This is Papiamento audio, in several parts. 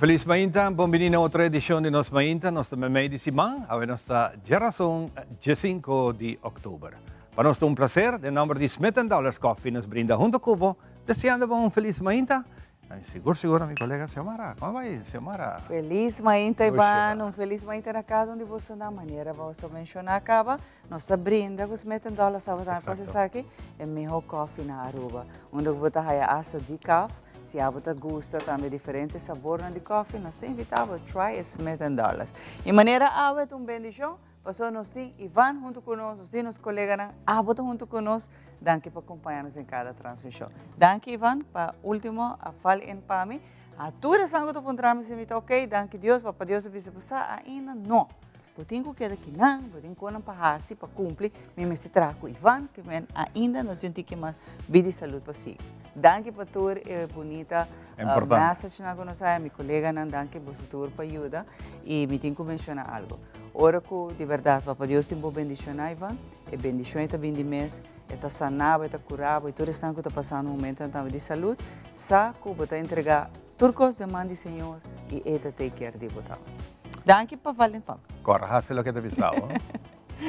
Feliz mainta, bon bini na otro edicion di Nos Mainta. Nos ta meimei di siman, awe nos ta djerason 15 di october. Pa nos ta un placer, den nomber di Smith and Dollars Coffee nos brinda hunto cu bo, deseando bo un feliz mainta. Sigur sigur mi colega Xiomara. Con bay, Xiomara? Feliz mainta, Ivan, un feliz mainta na cas donde bo na manera bo a menciona caba. Nos ta brinda cu Smith and Dollars tabata tambe pa esaki, e miho coffee na Aruba. Unda cu bo ta haya hasta decaf, si abo ta gusta tambe diferente sabornan di coffee, nos ta invita bo try e Smith and Dollars. Y manera awe ta un bendicion, pasobra nos tin Ivan hunto cu nos, nos tin nos coleganan, abo ta hunto cu nos. Danki pa acompaña nos den cada transmision. Danki, Ivan, pa ultimo a val in pa mi. A tur esnan cu ta puntra mi si mi ta ok, danki Dios, Papa Dios a bisa bo sa ainda no. Bo tin cu keda kinan, bo tin conan pa haci, pa cumpli. Mi mester traha cu Ivan, que men ainda nos tin tiki mas bida y salud pa sigui. Danki pa tur e bunita message nan cu nos haya, mi coleganan, danki boso tur pa yuda. Y mi tin cu menciona algo. Ora cu di berdad Papa Dios tin bo bendiciona, Ivan, e bendicion e ta bin di mes, e ta sana bo, e ta cura bo, y tur esnan cu ta pasando momentonan tambe di salud, sa cu bo ta entrega tur cos den man di Señor y E ta take care di bo tambe. Danki pa Valen Pam. Cora haci loke ta bisa bo.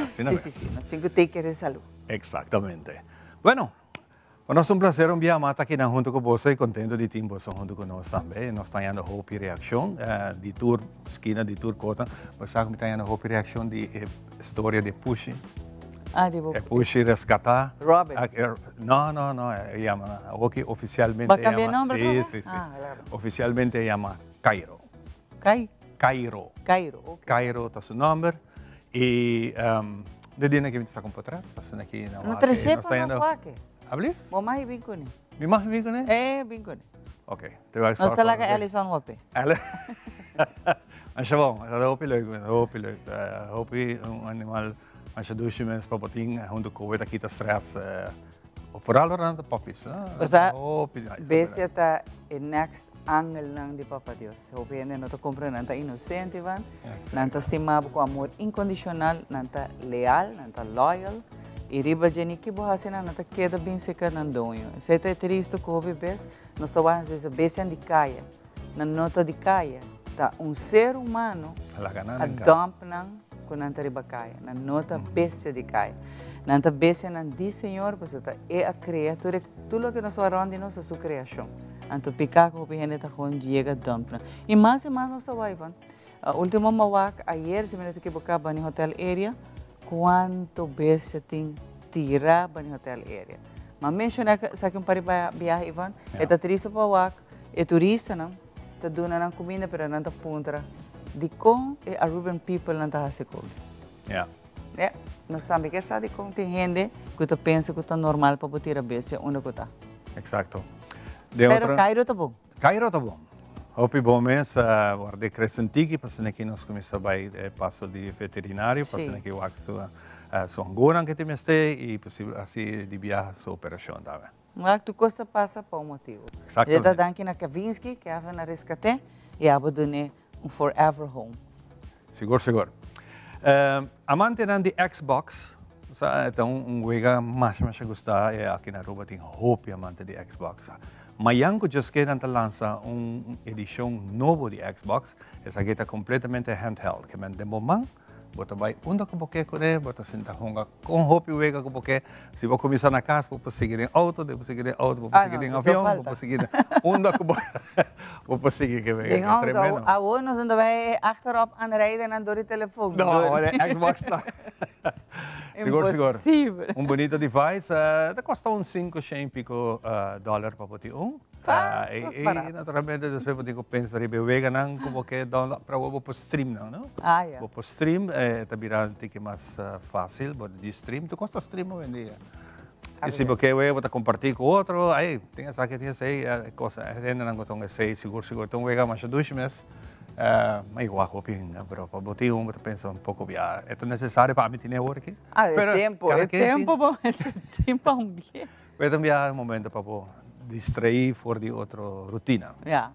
Asina si, si, si. Nos tin cu take care di salud. Exactamente. Bueno, pa nos ta un placer un bia mas ta akinan hunto cu boso y contento di tin boso hunto cu nos tambe. Nos ta hañando hopi reaccion di tur skina, di tur cosa. Bo sa cu mi ta hañando hopi reaccion di e storia di Pushi. Ah, di bo. E Pushi rescata. Robin. No, no, no, e yama, awoki oficialmente e yama. Bo a cambia e nomber Si, si, si. Ah, claro. Oficialmente e yama Cairo. Kai? Cairo. Cairo, ok. Cairo ta su nomber. Y de dia aki mi ta saca un potret, pasobra aki na No trece pa nos wak. Abli? Bo mag bin cune. Mi mag bin cune? Eh, bin cune. Ok. Te wak Nos ta laga Ellison wape. Masha bon, ta hopi leuk, hopi leuk. Hopi un animal masha dushi mes pa bo tin hunto cu bo ta kita stress. Vooral ora nan ta puppies. Osea, bestia ta e next angelnan di Papa Dios. Hopi hende no ta comprende, nan ta inocente, Ivan. Nan ta stima bo cu amor incondicional, nan ta leal, nan ta loyal. Y riba dje ni ki bo haci nan, nan ta keda bin cerca nan doño. Esey ta e tristo cu hopi bes nos ta wak nos bisa bestianan di caya. Nan no ta di caya, ta un ser humano a dump nan cu nan ta riba caya. Nan no ta bestia di caya. Nan ta bestianan di Señor pasobra ta E a crea tur e tur loke nos wak rond di nos ta su creacion. Anto pica cu hopi hende ta gewoon yega dump nan. Y mas y mas nos ta wak, Ivan. Ultimo mi a wak ayer, si mi no ta ekiboca, Bani Hotel area, cuanto bestia tin tira Bani Hotel area. Mi a menciona esaki un par di biaha, Ivan. E ta tristo pa wak. E turistanan ta duna nan cuminda pero nan ta puntra dicon e Aruban people nan ta haci kogi. Ja. Ja, nos tambe kier sa dicon tin hende cu ta pensa cu ta normal pa bo tira bestia unda cu ta. Exacto. Den Pero otro Cairo ta bon. Cairo ta bon. Hopi bon mes, warda e crece un tiki pasobra aki nos cuminsa bay e paso di veterinario pasobra aki wak su su angunan cu tin mester y posibel haci di biaha su operacion tambe. Wak, tur kos ta pasa pa un motibu. Exactamente. Ta danki na Kevinski, Kevin a reskat'é i abo dun'é un forever home. Sigur, sigur. Amantenan di Xbox, sa ta un wega masha masha gusta i aki na Aruba tin hopi amante di Xbox. Mayan ku djoske nan ta lansa un edishon nobo di Xbox, esaki ta kompletamente handheld, ke men den bo man. Bo ta bai unda ku bo ke kuné, bo ta sinta hunga kon hopi wega ku bo ke. Si bo kuminsá na kas, bo por sigui den outo, bo por sigui den outo, bo por sigui den avion, bo por sigui den unda ku bo bo por sigui ke wega. Den outo, awor nos no ta bai achterop aanrijden nan dor di telefon. No, awor e Xbox ta. Sigur, sigur. Imposibel. Un bunito device, ta kosta un sinku shen piko dòler pa bo tin un. Fa, E naturalmente despues bo tin ku pensa riba e weganan ku bo ke download, pero awor bo por stream nan, no? Ah, ya. Bo por stream, e ta bira un tiki mas fácil, bo di stream, tur kos ta stream hoy-en-dia. I si bo ke wega bo ta kompartí ku otro, ai, tin esaki, tin esei, e kos, e hendenan ku ta hunga esei sigur sigur ta un wega masha dushi mes. Ma igual hopi hende, pero pa bo tin un bo ta pensa un poko bia, e ta nesesario pa ami tene awor aki? Ah, e tempo, e tempo bo mester tin pa un bia. Pero ta bia un momento pa bo distraí for di otro rutina. Ya.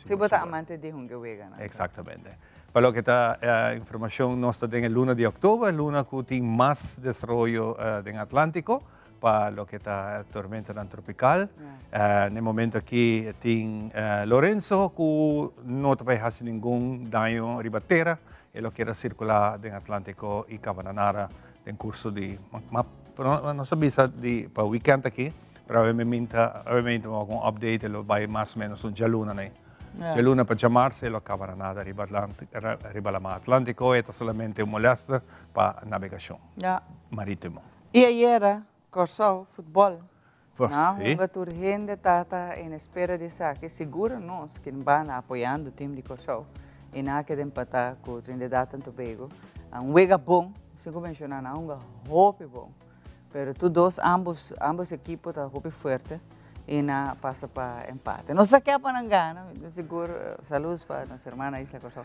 Si bo ta amante di hunga weganan. Exactamente. Pa loke ta informacion nos ta den e luna di october, luna cu tin mas desaroyo den Atlantico. pa loke ta tormentanan tropical. Na e momento aki tin Lorenzo cu no ta bay haci ningun daño riba tera. E lo keda circula den Atlantico y caba na nada den curso di, nos a bisa di pa weekend aki, pero awe mi minta, awe mi minta un update, e lo bay mas o menos un djaluna nei. Djaluna pa djamars e lo caba na nada riba riba lama Atlantico, e ta solamente un molester pa nabegacion maritimo. Y ayera Kòrsou futbòl na hunga tur hende tata en espera di esaki sigur nos kin banda apoyando team di Kòrsou y nan a keda empata ku Trinidad and Tobago un wega bon sin ku menshona nan a hunga hopi bon pero tur dos ambos ambos ekipo ta hopi fuerte y nan a pasa pa empate nos ta ke pa nan gana mi ta sigur saludos pa nos hermana isla Kòrsou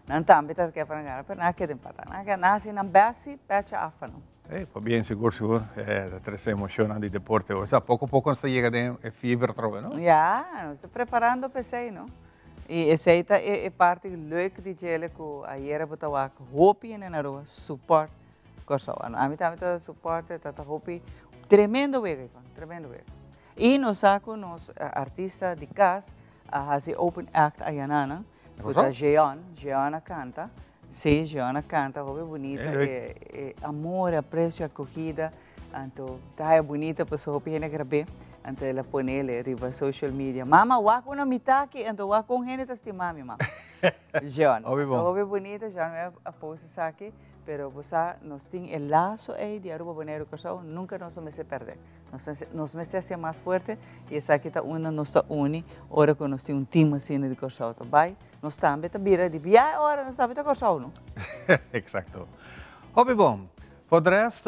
nan tambe ta ke pa nan gana pero nan a keda empata nan a hasi nan best si pecha af pa nan. Ey, pabien sigur sigur, e ta trece emocionnan di deporte. Osea, poco poco nos ta yega den e fiebre atrobe, no? Ya, nos ta preparando pa esey, no? Y esey ta e parti leuk di djele cu ayera bo ta wak hopi hende na Aruba support Corsou. Ami tambe ta support, ta ta hopi, tremendo wega, Ivonne, tremendo wega. Y nos sa cu nos artista di cas a haci open act ayananan, cu ta Jeon, Jeon a canta. Sí, Jeon a canta hopi bunita e e amor, e aprecio, e acogida, anto ta haya bunita pasobra hopi hende a grab'é, anto el a ponele riba social media, Mama wak una mitá aki, anto wak kon hende ta stima mi mama. Jeon, Hopi bon. anto hopi bunita, Jeon a post esaki, pero bo sa nos tin e laso ei di Aruba, Boneiru, Kòrsou, nunca nos lo mester pèrdè. Nos mester hacié mas fuerte y esaki ta unda nos ta uni ora cu nos tin un team asina di Kòrsou ta bay. Nos tambe ta bira di bia e ora nos tambe ta Kòrsou no. Exacto. Hopi bon. For de rest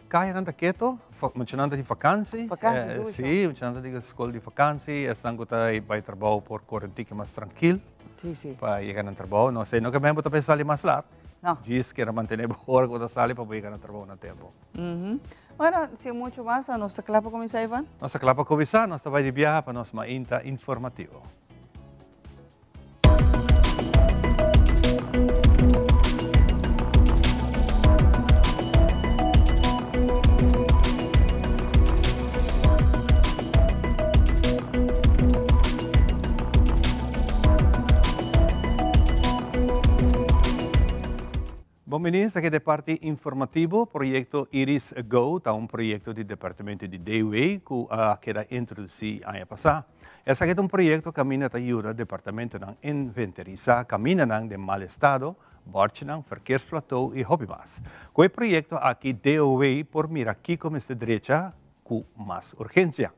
kayanan ta keto, muchanan ta di vakantie. Vakantie dushi. Si, muchanan ta di skol di vakantie, esnan ku ta bai trabou por kore un tiki mas trankil. Si, si. Pa yega nan trabou. No sé, no ke men bo ta pensa sali mas lat. No. Djis kere mantene bo ora ku bo ta sali pa bo yega na trabou na tempo. Bueno, sin mucho mas, nos ta kla pa kuminsá, Ivan? Nos ta kla pa kuminsá. Nos ta bai di biaha pa nos mainta informativo. Bon bini esaki ta e parti informativo. Proyecto Iris Go ta un proyecto di Departamento di DW cu a keda introduci aña pasa. Esaki ta un proyecto caminda ta yuda departamentonan inventarisa camindanan den mal estado, borchinan, verkeersplateau y hopi mas. Cu e proyecto aki DOW por mira kico mester drecha cu mas urgencia.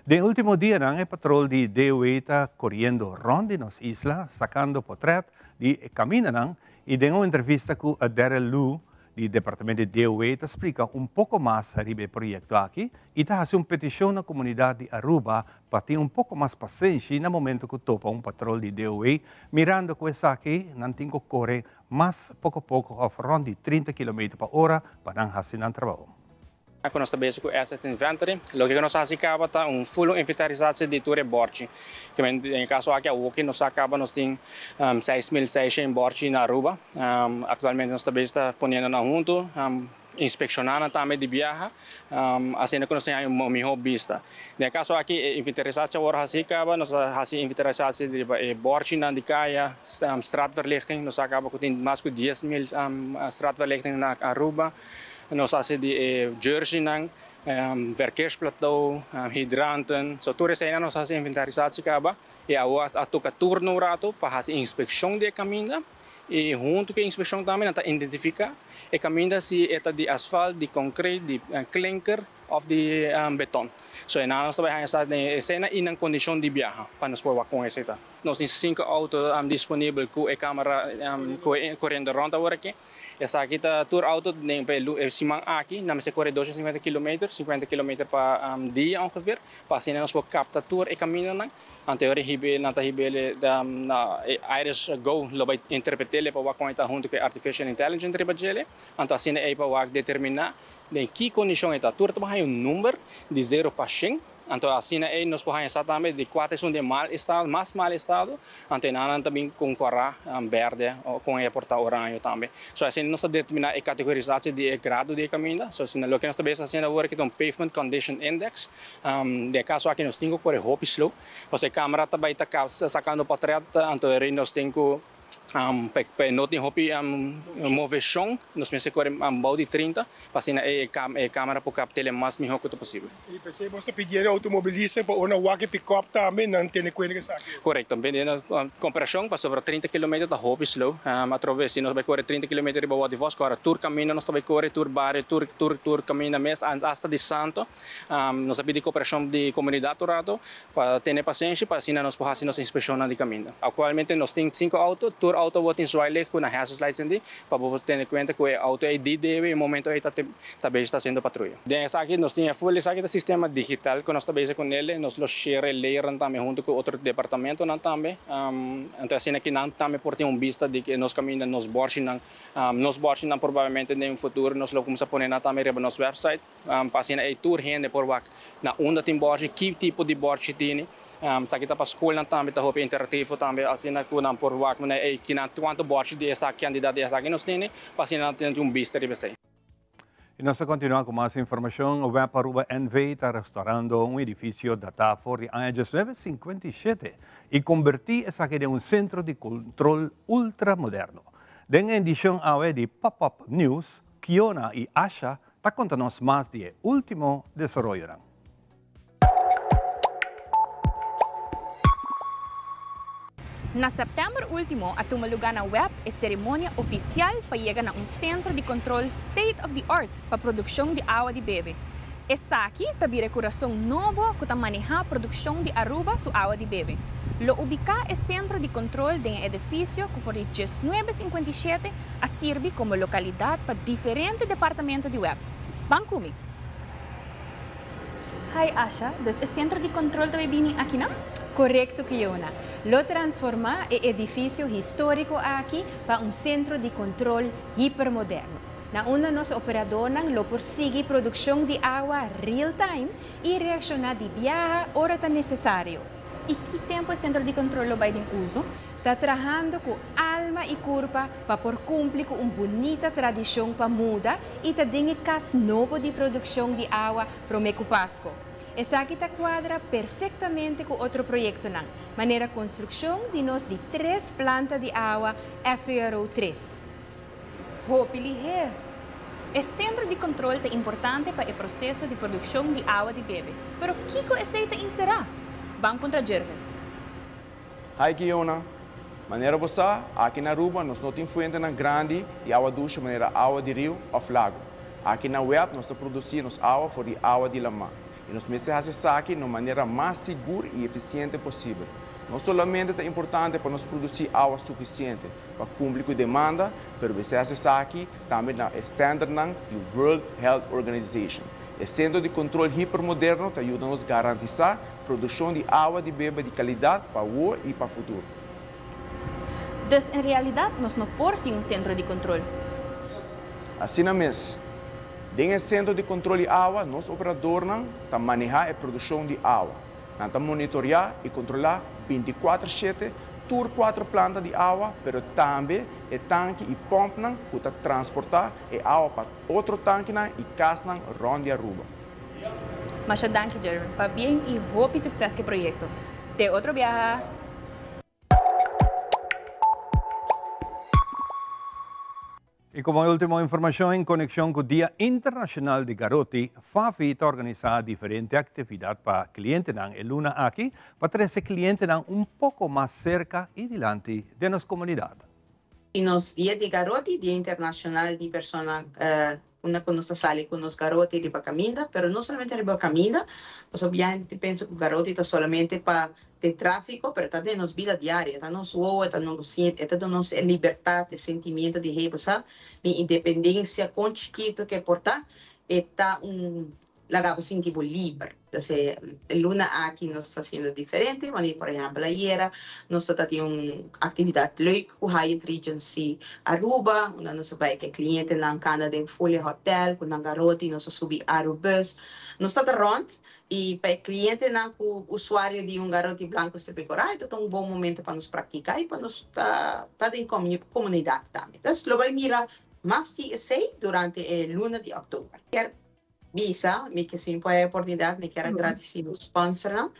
Den ultimo dianan e patrol di DOW ta coriendo rond di nos isla sacando potret di e camindanan Y den un entrevista cu Daryl Loo di Departamento di DOW ta splica un poco mas riba e proyecto aki y ta haci un peticion na comunidad di Aruba pa tin un poco mas pasenshi na momento cu topa un patrol di DOW mirando cu esaki nan tin cu core mas poco poco of rond di 30 kilometer pa ora pa nan haci nan trabao. Ku nos ta bezig ku asset inventory. Loke ku nos a hasi kaba ta un full inventarisatie di tur e borchi. Den e kaso aki awoki nos a kaba nos tin 6600 borchi na Aruba. Aktualmente nos ta bezig ta poniendo nan huntu, inspekshoná nan tambe di biaha, asina ku nos tin un mihó bista. Den e kaso aki e inventarisatie a wòrdu hasi kaba, nos a hasi inventarisatie riba e borchinan di kaya, straatverlichting, nos a kaba ku tin mas ku 10,000 straatverlichting na Aruba. Nos hasi di e jerseynan, verkeersplateau, hidranten. So tur eseinan nos hasi inventarisatie kaba i awor a toka turno un rato pa hasi inspekshon di e kaminda i huntu ku e inspekshon tambe nan ta identifiká e kaminda si e ta di asfalt, di konkret, di klinker òf di beton. So einan nos ta bai haña sa den e esena i nan kondishon di biaha pa nos por wak kon esei ta. Nos tin sinku outo disponibel ku e kamera koriendo rònt awor aki. Esaki ta tur auto den pa e siman aki nan mester kore 250 kilometer, 50 kilometer pa dia ongeveer, pa asina nos por kapta tur e kamindanan. Anto e ora hibe nan ta hib'e na e Iris Go lo bai interpret'e pa wak kon e ta huntu ku e artificial intelligent riba djele. Anto asina ei pa wak determiná den ki kondishon e ta. Tur ta haña un number di zero pa shen. Anto asina ei nos por haña sa tambe di kua ta esun den mal estado, mas mal estado, anto e nan ta bin ku kòrá, bèrdè o kon e por ta oraño tambe. So asina nos ta determiná e kategorisatie di e grado di e kaminda. So asina loke nos ta bes hasiendo awor aki ta un pavement condition index. Den e kaso aki nos tin ku kore hopi slow, pasobra e kamera ta bai ta sakando pòtrèt, anto e rei nos tin ku Pa e no tin hopi moveshon, nos mester kore bou di 30 pa asina e kamera por kapt'el e mas mihó ku ta posibel. I p'esei bo ta pidi e outomobilista pa ora nan wak e pikòp tambe nan tene kuenta ku esaki. Korekto, den komparashon pasobra 30 kilometer ta hopi slow. Atrobe si nos bai kore 30 kilometer riba Wòrdi Vòs, ku ora tur kaminda nos ta bai kore, tur bario, tur tur tur kaminda mes, asta di Santo. Nos a pidi koperashon di komunidat un rato Pa tene pasenshi pa asina nos por hasi nos inspekshonnan di kaminda. Aktualmente nos tin sinku outo, tur outo awor tin zwaailicht ku nan hazard lights endi pa bo por tene kuenta ku e outo ei di debe e momento ei ta ta bezig ta hasiendo patruya. Den esaki nos tin e full esaki ta sistema digital ku nos ta bezig ku nele, nos lo share e leynan tambe huntu ku otro departamentonan tambe, anto asina ki nan tambe por tin un bista di nos kaminda, nos bòrshinan, nos bòrshinan probablemente den futuro nos lo kumsa pone nan tambe riba nos website. Pa asina ei tur hende por wak na unda tin bòrchi, ki tipo di bòrchi tini. Esaki ta pa skolnan tambe, ta hopi interaktivo tambe, asina ku nan por wak manera ei kinan kuantu bòrchi di esaki, kantidat di esaki nos tini, pa asina nan tin un bista riba esei. I nos ta kontinuá ku mas informashon. Web Aruba NV ta restaurando un edifisio datá for di aña 1957 i kombertí esaki den un sentro di kontrol ultramoderno. Den e edishon awe di Pop Up News, Kiona i Asha ta konta nos mas di e último desaroyonan. Na sèptèmber último a tuma lugá na web e seremonia ofisial pa yega na un sentro di kontrol state of the art pa produkshon di awa di bebe. Esaki ta bira e kurason nobo ku ta manehá produkshon di Aruba su awa di bebe. Lo ubiká e sentro di kontrol den e edifisio ku for di 1957 a sirbi komo lokalidat pa diferente departamento di web. Ban ku mi! Hi Asha, dus e sentro di kontrol ta bai bini akinan? Korekto Kiona. Lo transformá e edifisio históriko aki pa un sentro di kontrol hipermoderno, na unda nos operadornan lo por sigui produkshon di awa real time i reakshoná di biaha ora ta nesesario. I ki tempu e sentro di kontrol lo bai den uso? Ta trahando ku alma i kurpa pa por kumpli ku un bunita tradishon pa muda i ta den e kas nobo di produkshon di awa promé ku Pasko. Esaki ta kuadra perfektamente ku otro proyektonan, manera konstrukshon di nos di tres planta di awa SWRO 3. Hopi lihé. E sentro di kontrol ta importante pa e proseso di produkshon di awa di bebe. Pero kiko esei ta inserá? Ban puntra Jervin. Hi Kiona. Manera bo sa, aki na Aruba nos no tin fuentenan grandi di awa dushi manera awa di riu of lago. Aki na web nos ta produci nos awa for di awa di lama. Y nos mester haci esaki na un manera mas sigur y eficiente posibel. No solamente ta importante pa nos produci awa suficiente pa cumpli cu demanda, pero mester haci esaki tambe na e standardnan di World Health Organization. E sentro di control hipermoderno ta yuda nos garantisa Produccion di awa di bebe di calidad pa awor y pa futuro. Dus en realidad nos no por sin un centro di control. Asina mes, den e centro di control di awa nos operadornan ta maneha e produccion di awa. Nan ta monitorea y controla 24 shete tur cuatro planta di awa pero tambe e tanki y pompnan cu ta transporta e awa pa otro tankinan y casnan rond di Aruba. Masha danki Jerwin, pabien y hopi succes cu e proyecto. Te otro biaha! Y como ultimo informacion en conexion cu Dia Internacional di Garoti, Fafi ta organisa diferente actividad pa clientenan e luna aki pa trece clientenan un poco mas cerca y dilanti den nos comunidad. Y nos Dia di Garoti, Dia Internacional di Persona Unda ku nos ta sali ku nos garoti riba kaminda, pero no solamente riba kaminda, pasobra ya hende ta pensa ku garoti ta solamente pa den tráfiko, pero ta den nos bida diario, e ta nos wowo, e ta nos e ta duna nos e libertat, e sentimiento di hey bo sa, mi independensia kon chikitu ke por ta, e ta un. laga bo sinti bo liber. Dus e luna aki nos ta haciendo diferente, wanneer por ehempel ayera nos ta tin un actividad leuk cu Hyatt Regency Aruba, unda nos a bay cu e clientenan cana den full e hotel cu nan garoti, nos a subi Arubus, nos ta ta rond y pa e clientenan cu usuario di un garoti blanco strepi cora e ta ta un bon momento pa nos practica y pa nos ta ta den comunidad tambe. Dus lo bay mira mas di esey durante e luna di october. Bisa, mi ke sin por e oportunidat mi kier a gradisí nos sponsornan.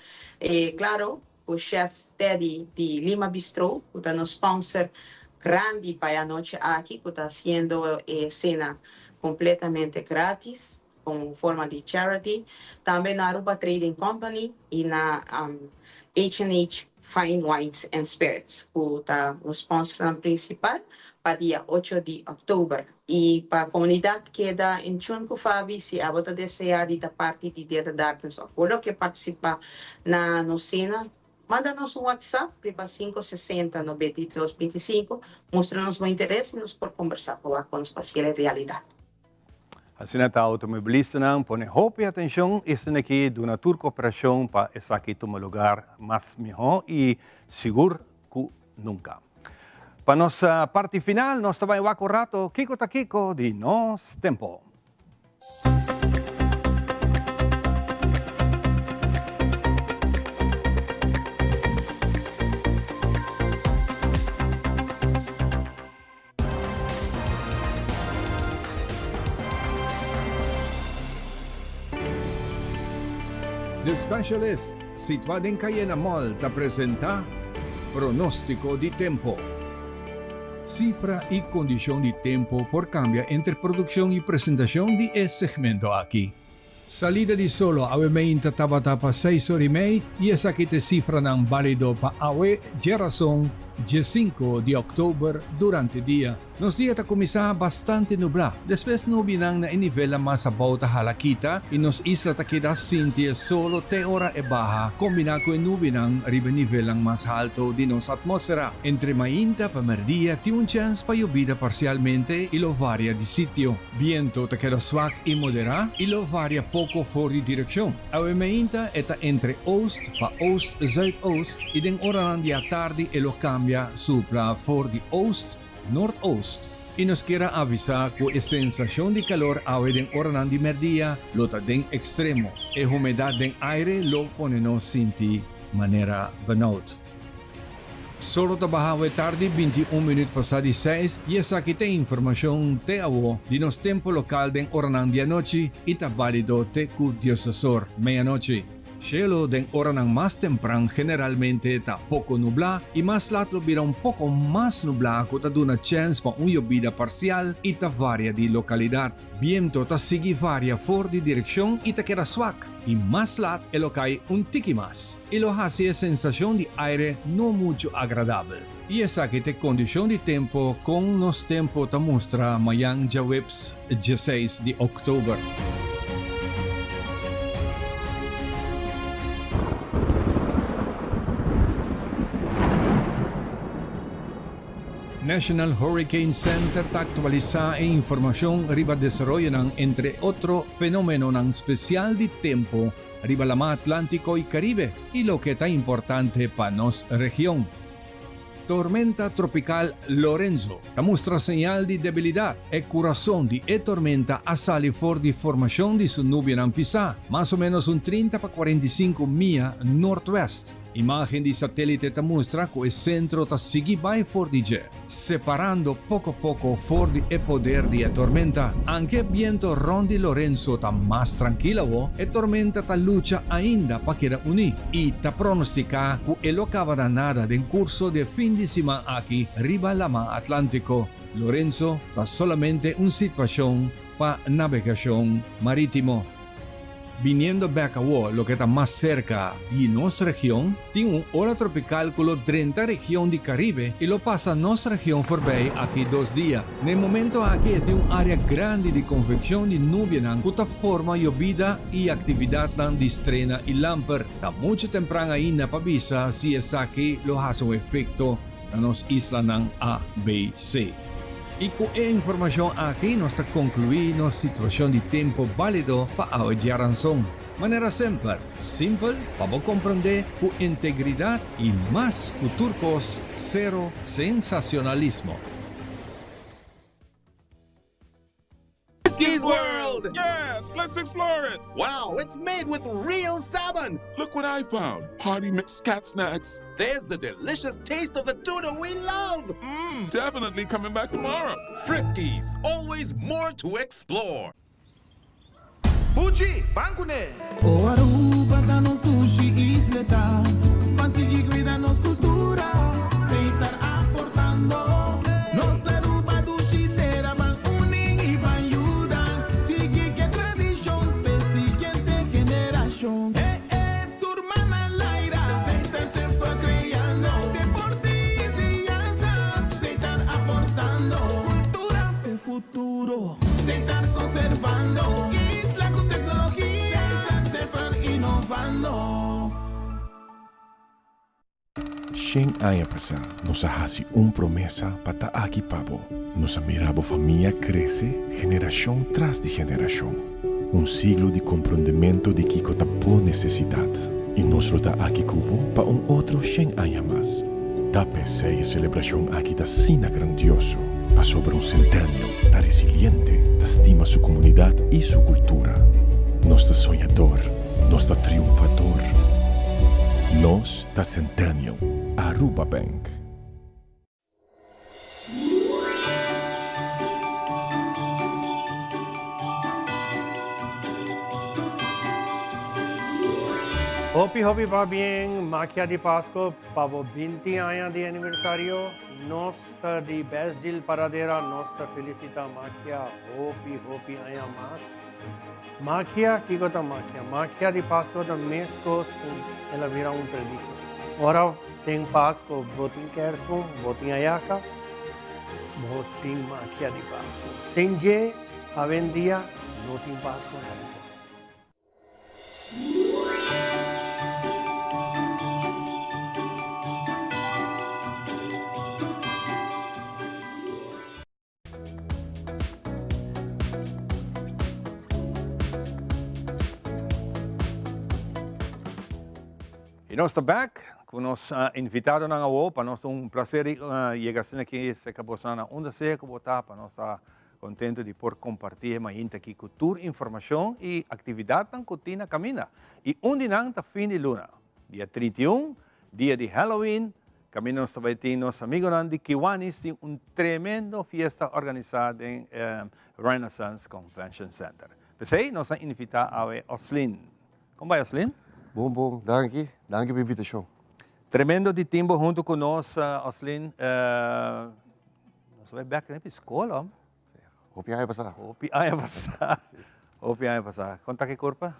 E klaro ku Chef Teddy di Lima Bistro ku ta nos sponsor grandi pa e anochi aki ku ta hasiendo e sena kompletamente gratis komo forma di charity. Tambe na Aruba Trading Company i na H&H Fine Wines and Spirits ku ta nos sponsornan prinsipal pa dia ocho di òktober. I pa komunidat keda in tune ku Fabi, si abo ta deseá di ta parti di Dia de Darkness òf bo lo ke partisipá na nos sena, manda nos un WhatsApp riba 560 92 25, mustra nos bo interes i nos por kombersá pa wak kon nos por hasiel e realidat. Asina ta automobilistanan pone hopi atencion y esnan aki duna tur cooperacion pa esaki tuma lugar mas miho y sigur cu nunca. Pa nos parti final nos ta bay wak un rato kico ta kico di nos tempo. The Specialist, situá den Cayena Mall, ta presentá Pronóstiko di Tempo. Sifra i kondishon di tempo por kambia entre produkshon i presentashon di e segmento aki. Salida di solo awe meinta tabata pa seis or i mei i esaki ta e sifranan balido pa awe djerason djesinko di oktober durante dia. Nos dia ta kuminsá bastante nublá, despues nubinan na e nivelnan mas abou ta hala kita i nos isla ta keda sinti e solo te ora e baha kombiná ku e nubinan riba e nivelnan mas halto di nos atmósfera. Entre mainta pa merdia tin un chèns pa yobida parsialmente i lo varia di sitio. Biento ta keda swak i moderá i lo varia poko for di direkshon. Awe meinta e ta entre oost pa oost-zuidoost i den oranan di atardi e lo kambia supla for di oost noordoost. I nos kier a avisá ku e sensashon di kalor awe den oranan di mèrdia lo ta den ekstremo. E humedat den aire lo pone nos sinti manera benout. Solo ta baha awe tardi 21 minuut pasá di seis i esaki ta e informashon te awo di nos tempo lokal den oranan di anochi i ta bálido te ku diosasor, meianochi. Shelo den oranan mas tempran generalmente ta poko nublá i mas lat lo bira un poko mas nublá ku ta duna chèns pa un yobida parsial i ta varia di lokalidat. Biento ta sigui varia for di direkshon i ta keda swak, i mas lat e lo kai un tiki mas i lo hasi e sensashon di aire no muchu agradabel. I esaki ta e kondishon di tempo kon nos tempo ta mustra mayan djaweps djeseis di oktober. National Hurricane Center ta aktualisá e informashon riba desaroyonan entre otro fenomenonan spesial di tempu riba Lamá Atlántiko i Karibe i loke ta importante pa nos region. Tormenta tropikal Lorenzo ta mustra señal di debilidat. E kurason di e tormenta a sali for di formashon di su nubianan pisá, mas o ménos un 30 pa 45 mia nortwèst. Imágen di satélite ta mustra ku e sentro ta sigui bai for di dje, separando poko poko for di e poder di e tormenta. Anke e biento rònt di Lorenzo ta mas trankil awo, e tormenta ta lucha ainda pa keda uní i ta pronostiká ku e lo kaba na nada den kurso di e fin di siman aki riba Laman Atlántiko. Lorenzo ta solamente un situashon pa nabegashon marítimo. Biniendo bek awor loke ta mas serka di nos region, tin un ola tropikal ku lo drenta region di Karibe i lo pasa nos region forbei aki dos dia. Na e momento aki e tin un área grandi di konvekshon di nubianan ku ta forma yobida i aktividatnan di strena i lamper. Ta muchu tempran ainda pa bisa si esaki lo hasi un efekto na nos islanan ABC. I ku e informashon aki nos ta konkluí nos situashon di tempu bálido pa awe djaranson. Manera semper, simpel pa bo komprondé ku integridat i mas ku tur kos, sero sensacionalismo. Friskies World! Yes, let's explore it! Wow, it's made with real salmon! Look what I found! Party mix cat snacks. There's the delicious taste of the tuna we love! Mmm, definitely coming back tomorrow. Friskies, always more to explore. Buchi, ban kuné! O Aruba ta nos dushi isleta, Ban sigui cuida nos cultura, Seitar aportando. Nos Aruba dushi tera, Ban uni y ban yuda, Sigui ke tradicion p'e siguiente generacion. E e tur man al aire, Seitar semper creando, Deporte y enseñanza, Seitar aportando. Cultura p'e futuro. Setar conservando isla cu tecnologia. Setar semper innovando. Shen aña pasá nos a hasi un promesa pa ta aki pa bo. Nos a mira bo famia krese generashon tras di generashon. Un siglo di komprondementu di kiko ta bo nesesidat. I nos lo ta aki ku bo pa un otro shen aña mas. Ta p'esei e selebrashon aki ta asina grandioso, pasobra un Centennial ta resiliente, ta stima su komunidat i su kultura. Nos ta soñador, nos ta triunfador. Nos ta Centennial, Aruba Bank. Hopi hopi pabien Magia di Pasco pa bo 20 aña di aniversario. Nos ta di Best Deal Paradera, nos ta felicita Magia hopi hopi aña mas. Magia, kiko ta magia? Magia di Pasco ta mescos cu el a bira un tradicion. Ora tin Pasco, bo tin kerstboom, bo tin ayaca, bo tin magia di Pasco. Sin dje, awendia no tin Pasco na Aruba. Y nos ta back cu nos invitadonan awo. Pa nos ta un placer yega asina aki cerca boso na unda sea cu bo ta. Pa nos ta contento di por comparti e mainta aki cu tur informacion y actividadnan cu tin na caminda. Y un di nan ta fin di luna, dia 31, dia di Halloween. Caminda nos ta bay tin nos amigonan di Kiwanis tin un tremendo fiesta organisa den Renaissance Convention Center. P'esey nos a invita awe Oslin. Con bay Oslin? Bon bon, danki. Danki pa invitacion. Tremendo di tin bo hunto cu nos Oslin. Nos ta bay bek den scol hom. Hopi aña pasá. Hopi aña pasá. Hopi aña pasá. Kon ta ki kurpa?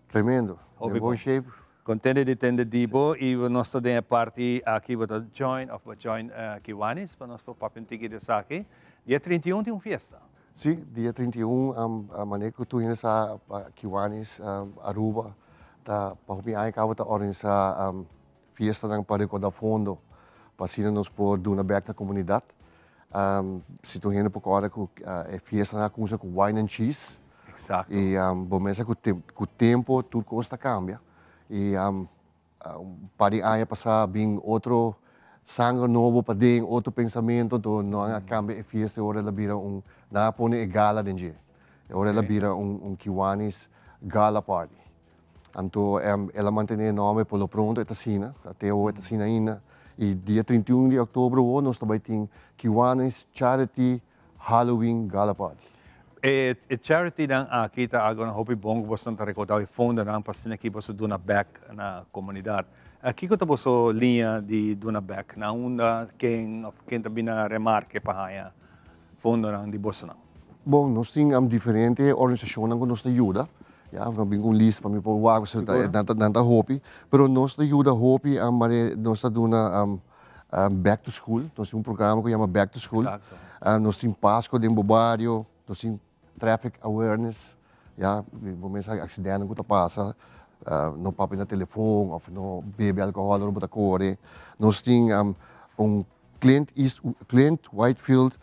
Tremendo. Den bon shape. Kontente di tende di bo i nos ta den e parti aki bo ta join of bo join Kiwanis pa nos por papia un tiki di esaki. Dia 31 tin un fiesta. Si, dia 31 manera ku tur hende sa Kiwanis Aruba ta pa hopi aña kaba ta organisa Fiestanan pa rekoda fondo pa asina nos por duna bek na komunidat. Si tur hende por kòrda ku e fiestanan a kuminsá ku wine and cheese. Eksakto. I bo mester ku ku tempu tur kos ta kambia. I un par di aña pasá bin otro sanger nobo paden, otro pensamentu, anto nan a kambia e fiesta e ora el a bira un, nan a pone e gala den dje. E ora el a bira un Kiwanis Gala Party. Anto el a mantené e nòmber por lo pronto e ta asina, te awo e ta asina ainda. I dia 31 di òktober awo nos ta bai tin Kiwanis Charity Halloween Gala Party. E charitynan aki ta algo hopi bon ku boso ta rekordá e fondonan pa asina ki boso duna bèk na komunidat. Kiko ta boso liña di duna bèk? Na unda, ken òf ken ta bini remarke pa haña fondonan di bosonan? Bon, nos tin diferente organisashonnan ku nos ta yuda. Ya, mi bin ku un lista pa mi por wak, pasobra ta nan ta hopi. Pero nos ta yuda hopi manera nos ta duna back to school. Nos tin un programa ku yama back to school. Nos tin Pasko den bo bario, nos tin traffic awareness, ya, bo mester sa aksidentenan ku ta pasa, no papia na telefon òf no bebe alkohòl ora bo ta kore. Nos tin un Clint East, Clint Whitefield.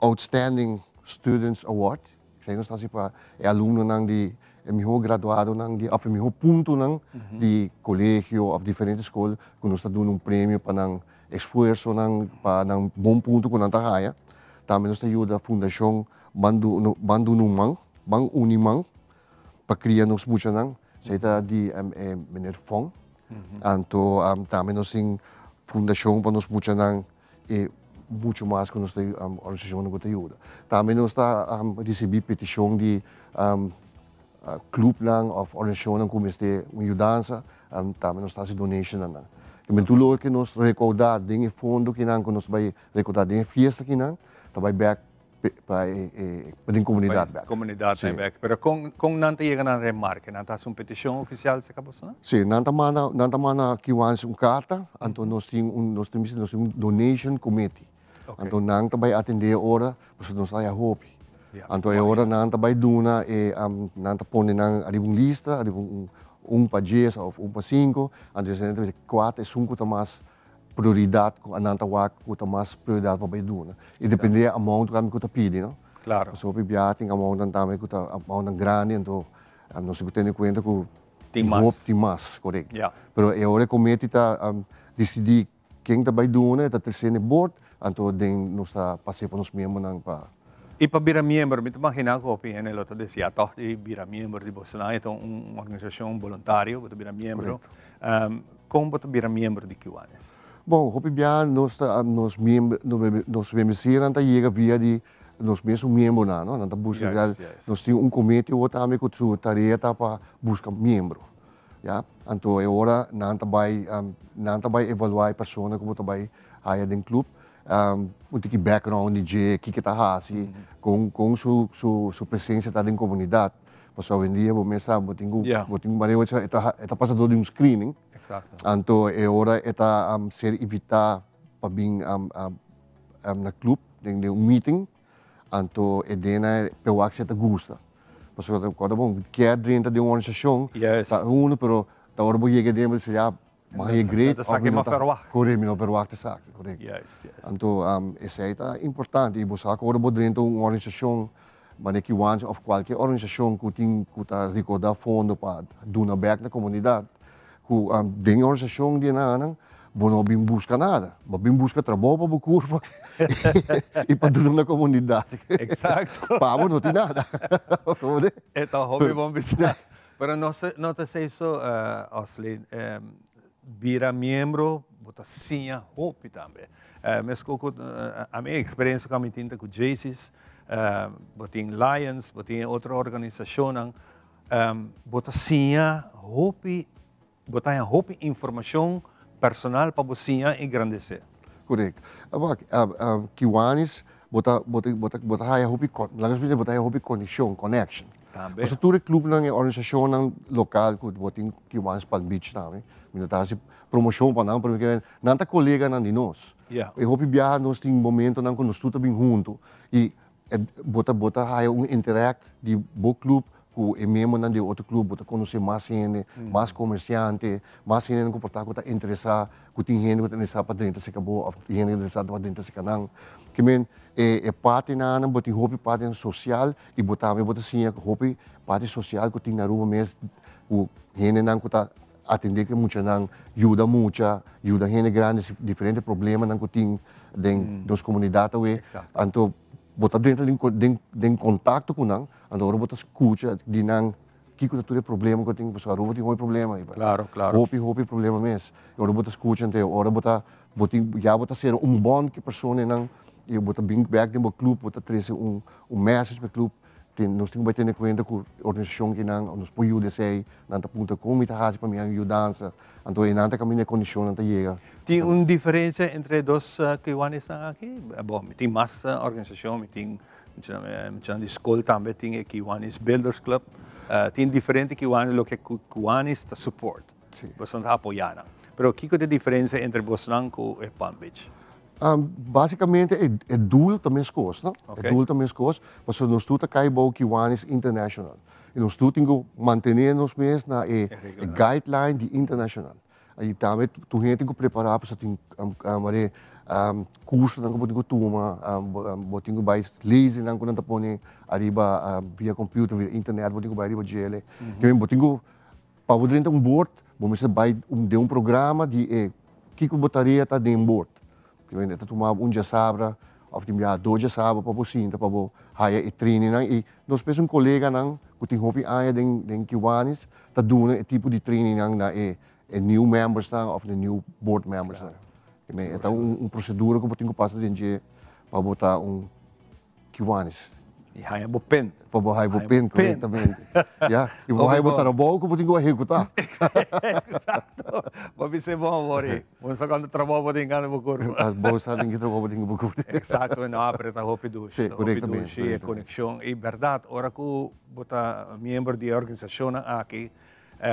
Outstanding Students Award. Esei nos ta hasi pa e alumnonan di e mihó graduadonan di òf e mihó puntonan di kolegio òf diferente skol ku nos ta duna un premio pa nan esfuersonan, pa nan bon punto ku nan ta haña. Tambe nos ta yuda Fundashon Ban Ban Duna Un Man, Ban Uni Man, pa kria nos muchanan. Esei ta di e meneer Fong. Anto tambe nos tin fundashon pa nos muchanan i mucho mas ku nos ta organisashonnan ku ta yuda. Tambe nos ta risibí petishon di klupnan òf organisashonnan ku mester un yudansa, tambe nos ta hasi donation na nan. I tur loke nos rekoudá den e fondo kinan ku nos bai rekoudá den e fiesta kinan ta bai bèk pa e pa den komunidat bèk. Komunidat Sí. bèk. Pero kon kon nan ta yega na remarke? Nan ta hasi un petishon ofisial serka boso nan? Sí, nan ta manda nan ta manda Kiwanis un karta, anto nos tin un nos tin bisa nos tin un donation committee. Anto nan ta bai atendé e ora, pasobra nos ta haya hopi. Anto e ora nan ta bai duna e nan ta pone nan ariba un lista, ariba un un pa dies òf un pa sinku, anto esei nan ta bisa kua ta esun ku ta mas prioridad cu nan ta wak cu ta mas prioridad pa bay duna. Y depende e amount tambe cu ta pidi, no? Pasobra hopi biaha tin amountnan tambe cu ta amountnan grandi, anto nos tin cu tene cuenta cu Tin mas. hopi tin mas, corecto. Pero e ora e committee ta dicidi ken ta bay duna, e ta trece na e board, anto den nos ta pase pa nos miembronan pa. Y pa bira miembro, mi ta imagina cu hopi hende lo ta desea toch di bira miembro di bosonan, e ta un organisacion boluntario, bo ta bira miembro. Kon bo ta bira miembro di Kiwanis? Bon, hopi bia nos ta nos miembro nos membresíanan ta yega via di nos mesun miembronan, no? Nan ta buska Juist, juist. Nos tin un komite awor tambe ku su tarea ta pa buska miembro, ya. Anto e ora nan ta bai nan ta bai evaluá e persona ku bo ta bai haya den klup, un tiki background di dje, kiko e ta hasi, kon kon su su su presensia ta den komunidat. Pasobra awendia bo mes sa bo tin ku bo tin ku manera bo e ta e ta pasa dor di un screening. Anto e ora e ta ser invitá pa bin na club den den un meeting anto e dena pe wak si e ta gusta. Pasobra kòrda bon kier drenta den un organisashon ta uno pero ta ora bo yega den bo di ya mi haña great òf mi no ta kore mi no verwagt esaki korekto. Anto esei ta importante i bo sa ku ora bo drenta un organisashon Manera Kiwanis of cualkier organisacion cu tin cu ta recorda fondo pa duna bek na comunidad, cu den e organisacion di enanan bo no bin busca nada, bo bin busca trabou pa bo curpa y pa duna na comunidad. Exacto. Pa bo no tin nada. E ta hopi bon bisa. Pero no no ta esey so, Oslin. Bira miembro bo ta siña hopi tambe. Mesco cu ami e experiencia cu ami tin ta cu Jaycees, bo tin Lions, bo tin e otro organisacionnan, bo ta siña hopi, bo ta haña hopi informacion personal pa bo siña y grandece. Correcto. Wak, Kiwanis bo ta bo ta bo ta bo ta haya hopi laga nos bisa bo ta haya hopi conexion, connection. Tambe. Pasobra tur e clubnan, e organisacionnan local cu bo tin Kiwanis Palm Beach tambe, mi no ta haci promocion pa nan, pero mi ke nan ta coleganan di nos. E hopi biaha nos tin momentonan cu nos tur ta bin hunto y bo ta bo ta haya un interact di bo club cu e miembronan di e otro club, bo ta conoce mas hende, mas comerciante, mas hendenan cu por ta cu ta interesa, cu tin hende cu ta interesa pa drenta cerca bo of tin hende cu ta interesa pa drenta cerca nan. Ke men e e partinan bo tin hopi partinan social y bo tambe bo ta siña hopi parti social cu tin na Aruba mes cu hendenan cu ta atende ku e muchanan, yuda mucha, yuda hende grandi si diferente problemanan ku tin den nos komunidat awe. Anto bo ta drenta den den kontakto ku nan, anto ora bo ta skucha di nan kiko ta tur e problema ku tin, pasobra Aruba tin hopi problema. Hopi hopi problema mes. I ora bo ta skucha anto ora bo ta bo tin ya bo ta sera un bond ku e personanan i bo ta bin bek den bo club bo ta trese un message pa e club. Tin, nos tin ku bai tene kuenta ku organisashon kinan, nos por yuda esei, nan ta puntra kon mi ta hasi pa mi haña yudansa, anto einan ta kaminda e kondishonnan ta yega. Tin un diferensia entre e dos Kiwanisnan aki? Bo, mi tin mas organisashon, mi tin muchanan di skol tambe tin e Kiwanis Builders Club, tin diferente Kiwanis loke ku Kiwanis ta support, boso ta apoyá nan. Pero kiko ta e diferensia entre bosnan ku e Palm Beach? Basicamente e doel ta mescos, no? E doel ta mescos, pasobra nos tur ta cay bou Kiwanis International. Y nos tur tin cu mantene nos mes na e guideline di international. Y tambe tur hende tin cu prepara pasobra tin mane. Cursonan cu bo tin cu tuma, bo tin cu bay lezennan cu nan ta pone ariba via computer, via internet, bo tin cu bay ariba djele. Bo tin cu, pa bo drenta un board, bo mester bay den un programa di e kico bo tarea ta den board. E ta tuma bo un djasabra of tin bia dos djasabra pa bo sinta pa bo haya e trainingnan y nos mes un coleganan cu tin hopi aña den Kiwanis ta duna e tipo di trainingnan na e new membersnan of e new board membersnan. E ta un procedura cu bo tin cu pasa den dje pa bo ta un Kiwanis. Y haya bo pen. Pa bo haya bo pen, correctamente. Ya, y bo haya bo trabou cu bo tin cu ehecuta. Exacto. Bo bisa bon awor ey. Bo sa cuanto trabou bo tin gana bo curpa. Bo sa den ki trabou bo tin bo curpa. Exacto, no, pero ta hopi dushi. Si, correctamente. Hopi dushi e conexion. Y berdad, ora cu bo ta miembro di e organisacionnan aki,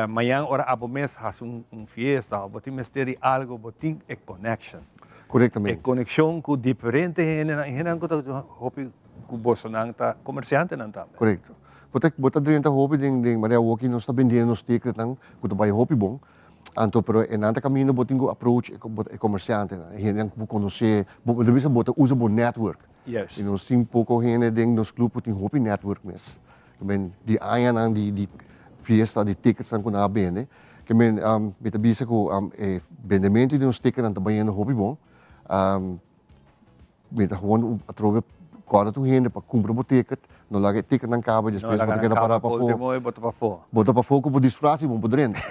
Mañan ora abo mes hasi un fiesta of bo tin mester di algo bo tin e connection. Correctamente. E conexion cu diferente hendenan y hendenan cu ta hopi cu bosonan ta comerciantenan tambe. Correcto. Bo ta bo ta drenta hopi den den manera awoki nos ta bendiendo nos ticketnan cu ta bay hopi bon anto pero e nan ta caminda bo tin cu approach e e comerciantenan e hendenan cu bo conoce bo ta bisa bo ta usa bo network. Juist. Y nos tin poco hende den nos club cu tin hopi network mes. Ke men di añanan di di fiesta di ticketsnan ku nan a bende. Ke men mi ta bisa ku e bendementu di nos ticketnan ta bayendo hopi bon. Mi ta gewoon atrobe kòrda tur hende pa kumpra bo ticket, no laga e ticketnan kaba despues bo ta keda pará pafó. Bo ta pafó. Bo ta pafó ku bo disfras i bo por drenta.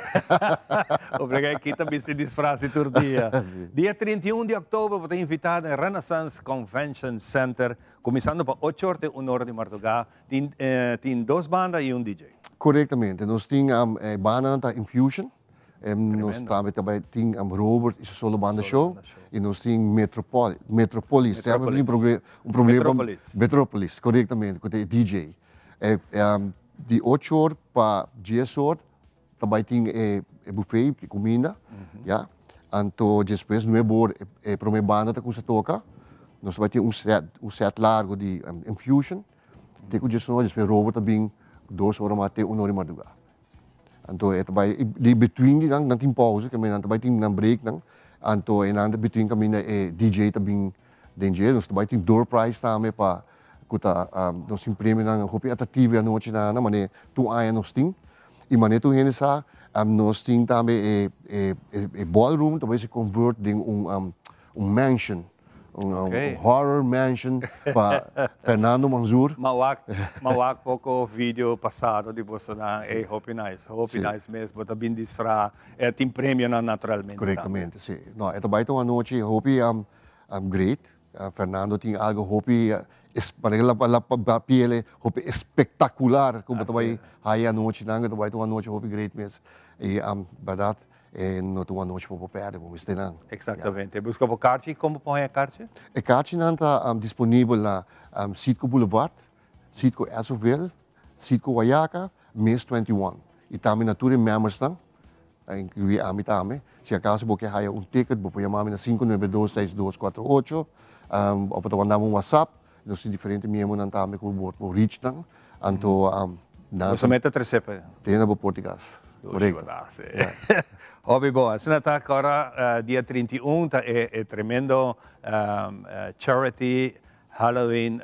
Obrigá e kita bisti disfras di tur dia. Dia 31 di òktober bo ta invitá den Renaissance Convention Center kuminsando pa ocho or te un ora di mardugá. Tin tin dos banda y un DJ. Corectamente. Nos tin e bandanan ta Infusion. Nos tambe ta bay tin Robert y su solo banda show. Y nos tin Metropoli, Metropolis. Semper tin un problema. Metropolis. Metropolis, corectamente, cu ta e DJ. Di ocho or pa dies or ta bay tin e buffet, e cuminda, ya. Anto despues nuebe or e prome banda ta cuminsa toca. Nos ta bay tin un set, un set largo di Infusion. Te ku djes nochi, despues Robert ta bin dos ora mas te un ora di mardugá. Anto e ta bai, di between di nan, nan tin pauze, ke men nan ta bai tin nan break nan, anto e nan ta between kaminda e DJ ta bin den dje, nos ta bai tin door prize tambe pa ku ta nos tin premionan hopi atraktivo e anochi nan, mane tur aña nos tin. I mane tur hende sa, nos tin tambe e e ballroom ta bai se convert den un un mansion. Un horror mansion pa Fernando Manzur. Ma wak, ma wak poko video pasado di bosonan, ey hopi nice, hopi nice mes, bo ta bin disfra, e tin premionan naturalmente tambe. Korektamente, si. No, e ta bai ta un anochi hopi great. Fernando tin algo hopi, manera la la piel hopi espektakular ku bo ta bai haya anochinan, ta bai ta un anochi hopi great mes. I bèrdat E no ta un anochi pa bo pèrdè, bo mester nan. Exactamente. Buska bo karchi, kon bo por haña karchi? E karchinan ta disponibel na Citgo Boulevard, Citgo Esso-ville, Citgo Wayaca, Mes 21. I tambe na tur e membersnan, inkluí ami tambe. Si akaso bo ke haña un ticket, bo por yama mi na 592 6248 òf bo ta manda mi un WhatsApp. Nos tin diferente miembronan tambe ku bo por reach nan. Anto nan Bo sa meta trese pa. Tene na bo por di kas. Korekto. Hopi bon. Asina ta ku ora dia 31 ta e tremendo charity Halloween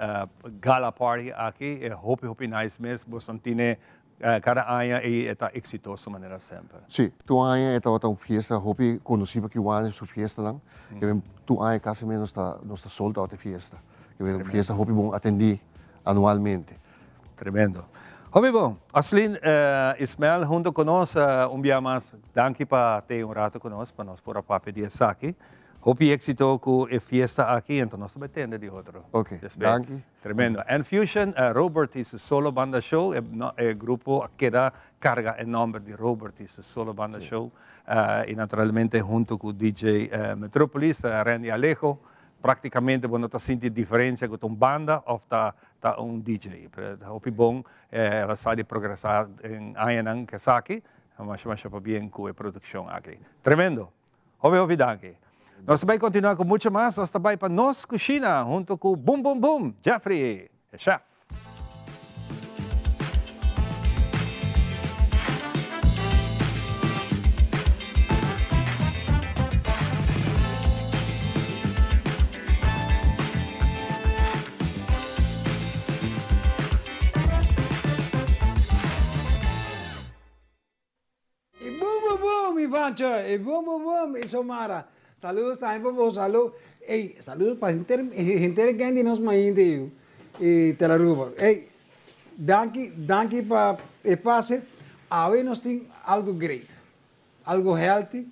gala party aki. E hopi hopi nice mes. Boso tine Kada aña ei e ta eksitoso manera semper. Sí, tur aña e tabata un fiesta hopi konosí pa Kiwanis su fiestanan. Ke tur aña kasi mes nos ta nos ta sold out e fiesta. Ke un fiesta hopi bon atendí anualmente. Tremendo. Hopi bon. Oslin Ismael hunto ku nos un bia mas danki pa tei un rato ku nos pa nos por a papia di esaki. Hopi éxito ku e fiesta aki enton nos ta bai tende di otro. Ok, danki. Tremendo. N-Fusion, Robert y su solo banda show, e e grupo a keda carga e nomber di Robert y su solo banda show y naturalmente hunto cu DJ Metropolis, Randy Alejo, practicamente bo no ta sinti diferencia cu ta un banda of ta ta un DJ. Pero ta hopi bon, el a sa di progresa den añanan cu esaki, masha masha pabien cu e produccion aki. Tremendo. Hopi hopi danki. Nos ta bai continua cu mucho mas, nos ta bai pa nos cushina hunto cu Boom Boom Boom, Jeffrey, e chef. Pancho. E bum bum bum y Xiomara. Saludos tambe pa boso. Alo. Ey, saludos pa henter henter e gang di nos Mainta yu y Telaruba. Ey, danki, danki pa e pase. Awe nos tin algo great. Algo healthy,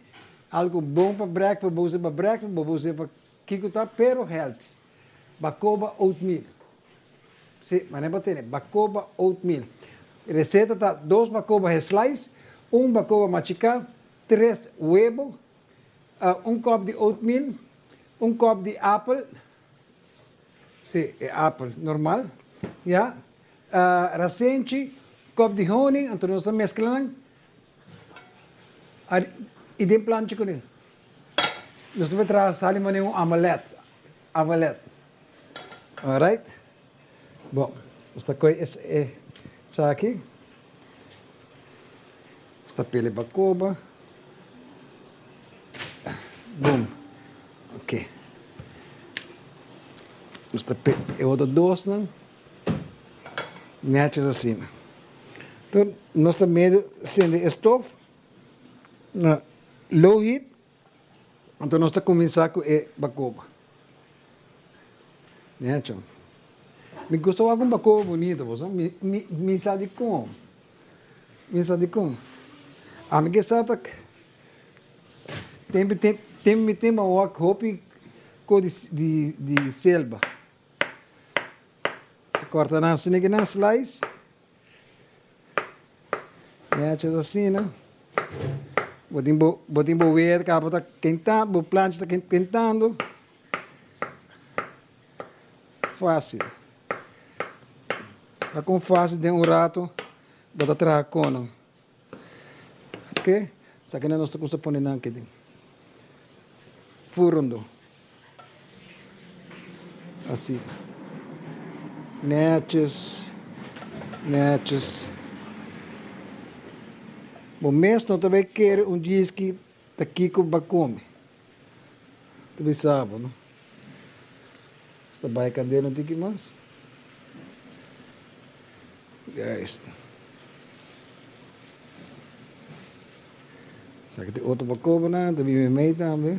algo bon pa breakfast, bo usa pa breakfast, bo usa pa kiko ta, pero healthy. Bacoba oatmeal. Si, manera bo tene, bacoba oatmeal. Receta ta dos bacoba geslice, un bacoba machica, tres webo, un kop di oatmeal, un kop di apel, si, e apel normal, ya, rasenchi, kop di honing, anto nos ta mezcla nan, y den plancha cune. Nos ta bay traha sali manera un omelet, omelet. Alright. Bon, nos ta coge esaki. Nos ta pele bacoba. Boom. Ok. Nos ta pele e otro dosnan. Netjes asina. Enton nos ta medio sende e stof na low heat. Anto nos ta kuminsá ku e bakoba. Necho. Mi gusta wak un bakoba bunito, bo sa. Mi, mi, mi sa dikon. Mi sa dikon. Ami ke sa ta tempu, tempu, tempu mi tempu a wak hopi ko di, di, di selba. Korta nan asina ki nan slice. Netjes asina. Bo tin bo, bo tin bo weer kaba ta kenta, bo plancha ta kentando. Fácil. Ta kon fácil den un rato bo ta traha kono. Ok, esaki nan nos ta kusa pone nan aki den. Furndo. Asina. Netjes, netjes. Bo mes no ta bay kere un djiski ta kiko ba come. Ta bisa bo, no? Sta bay candela un tiki mas. Juist. Esaki tin otro pa koba nan, ta bin meimei tambe.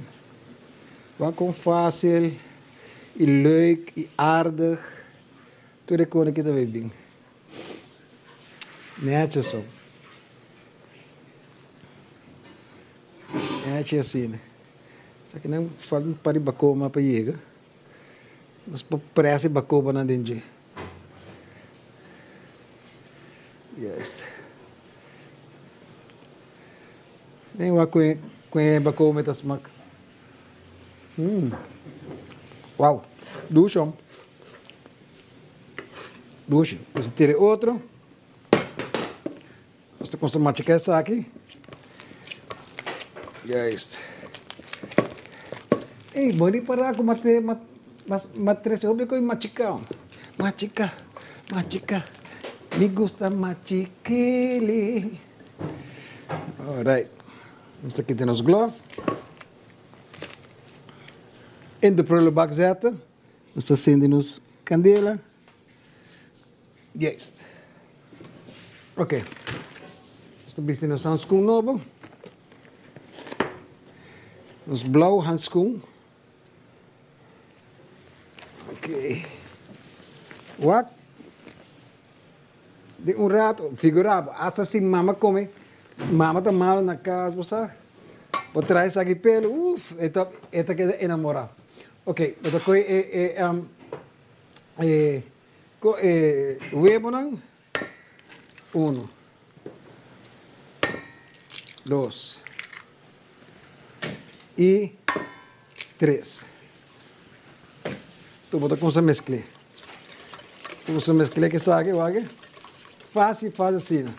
Wak kon fácil i leuk i aardig tur e kos aki ta bay bin. Netjes so. Netjes asina. Esaki nan falta un par di bakoba pa yega. Nos por presa e bakobanan den dje. Juist. Den wak ku e ku e bakoba mi ta smak. Mmm. Wow. Dushi hom. Dushi. Nos ta tira e otro. Nos ta kuminsá machiká esaki. Juist. Ey, bo ripará ku m'a m'a trese hopi ku machiká. Machiká, machiká. Mi gusta machikele. Alright. Nos ta kita nos glove. In de prullenbak zetten. Nos ta sende nos kandela. Juist. Ok. Nos ta bisti nos hanskoen nobo. Nos blauw hanskoen. Ok. Wak. Di un rato, figura bo, hasta si mama come, mama ta malo na cas, bo sa. Bo trae esaki pelo, uf, e ta, e ta keda enamora. Ok, bo ta coge e, e, um, e Ku e webonan, Uno, dos i tres. Tur bo ta kumsa meskl'é. Kumsa meskl'é ku esaki, wak. Fásil, fásil asina.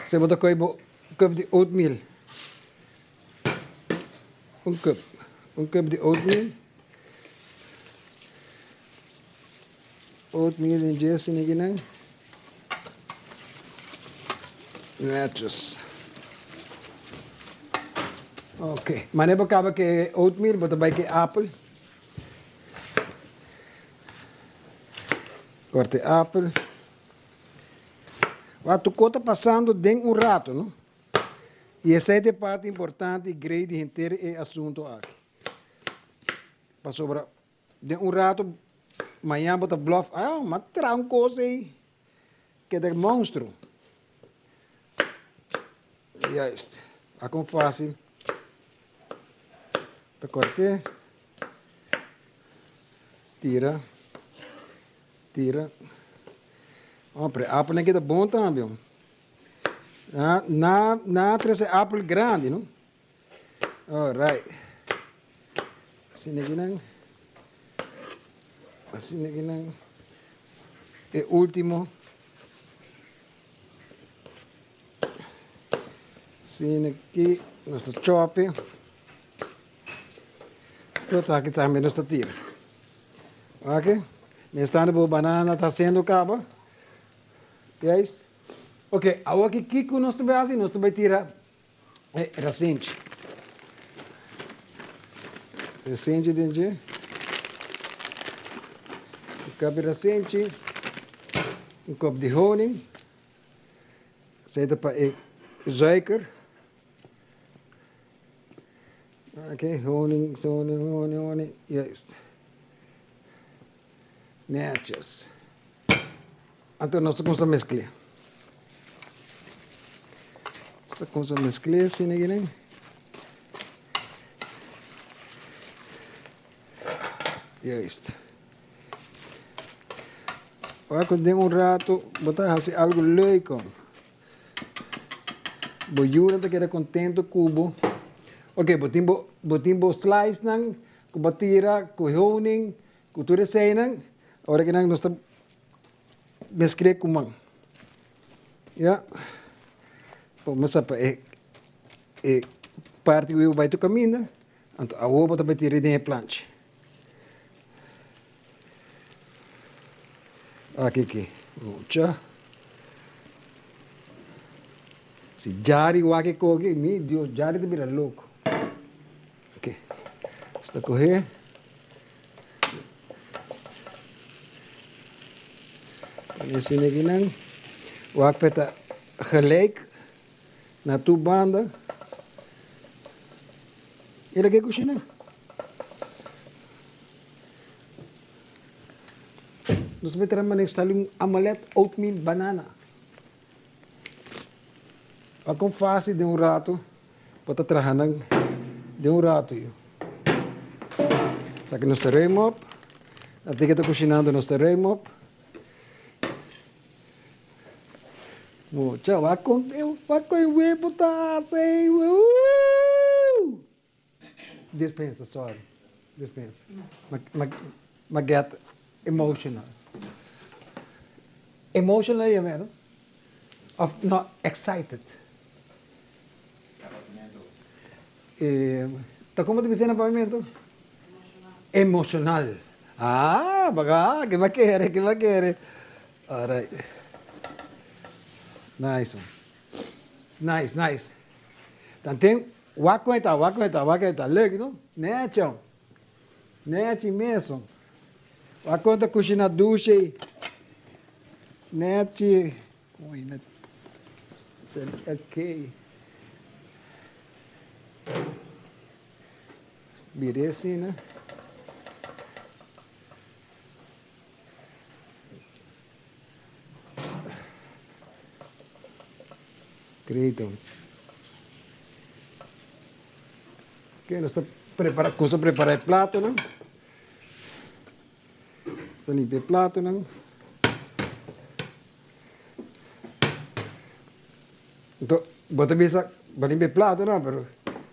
Se bo ta kohe bo cup di oatmeal. Un cup, un cup di oatmeal. Oatmeal den dje asina. Netjes. Ok, manera bo kaba ku e oatmeal, bo ta bai ku e apel. Korta e apel. Wak tur kos ta pasando den un rato, no? I esei ta e parti importante i grei di henter e asunto aki. Pasobra den un rato mañan bo ta blòf, ah, m'a traha un kos ei keda monstruo. Juist. A kon fásil. Ta kòrt'é. Tira. Tira. Oh, pero e apelnan kita bon tambe. Na, na, na trese apel grandi, no? Alright. Asina aki nan. Asina aki nan. E último. Asina aki nos ta chope. Tot aki tambe nos ta tira. Ok. Mientras bo banana ta haciendo caba. Juist. Ok, awor aki kiko nos ta bai haci? Nos ta bai tira e rasenchi. Rasenchi den dje. Un kop di rasenchi. Un kop di honing. Esei ta pa e suiker. Ok, honing, honing, honing, honing. Juist. Netjes. Anto nos ta kumsa meskl'é. Nos ta kumsa meskl'é asina ginen. Juist. Ora ku den un rato bo ta hasi algu leuko. Bo yunan ta keda kontento ku bo. Ok, bo tin bo bo tin bo slicenan ku bo a tira ku honing. Ku tur eseinan, ora ku nan nos ta meskle ku man. Ya. Bo mester pa e e parti ku bo bai tur kaminda, anto awor bo ta bai tira den e plancha. Aki aki, mucha. Si Jari wak e koki, mi Dios, Jari ta bira loko. Ok, nos ta kohe. Asina aki nan. Wak pa e ta gelijk na tur banda. Mira ke kushina. Nos mester a mane sali un omelet oatmeal banana. Wak kon fácil den un rato. Bo ta traha nan den un rato yu. Esaki nos ta ruim op. Ati ke ta kushinando nos ta ruim op. Mucha wak kon wak kon e webu ta hasi wuu. Dispensa sorry dispensa ma get emotional. Emotional ya mero of no excited. Ta como ta bisa na papiamento? Emocional. Ah, baga, ke ba kere, ke ba kere. Alright. Nice one. Nice, nice. Tanten, wak con e ta, wak con e ta, wak con e ta. Leuk, no? Necho. Nechi mesun. Wak con ta cushina dushi. Nechi. Ok. Bira asina. Great. Ok, nos ta prepara, cuminsa prepara e platonan. Nos ta limpia e platonan. Enton, bo ta bisa, bo limpia e platonan, pero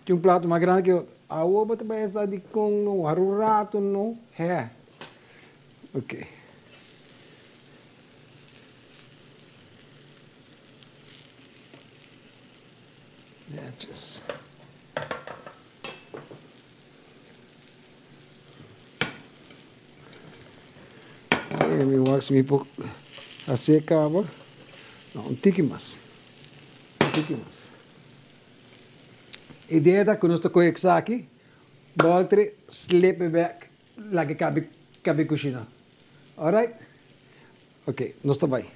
tin un plato mas grandi ke otro. Awor bo ta bai sa dikon no wak un rato no hè. Ok. Netjes. Oke, mi wak si mi por hasi e kaba. No, un tiki mas. Un tiki mas. Idea ta ku nos ta kohe esaki, bolter, slip e bek, laga e kabi kabi kushina. Alright? Oke, nos ta bai.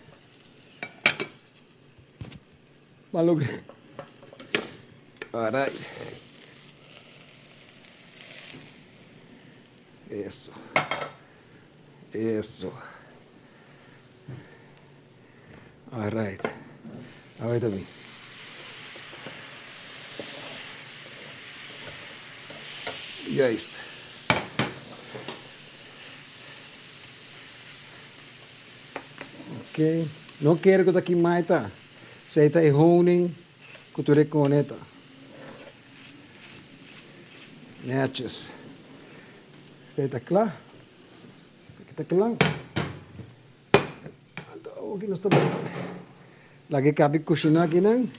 Malo. Alright. Eso. Eso. Alright. Awor ta bin. Juist. Ok. No kere ku ta kimai ta. Esei ta e honing ku tur e kone ta. Netjes. Esei ta kla. Esaki ta kla. Anto awoki nos ta laga e kapi kushiná akinan.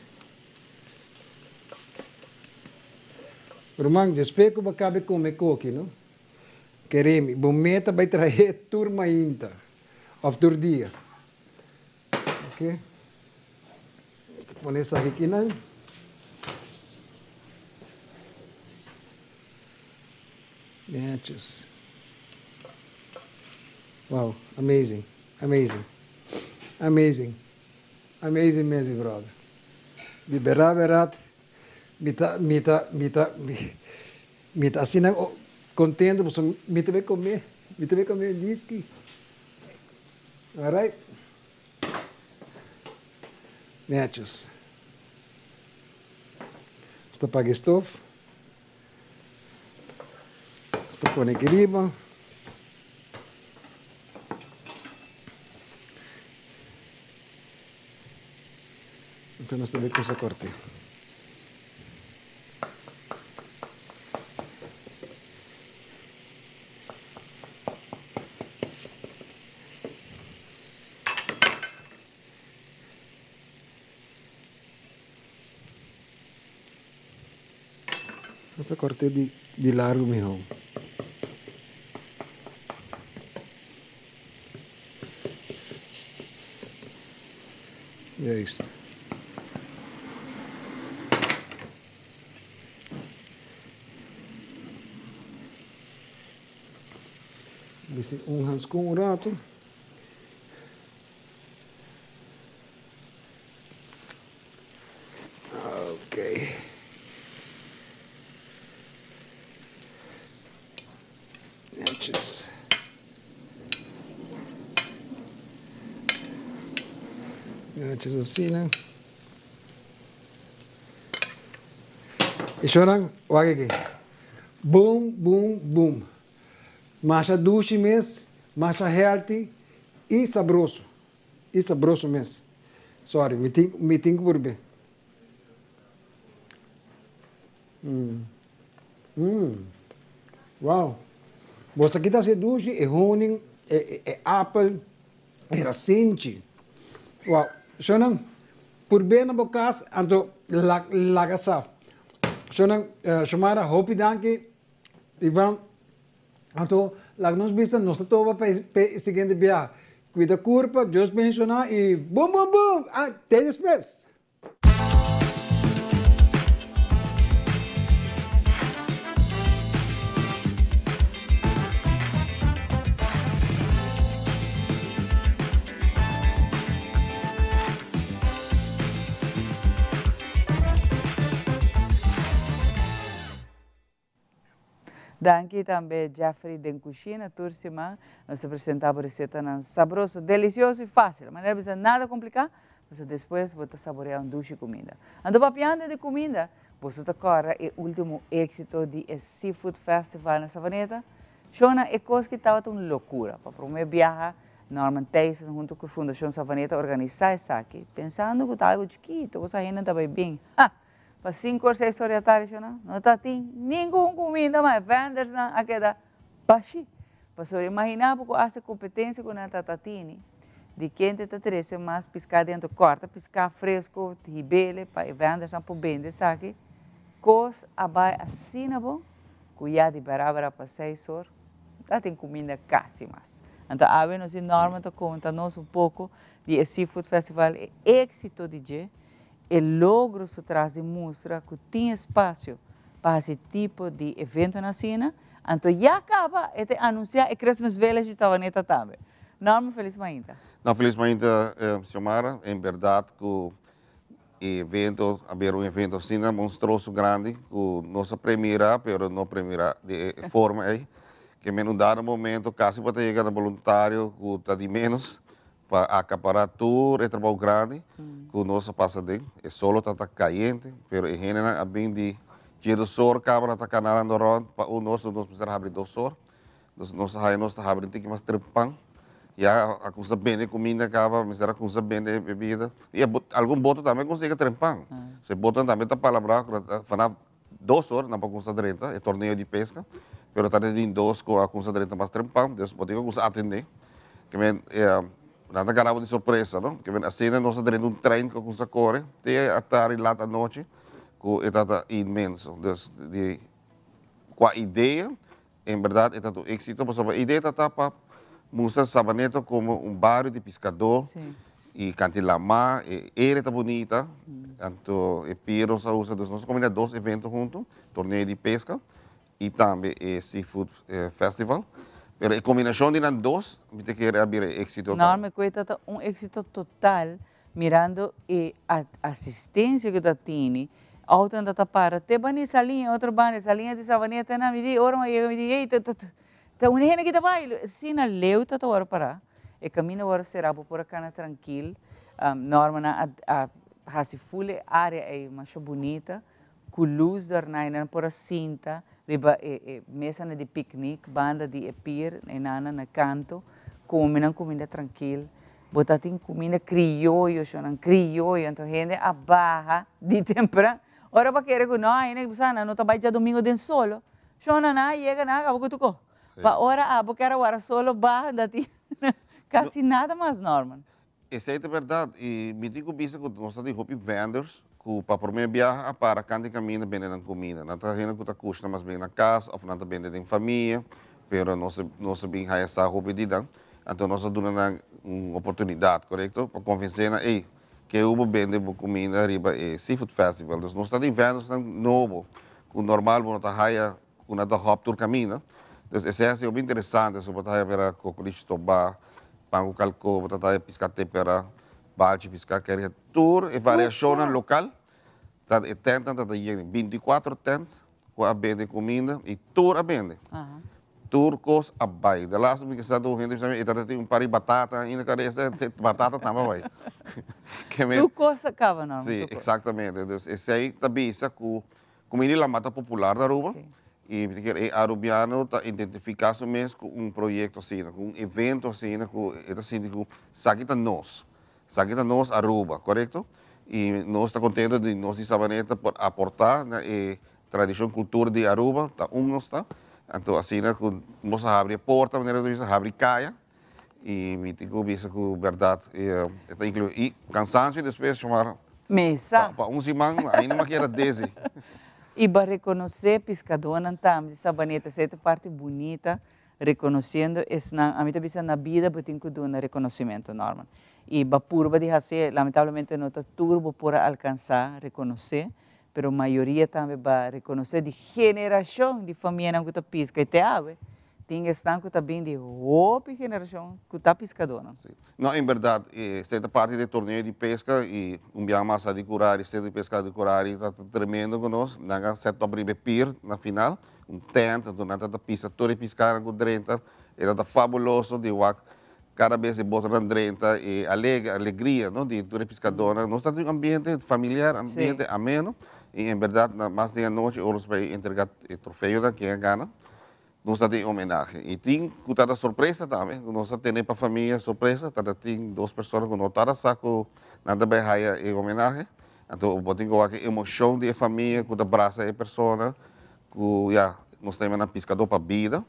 Ruman, despues ku bo kabe kome koki, no? Keremi, bo meta bai trahe tur mainta of tur dia. Ok. Nos ta pone esaki akinan. Netjes. Wow, amazing, amazing, amazing, amazing, amazing, brother. Di berdad, berdad, mi ta, mi ta, mi ta, mi ta asina contento pasobra mi ta bay come, mi ta bay come whisky. Alright. Netjes. Nos ta paga e stof. Nos ta pone aki riba. Anto nos ta bay cusa corte. Nos ta corte di di largo miho. Juist. Bisti un hanskun un rato. Ok. Netjes. Netjes asina. I shonan, wak aki. Boom, boom, boom. Masha dushi mes, masha healthy i sabroso. I sabroso mes. Sorry, mi tin, mi tin ku purbe. Mm. Mm. Wow. Bo sa kita hasi dushi, e honing, e, e, e apel, e rasinchi. Wow. Shonan, purbe na bo kas, anto laga sa. Shonan, uh, Shomara, hopi danki. Ivan, anto laga nos bisa nos ta toba pa e siguiente biaha. Cuida curpa, Dios bendiciona y boom boom boom! Ah, te despues! Danki tambe Jeffrey den cushina tur siman nos ta presenta bo recetanan sabroso, delicioso y facil. Manera bisa nada complica, pasobra despues bo ta saborea un dushi cuminda. Anto papiando di cuminda, boso ta corda e ultimo exito di e Seafood Festival na Savaneta? Shona, e cos ki tabata un locura. Pa prome biaha Norman Thijssen hunto cu Fundacion Savaneta a organisa esaki, pensando cu ta algo chikito, bo sa hende ta bay bin. Ha! Pa sinku or seis or di atardi shona no ta tin ningun kuminda mas e vendersnan a keda bashí. Pasobra imagina bo ku hasta e kompetensia ku nan ta ta tini di kende ta trese mas piská dentro kòrta piská fresko hibele pa e vendersnan por bende esaki kos a bai asina bon ku ya di barabara pa seis or no ta tin kuminda kasi mas. Anto awe nos di Norman ta konta nos un poko di e Seafood Festival e éksito di dje E logro su tras di mustra cu tin espacio pa haci tipo di eventonan asina, anto ya caba e ta anuncia e Christmas Village di Savaneta tambe. Norman, feliz mainta. No, feliz mainta, Xiomara. En berdad cu E evento a bira un evento asina monstruoso grandi ku nos a premira pero no premira di e forma ei. Ke men un dado momento kasi bo ta yega na boluntario ku ta di menos pa akapará tur e trabou grandi ku nos a pasa den. E solo tabata kayente pero e hendenan a bin di djedos or kaba nan ta kanando rònt pa un nos nos mester habri dos or. Nos nos a haya nos ta habri un tiki mas trempan. Ya a kumsa bende kuminda kaba, mester a kumsa bende bebida. I e algun boto tambe a kumsa yega trempan. So e botonan tambe ta palabrá ku nan vanaf dos or nan por kumsa drenta e torneo di peska. Pero ta den dos ku a kumsa drenta mas trempan, dus bo tin ku kumsa atendé. Ke men nan ta gara bo di sorpresa, no? Ke men asina nos a drenta un trein ku a kumsa kore te atardi lat anochi ku e tabata inmenso. Dus di kua idea En berdad e ta un éxito pasobra e idea ta ta pa mustra Sabaneta como un bario di piscadó y canti lama, e area ta bunita, anto e pier nos a usa, dus nos a combina dos evento hunto, torneo di pesca y tambe e seafood festival, pero e combinacion di nan dos mi ta kere a bira e éxito tambe. Norma, cu e ta ta un éxito total Mirando e asistencia cu ta tini, autonan ta ta para te bani saliña, otro banda, saliña di Savaneta nan, mi di, ora mi a yega mi di, ey, ta, ta, ta un hende ki ta bay, asina leu ta ta worde para, e caminda worde cera, bo por a cana trankil, Normanan a a haci full e area ey masha bunita, cu luz dorna y nan por a sinta riba e e mesanan di picnic banda di e pier e nana na canto come nan cuminda trankil bo ta tin cuminda crioyo shownan crioyo anto hende a baha di tempran ora bo a kere cu no ainda bo sa nan no ta bay djadomingo den solo shownan nan a yega nan a caba cu tuco pa ora abo kier a wara solo baha ta tin casi nada mas Norman. Esei ta bèrdat i mi tin ku bisa ku nos ta tin hopi vendors ku pa promé biaha a para kanta e kaminda bende nan kumida. Nan ta hende ku ta kushna mas bien na kas òf nan ta bende den famia, pero nos nos a bin haya sa hopi di nan. Anto nos a duna nan un oportunidat, korekto? Pa konvensé nan, ey, ke bo bende bo kuminda riba e Seafood Festival. Dus nos ta tin vendorsnan nobo ku normal bo no ta haya ku nan ta hòp tur kaminda. Dus esei a sido hopi interesante, so bo ta haya mira kokolish stobá, pan ku kalkó, bo ta haya piská tepera, balchi piská keri, tur e variashonnan lokal ta e tèntnan ta ta yen, binti kuater tènt ku a bende kuminda i tur a bende. Tur kos a bai. De laatste mi kisa un hende bisa mi e ta tin un par di batata ainda karesa, batata tambe a bai. Tur kos a kaba no. Si, eksaktamente. Dus esei ta bisa ku Comida di lama ta popular na Aruba y mi ta kere e Arubiano ta identifica su mes cu un proyecto asina, cu un evento asina cu e ta sinti cu esaki ta nos, esaki ta nos Aruba, corecto? Y nos ta contento di nos di Sabaneta por aporta na e tradicion cultura di Aruba, ta un nos ta, anto asina cu nos a habri e porta, manera nos ta bisa habri caya y mi tin cu bisa cu berdad e ta inclui y cansancio despues Xiomara. Mesa. Pa un siman ainda mi a keda dizzy. Y ba reconoce piscadornan tambe di Sabaneta, esey ta parti bunita, reconociendo esnan, ami ta bisa na bida bo tin cu duna reconocimento Norman. Y ba purba di haci, lamentablemente no ta tur bo por a alcansa reconoce, pero mayoria tambe ba reconoce di generacion di famianan cu ta pisca y te awe Tin esnan ku ta bin di hopi generashon ku ta piskadónan. Sí. No, en bèrdat, esei ta parti di e torneo di peska i un biaha mas a di Curari, Centro di Pesca di Curari ta tremendo ku nos. Nan a set up riba e pier na final, un tent, anto nan ta pisa tur e piskanan ku drenta. E ta fabuloso di wak kada bes e botonan drenta e alegria, no, di tur e piskadónan. Nos ta tin un ambiente familiar, ambiente ameno i en bèrdat na mas di anochi ora nos bai entrega e trofeonan ken a gana. Nos ta tin homenahe y tin cu ta da sorpresa tambe, cu nos a tene pa famia sorpresa, ta tin dos persona cu no ta sa cu nan ta bay haya e homenahe, anto bo tin cu wak e emocion di e famia cu ta brasa e persona cu ya nos ta yama nan piscador pa bida,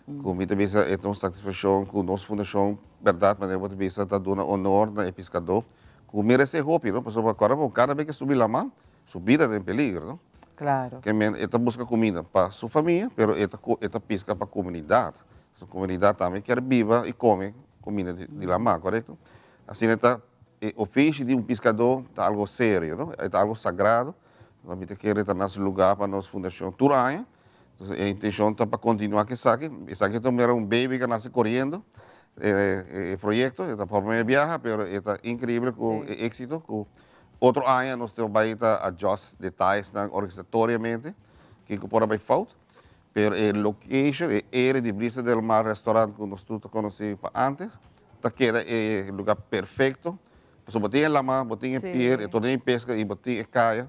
cu mi ta bisa e ta un satisfaccion cu nos fundacion berdad manera bo ta bisa ta duna honor na e piscador cu merece hopi no, pasobra acorda bo cada bes cu e subi lama Su bida ta den peligro, no? Claro. Ke men e ta buska kumida pa su famia, pero e ta e ta piska pa komunidat. Su komunidat tambe kier biba i kome kumida di di lamá, korekto? Asina ta e ofishi di un piskadó ta algo serio, no? E ta algo sagrado. Nos mi ta kere ta na su lugá pa nos fundashon tur aña. Entonces e intenshon ta pa kontinuá ku esaki. Esaki ta mira un baby ku a nase koriendo, e e proyekto. E ta promé biaha, pero e ta inkreibel ku e éksito ku. Otro aña nos ta bay ta adjust detayesnan organisatoriamente, kico por a bay fout, pero e location, e area di Brisa del Mar Restaurant cu nos tur ta conoci pa antes, ta keda e lugar perfecto, pasobra bo tin e lama, bo tin e pier, e torneo di pesca y bo tin e caya,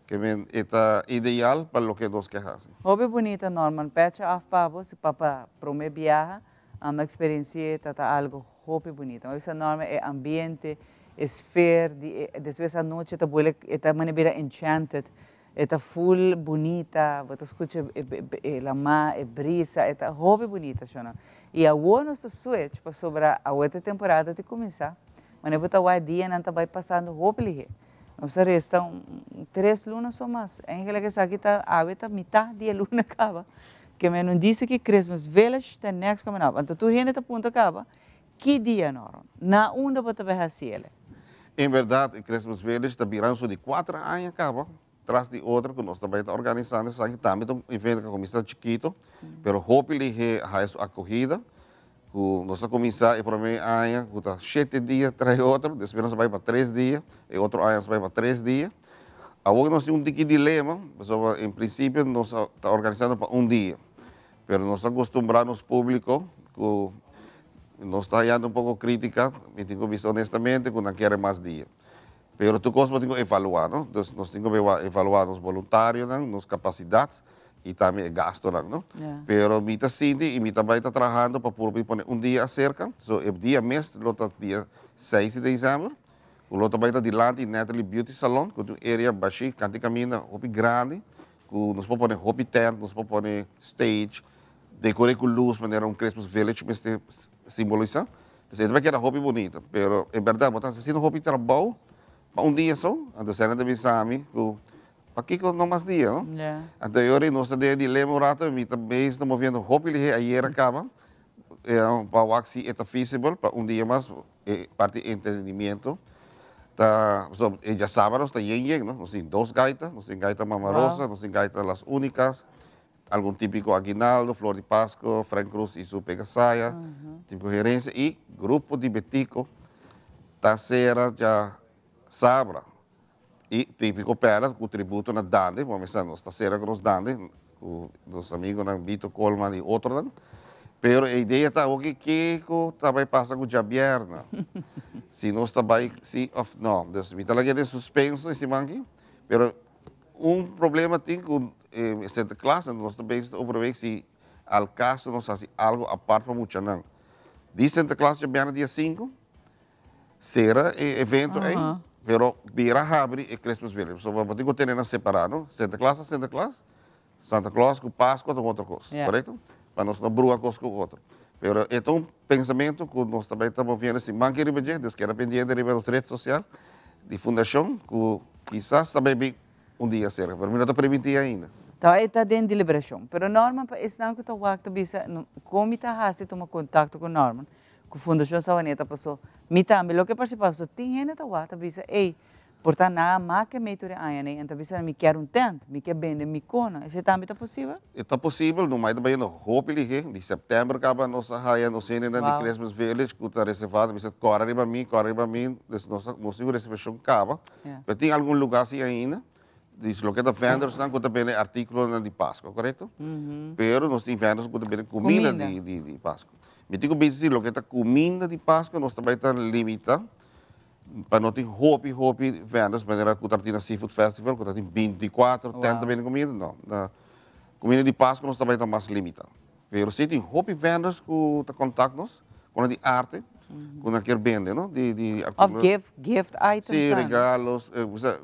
ke men e ta ideal pa loke nos ke haci. Hopi bunita Norman, pecha af pa bo si pa pa prome biaha Amo experienci'e ta ta algo hopi bunita. Mi a bisa Norma e ambiente, e sfeer di e despues anochi ta buele e ta mane bira enchanted, e ta full bunita, bo ta scucha e lama, e brisa, e ta hopi bunita shona. Y awo nos ta switch pasobra awo ta e temporada ta cuminsa, mane bo ta wak dianan ta bay pasando hopi lihe. Nos ta resta un tres luna so mas. Eigenlijk esaki ta awe ta mitad di e luna caba. Ke men no dice ki Christmas Village ta next coming up. Anto tur hende ta punta caba, ki dia Norman? Na unda bo ta bay haci ele? En berdad e Christmas Village ta bira so di cuater aña caba tras di otro cu nos ta bay ta organisando esaki. Tambe ta un evento cu a cuminsa chikito, pero hopi lihe a haya su acogida. Ku nos a kuminsá e promé aña ku ta shete dia tras e otro, despues nos a bai pa tres dia, e otro aña nos a bai pa tres dia. Awor nos tin un tiki dilema, pasobra en prinsipio nos a ta organisando pa un dia, pero nos a kustumbrá nos públiko ku nos ta hayando un poko krítika, mi tin ku bisa honestamente ku nan kere mas dia. Pero tur kos bo tin ku evaluá, no? Dus nos tin ku evaluá nos boluntarionan, nos kapasidat y tambe e gastonan, no? Pero mi ta sinti y mi ta bay ta trahando pa purba y pone un dia acerca, so e dia mes lo ta dia seis di december, cu lo ta bay ta dilanti Natalie Beauty Salon, cu ta un area bashi, canti caminda hopi grandi, cu nos por pone hopi tent, nos por pone stage, decore cu luz manera un Christmas village mester simbolisa. Entonces e ta bay keda hopi bunita, pero en berdad bo ta haci asina hopi trabao pa un dia so, anto esei nan ta bisa mi cu Pakiko no mas dia, no? Anto e ora ei nos ta den e dilema un rato, mi ta bezig ta moviendo hopi lihé, ayer a kaba, pa wak si e ta feasible pa un dia mas, e parti di entretenimiento ta, pasobra e djasabra nos ta yen yen, no? Nos tin dos gaita, nos tin gaita Mama Rosa, nos tin gaita Las Unicas, algun tipiko aguinaldo, Flor di Pasco, Frank Cruz y su Pegasaya, tipiko Herencia y grupo di Betico ta sera djasabra. Y tipico pera cu tributo na Dande, bo a mester nos ta cera cu nos Dande, cu nos amigonan Vito Colman y otronan. Pero e idea ta awor kico ta bay pasa cu djabierna, si nos ta bay si of no. Dus mi ta laga den suspenso e siman aki, pero un problema tin cu e Sinterklaas, nos ta bezig ta overweeg si al caso nos haci algo apart pa muchanan. Di Sinterklaas djabierna dia cinco, Sera e evento ei, pero bira habri e Christmas Village. Pasobra bo tin ku tene nan separá, no? Santa Claus ta Santa Claus, Santa Claus ku Pascua ta un otro kos, korekto? Pa nos no brua kos ku otro. Pero e ta un pensamentu ku nos ta bai ta moviendo siman ki riba dje, dus keda pendiente riba nos red sosial di fundashon ku kisas ta bai bin un dia serka, pero mi no ta permití ainda. Ta e ta den deliberashon. Pero Norman pa esnan ku ta wak ta bisa, kon mi ta hasi tuma kontakto ku Norman? Ku Fundashon Savaneta paso mi tambe lo ke partisipá paso tin hende ta wak ta bisa ey por ta nan a make mei tur e aña nei en ta bisa mi kier un tent mi ke bende mi kona esei tambe ta posibel? E ta posibel no mai ta bayendo hopi lihe di sèptèmber kaba nos a haya nos hendenan di Christmas Village ku ta reservá ta bisa kòrda riba mi kòrda riba mi dus nos a nos tin un reservashon kaba pero tin algun lugá si ainda di loke ta vendors nan ku ta bende artíkulonan di Paskua korekto pero nos tin vendors ku ta bende kuminda di Paskua. Mi tin ku bisa si loke ta kuminda di Paskua nos ta bai ta limita pa no tin hopi hopi vendors manera ku tabatin na Seafood Festival ku tabatin bintikuater tent ta bende kuminda no. Na kuminda di Paskua nos ta bai ta mas limita. Pero si tin hopi vendors ku ta kontak nos ku nan di arte ku nan kier bende no di di Of gift gift items Si regalos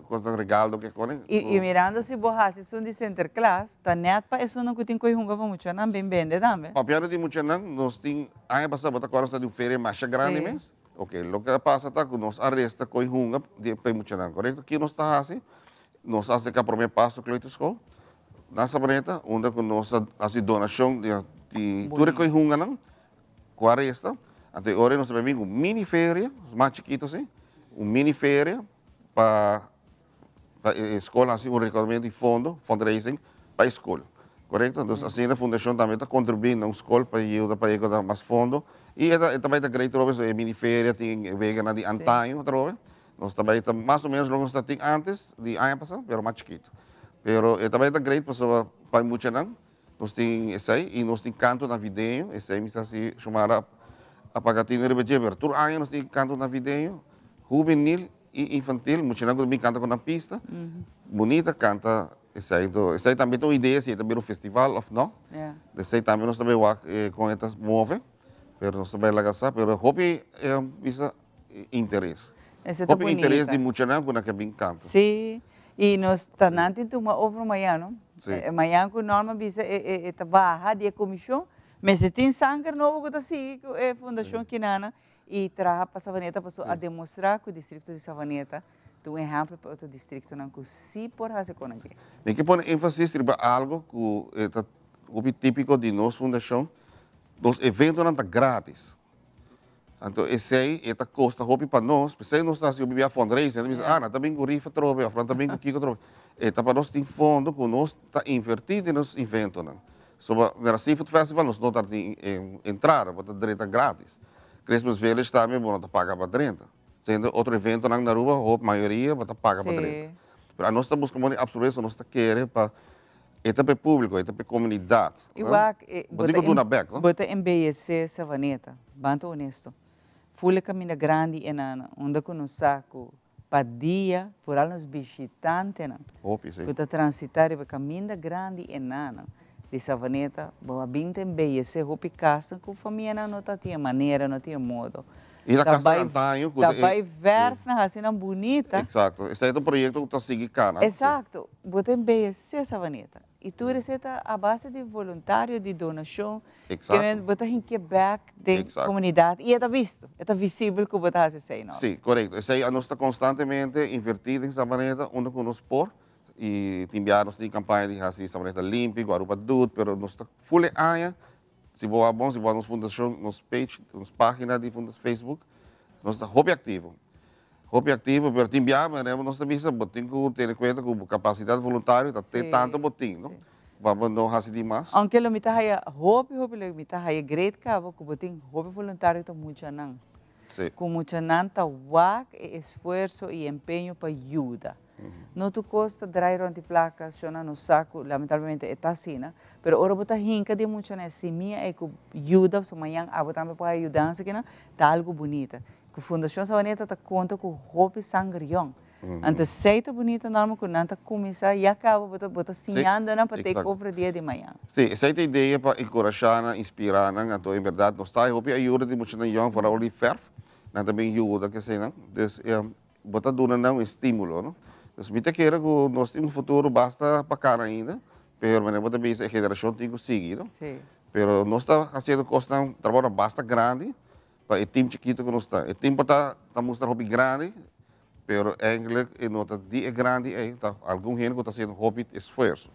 kosnan regaldo ke kone. I mirando si bo hasi esun di Sinterklaas Ta net pa esunnan ku tin koe hunga pa muchanan bin bende tambe. Papiando di muchanan, nos tin aña pasá bo ta kòrda nos ta di un feria masha grandi mes? Oke, loke a pasa ta ku nos a resta koe hunga di pa e muchanan, korekto? Ki nos ta hasi? Nos a aserká promé paso kleuterschool na Sabaneta, unda ku nos a hasi donashon di di tur e koe hunganan ku a resta. Anto e ora ei nos ta bai bin ku un mini feria, mas chikitu así, un mini feria pa Pa e skol hasi un recaudamento di fondo, fundraising, pa e skol. Korekto? Entonces asina fundashon tambe ta kontribuí na un skol pa yuda pa rekoudá mas fondo. I e ta e ta bai ta great atrobe, so e mini feria tin e weganan di antaño atrobe. Nos ta bai ta mas o menos loke nos ta tin antes di aña pasa, pero mas chikito. Pero e ta bai ta great pasobra pa e muchanan nos tin esei y nos tin canto navideño, esei mi sa si Xiomara a paga tino riba dje, pero tur aña nos tin canto navideño, hubenil y infantil, muchanan ku ta bin kanta ku nan pista, bunita kanta esei. Enton esei tambe ta un idea si e ta bira un festival of no, esei tambe nos ta bai wak kon e ta move, pero nos ta bai laga sa, pero hopi bisa interes. Esei ta Hopi interes bunita. di muchanan ku nan ke bin kanta. Sí, y nos ta nan tin tuma over mañan, no? Sí. Mañan ku Norma bisa e e e ta baha di e komishon, mester tin sanger nobo ku ta sigui ku e fundashon Kinana y traha pa Savaneta paso a demostra ku distrikto di Savaneta ta un ehèmpel pa otro distriktonan ku sí por hasi kon aki. Mi ke pone énfasis riba algo ku e ta hopi típiko di nos fundashon, nos eventonan ta gratis. Anto esei e ta kosta hopi pa nos, p'esei nos ta hasi hopi bia fundraising, nan ta bisa, ah, nan ta bin ku rifa atrobe òf nan ta bin ku kiko atrobe. E ta pa nos tin fondo ku nos ta invertí den nos eventonan. Soba na Seafood Festival nos no ta tin entrada, bo ta drenta gratis. Christmas Village tambe bo no ta paga pa drenta. Siendo otro eventonan na Aruba, hopi mayoria bo ta paga pa drenta. Pero anos ta buska modo di absorbe eso, nos ta kere pa e ta pa e publico, e ta pa e comunidad. I wak, e, Bo tin ku duna bek, no? Bo ta embeyece Savaneta, ban ta honesto. Ful e caminda grandi enan, unda cu nos sa cu pa dia, vooral nos bishitantenan, Hopi, si. cu ta transita riba e caminda grandi enan di Savaneta, bo a bin ta embeyece hopi casnan cu famianan no ta tin e manera, no tin e modo. I na Ta cas bai, antaño cu ta e bai verf nan haci nan bunita. Exacto. Esey ta un proyecto cu ta sigui cana. Exacto. Bo ta embeyece Savaneta. Y tur esey ta a base di voluntario, di donacion. Exacto. Bo ta hinke bek den comunidad y e ta bisto, e ta visibel cu bo ta haci esey, no? Si, corecto. Esey nos ta constantemente inverti den Savaneta unda cu nos por. Y tin biaha nos tin campaña di haci Savaneta limpi, cu Aruba Doet, pero nos ta full e aña. Si bo wak bon, si bo wak nos fundacion, nos page, nos pagina di Facebook, nos ta hopi activo. Hopi activo, pero tin biaha manera nos ta bisa, bo tin cu tene cuenta cu bo capacidad voluntario ta te tanto bo tin, no? Pa bo no haci di mas. Aunke lo mi ta haya hopi, hopi leuk, mi ta haya great caba cu bo tin hopi voluntario ta muchanan. Cu muchanan ta wak e esfuerso y empeño pa yuda. No tur cos ta draai rond di placa, shona no sa cu lamentablemente e ta asina, pero ora bo ta hinca di muchanan e simia ey cu yuda, pasobra mañan abo tambe por haya yudansa kinan, ta algo bunita. Cu Fundacion Sabaneta ta conta cu hopi sanger yong. Anto esey ta bunita norma cu nan ta cuminsa ya caba bo ta bo ta siñando nan pa take over dia di mañan. Si, esey ta idea pa encurasha nan, inspira nan, anto en berdad nos ta hopi ayuda di muchanan yong vooral di verf, nan ta bin yuda keseynan, dus bo ta duna nan un estimulo, no? Dus mi ta kere cu nos tin un futuro basta bacana ainda, pero manera bo ta bisa e generacion tin cu sigui, no? Pero nos ta haciendo cosnan, trabounan basta grandi, Pa e team chikito ku nos ta. E team por ta ta mustra hopi grandi, pero eigenlijk e no ta di e grandi ei, ta algun hende ku ta hasiendo hopi esfuerso.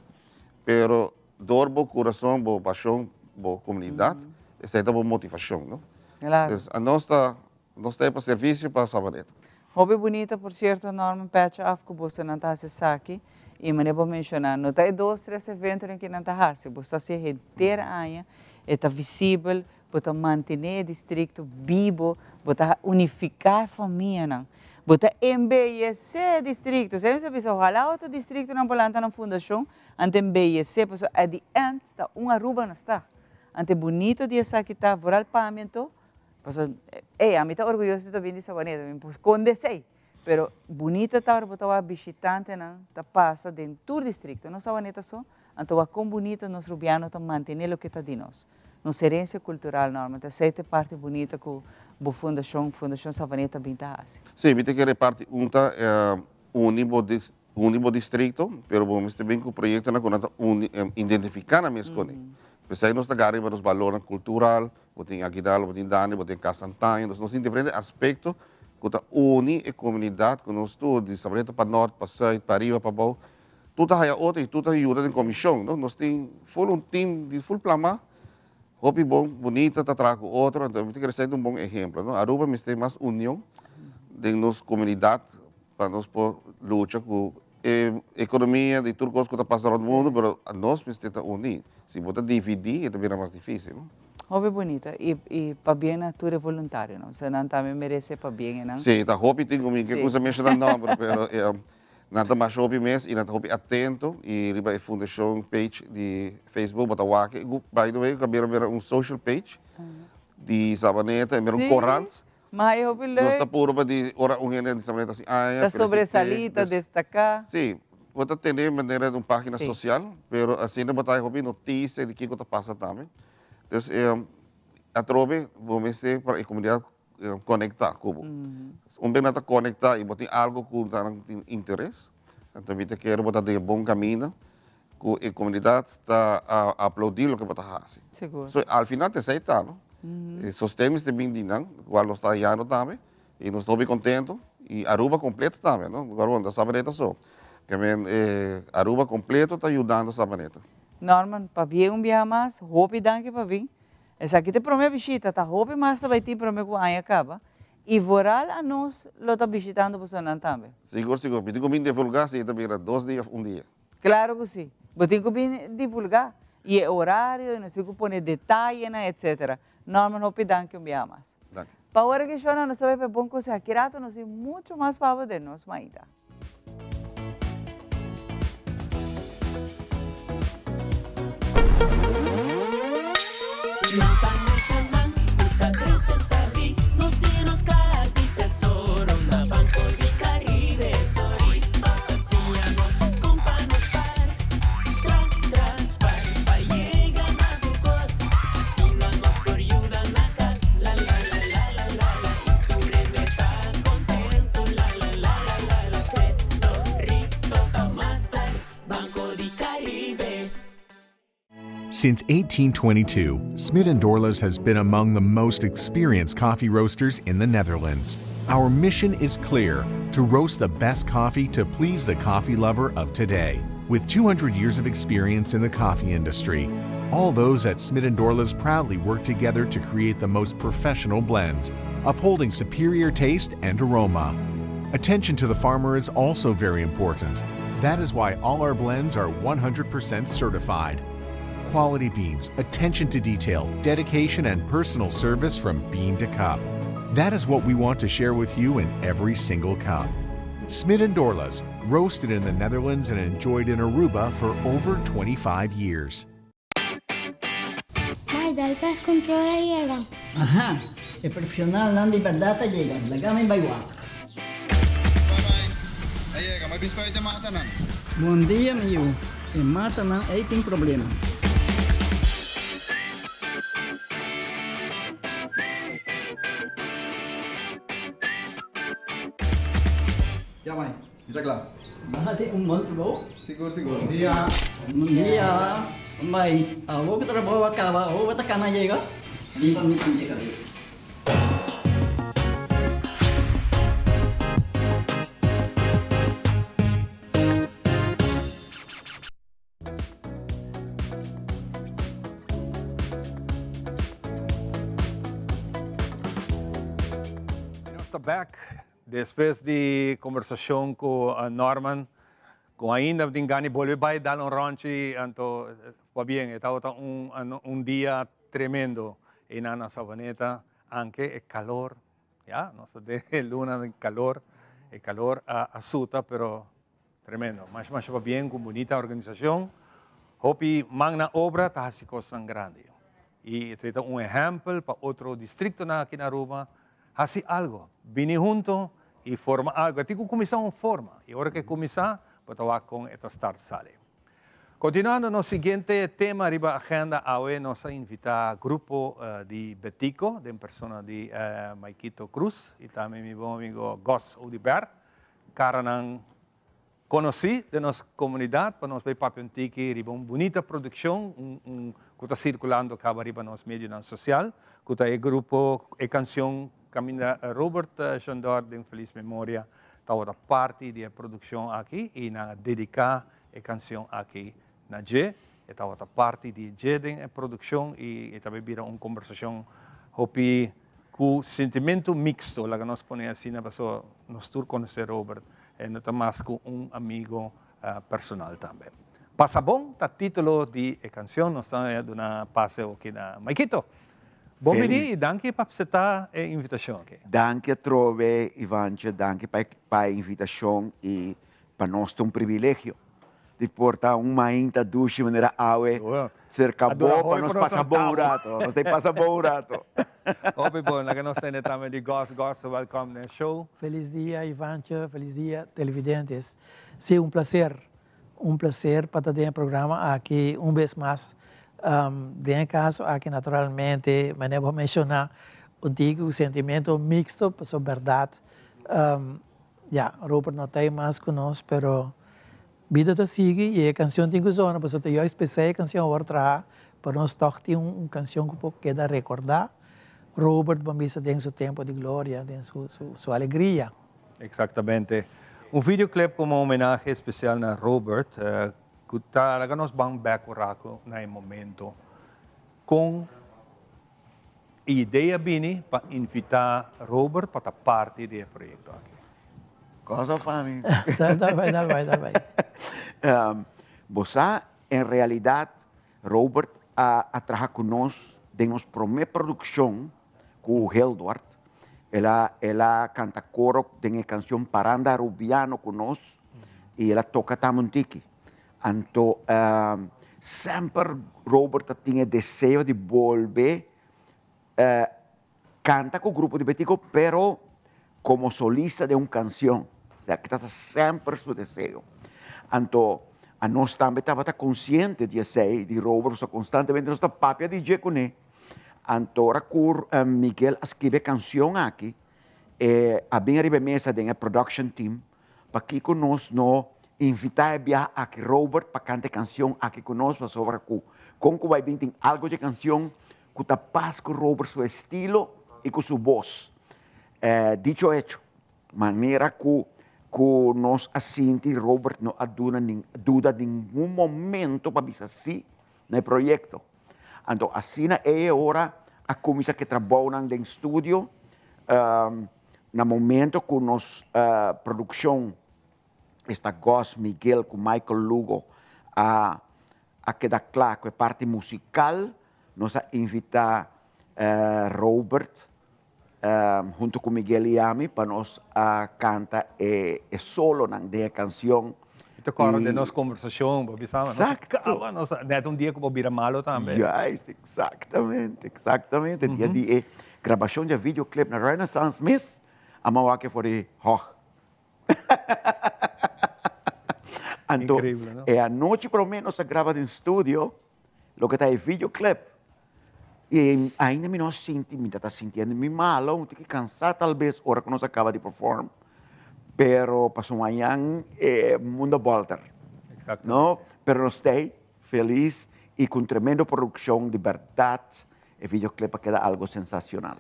Pero dor bo kurason, bo pashon, bo komunidat, esei ta bo motivashon, no? Claro. Dus anos ta, nos ta ei pa servisio pa Sabaneta. Hopi bunita por cierto Norman pecha af cu bosonan ta haci esaki y manera bo menciona no ta e dos tres eventonan ki nan ta haci bo ta haci henter aña e ta visibel Bo ta mantené e distrikto bibo, bo ta unifiká e famianan, bo ta embeyesé e distrikto. Esei mi sa bisa, ojalá otro distriktonan por lanta nan fundashon anto embeyesé, pasobra at the end ta un Aruba nos ta. Anto e bunito di esaki ta, vooral pa mi anto, pasobra, ey, ami ta orguyoso di ta bini di Sabaneta, mi por skonde esei. Pero bunita ta ora bo ta wak bishitantenan ta pasa den tur distrikto, no Sabaneta so, anto wak kon bunita nos rubiano ta mantené loke ta di nos. Nos herencia cultural norma ta esey ta e parti bunita cu bo fundacion, Fundacion Savaneta bin ta haci. Sí, mi ta kere parti un ta uni bo uni bo districto, pero bo mester bin cu proyectonan cu nan ta uni identifica nan mes cune. P'esey nos ta gara riba nos balornan cultural, bo tin Aguinaldo, bo tin Dande, bo tin Cas Santaña, nos tin diferente aspecto cu ta uni e comunidad cu nos tur, di Savaneta pa nort, pa zuid, pa ariba, pa abou. Tur ta haya otro y tur ta yuda den comision, no? Nos tin full un team di full plama, hopi bon, bunita ta traha cu otro, enton mi ta kere ser un bon ehemplo, no? Aruba mester mas union den nos comunidad pa nos por lucha cu e economia di tur cos cu ta pasa rond mundo, pero nos mester ta uni. Si bo ta dividi e ta bira mas dificil, no? Hopi bunita y y pabien na tur e voluntarionan, osea nan tambe merece pabien enan. Sí, ta hopi tin cu mi ke cusa menciona nomber, pero nan ta masha hopi mes y nan ta hopi atento y riba e fundacion page di Facebook bo ta wak e by the way cu a bira bira un social page di Sabaneta e mira un corant. Ma e hopi leuk. Nos ta puro pa di ora un hende di Sabaneta si aña Ta sobresalí, ta destaká. Sí, bo ta tene manera di un página sosial, pero asina bo ta hay hopi notisia di kiko ta pasa tambe. Entonces, atrobe bo mester pa e komunidat konektá ku bo. Un bes nan ta konektá i bo tin algu ku nan tin interes, anto mi ta kere bo ta den e bon kaminda ku e komunidat ta aplaudí loke bo ta hasi. Sigur. So al final ta esei ta, no? E sosten mester bin di nan, kual nos ta hayando tambe, i nos ta hopi kontento, i Aruba kompleto tambe, no? Awor no ta Sabaneta so. Ke men Aruba kompleto ta yudando Sabaneta. Norman, pabia un biaha mas, hopi danki pa bin. Esaki ta e prome bishita, ta hopi mas ta bai tin prome ku aña kaba. I vooral anos lo ta bishitando bosonan tambe. Sigur, sigur. Mi tin ku bin divulgá si e ta bira dos dia of un dia. Claro cu si. Bo tin cu bin divulga y e horario y nos tin cu pone detayenan etc. Norman hopi danki un biaha mas. Danki. Pa ora ki shona nos ta bay pa e bon conseho aki rato nos tin mucho mas pa bo den nos maita. Nos ta muchanan cu ta crece sabi, nos tin nos caha di tesoro na Banco di Caribe. Sorry pa siña nos con pa nos par, tra tras par pa yega na tur cos. Asina nos por yuda na cas, la la la la la la la y tur hende ta contento, la la la la la la tesorito ta master, Banco di Caribe. Since 1822, Smit & Dorlas has been among the most experienced coffee roasters in the Netherlands. Our mission is clear: to roast the best coffee to please the coffee lover of today. With 200 years of experience in the coffee industry, all those at Smit & Dorlas proudly work together to create the most professional blends, upholding superior taste and aroma. Attention to the farmer is also very important. That is why all our blends are 100% certified. Quality beans, attention to detail, dedication, and personal service from bean to cup. That is what we want to share with you in every single cup. Smit & Dorlas, roasted in the Netherlands and enjoyed in Aruba for over 25 years. Mai, dal pest control a yega. Aha, e profesionalnan di berdad a yega, laga mi bai wak. Bye bye, a yega, mi a bisa pa e matanan. Bon dia mi yu, e matanan ei tin problema. Ya mai, mi ta kla. Baha tin un bon trabou. Sigur sigur. Bon dia. Bon dia. Mai, awor ku trabou a kaba, awor bo ta kana yega? Riba mi sinti kabes. Nos ta bek despues di conversacion cu Norman, cu ainda tin gana di bolbe bay dal un ronchi, anto pabien e tabata un dia tremendo eynan na Savaneta, anke e calor, ya, nos ta den e luna di calor, e calor a suta pero Tremendo. Masha masha pabien cu bunita organisacion. Hopi man na obra ta haci cosnan grandi. Y esey ta un ehempel pa otro districtonan aki na Aruba. Haci algo. Bini hunto y forma algo. E tin cu cuminsa un forma. Y ora cu e cuminsa, bo ta wak con e ta start sali. Continuando nos siguiente tema riba agenda awe nos a invita grupo di Betico den persona di Maikito Cruz y tambe mi bon amigo Gos Oduber. Karanan konosí den nos komunidat pa nos bai papia un tiki riba un bunita produkshon un ku ta sirkulando kaba riba nos medionan sosial ku ta e grupo e kansion kaminda Robert Jandor den felis memoria tabata parti di e produkshon aki i nan a dediká e kansion aki na dje. E tabata parti di dje den e produkshon i e ta bai bira un kombersashon hopi Ku sentimentu mixto, laga nos pone asina pasobra nos tur konosé Robert, e no ta mas ku un amigo personal tambe. Pasa bon ta titulo di e kanshon, nos ta duna pase oki na Maikito. Bon bini y danki pa acepta e invitacion aki. Danki atrobe Ivantje, danki pa pa e invitacion y pa nos ta un privilegio di por ta un mainta dushi manera awe cerca bo pa nos pasa bon un rato, nos ta pasa bon un rato. Hopi bon, laga nos tende tambe di Gos, Gos welcome na e show. Feliz dia Ivantje, feliz dia televidentes. Si un placer Un placer pa ta den e programa aki un bes mas. Den e caso aki naturalmente manera bo a menciona un tiki cu sentimento mixto pasobra berdad ya Robert no ta ey mas cu nos pero bida ta sigui y e cancion tin cu zona pasobra ta juist p'esey e cancion a worde traha pa nos tog tin un cancion cu por keda recorda Robert bo a bisa den su tempo di gloria den su alegria. Exactamente. Un videoclip como homenahe especial na Robert, cu ta laga nos ban bek un rato na e momento con e idea bini pa invita Robert pa ta parti di e proyecto aki. Cosa funny. Ta bai, ta bai, ta bai. Bo sa, en realidad Robert a traha cu nos den nos prome produccion cu Hildward. El a el a canta coro den e cancion Paranda Arubiano cu nos y el a toca tambe un tiki. Anto semper Robert a tin e deseo di bolbe canta cu Grupo di Betico pero como solista den un cancion. Esaki tabata semper su deseo. Anto anos tambe tabata consciente di esey di Robert pasobra constantemente nos ta papia di dje cune. Anto ora cu Miguel a scribi e cancion aki e a bin ariba e mesa den e production team pakico nos no invita e biaha aki Robert pa canta e cancion aki cu nos pasobra cu con cu bay bin tin algo dje cancion cu ta pas cu Robert su estilo y cu su bos. Dicho hecho, manera cu cu nos a sinti Robert no a duna nin duda ningun momento pa bisa si na e proyecto. Anto asina ey e ora a cuminsa cu e trabounan den studio na momento cu nos produccion esta Gos Miguel cu Michael Lugo a a keda kla ku e parti musikal, nos a invitá Robert huntu ku Miguel i ami pa nos a kanta e solonan den e kansion. Mi ta kòrda den nos kombersashon, bo bisa nos a kaba, nos a, nèt un dia ku bo bira malo tambe. Juist, eksaktamente, eksaktamente. Dia di e grabashon di e videoclip na Renaissance mes, a mawak e for di hòg. Anto, Increíble, no? e anochi promé nos a graba den studio loke ta e videoclip. I ainda mi no a sinti, mi ta sintiendo mi malo, un tiki cansá tal bes ora ku nos a kaba di perform. Pero pasobra mañan e mundo a bolter. Exactamente. No? Pero nos ta ei felis i ku un tremendo produkshon di bèrdat e videoclip a keda algo sensacional.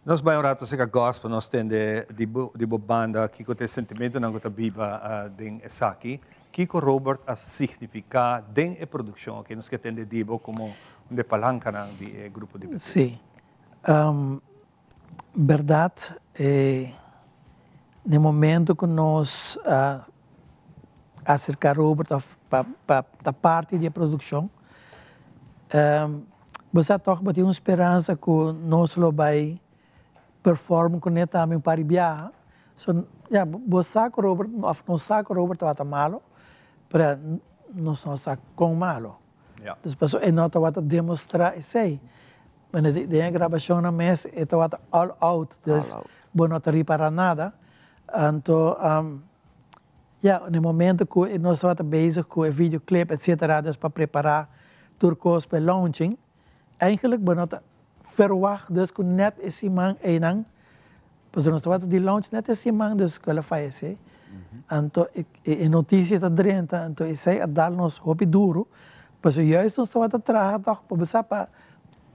Nos bai un rato cerca Gospel, nos tende di bo di bo banda kico ta e sentimentonan cu ta biba den esaki. Kico Robert a significa den e produccion aki? Nos ke tende di bo como un di e palancanan di e grupo di Betico. Sí. Berdad e na e momento cu nos a acerca Robert of pa pa ta parti di e produccion, Bo sa tòg bo tin un speransa ku nos lo bai perform kuné tambe un par di biaha. So, ya, bo sa ku Robert, òf nos sa ku Robert tabata malo, pero nos no sa kon malo. Dus pasobra e no tabata demostrá esei. Bueno, den e grabashonnan mes e tabata all out, dus bo no ta ripará nada. Anto, Ya, na e momento cu nos tabata bezig cu e videoclip etcetera, dus pa prepara tur cos pa e launching, eigenlijk bo no ta verwacht dus cu net e siman eynan, pasobra nos tabata di launch net e siman dus cu el a fayece, anto e noticia ta drenta, anto esey a dal nos hopi duro, pasobra juist nos tabata traha toch pa bo sa pa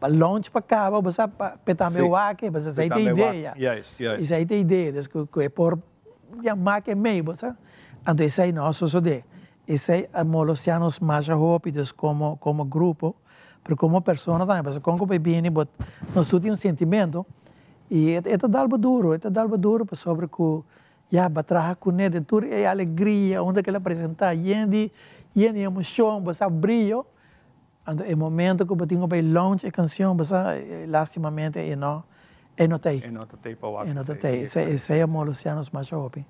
launch pa caba, bo sa pa pe tambe wak, pasobra esey ta e idea, esey ta e idea, dus cu e por. Ya make mei, bo sa. Anto esei no a sosodé. Esei a molestiá nos masha hopi, dus komo komo grupo, pero komo persona tambe, pasobra kon ku bo bini bo nos tur tin un sentimentu i e ta dal bo duru, e ta dal bo duru pasobra ku ya bo a traha kuné den tur e alegria unda ku el a presentá yen di yen di emoshon, bo sa brio. Anto e momento ku bo tin ku bai launch e kanshon bo sa lastimamente e no e no ta ei. E no ta tei pa wak E no ta tei. Esei esei a molestia nos masha hopi.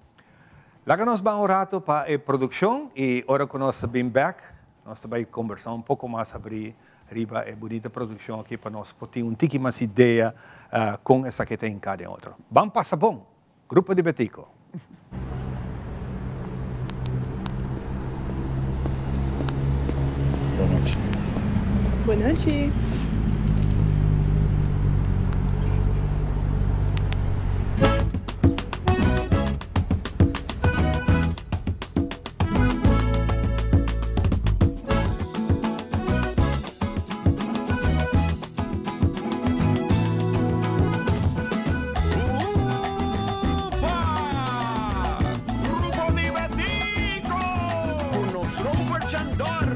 Laga nos ban un rato pa e produkshon i ora ku nos ta bin bek nos ta bai kombersá un poko mas habrí riba e bunita produkshon aki pa nos por tin un tiki mas idea kon esaki ta hinká den otro. Ban pasa bon! Grupo di Betico. Bon nochi. Bon nochi. Grupo di Betico! Cu nos Robert Chandor.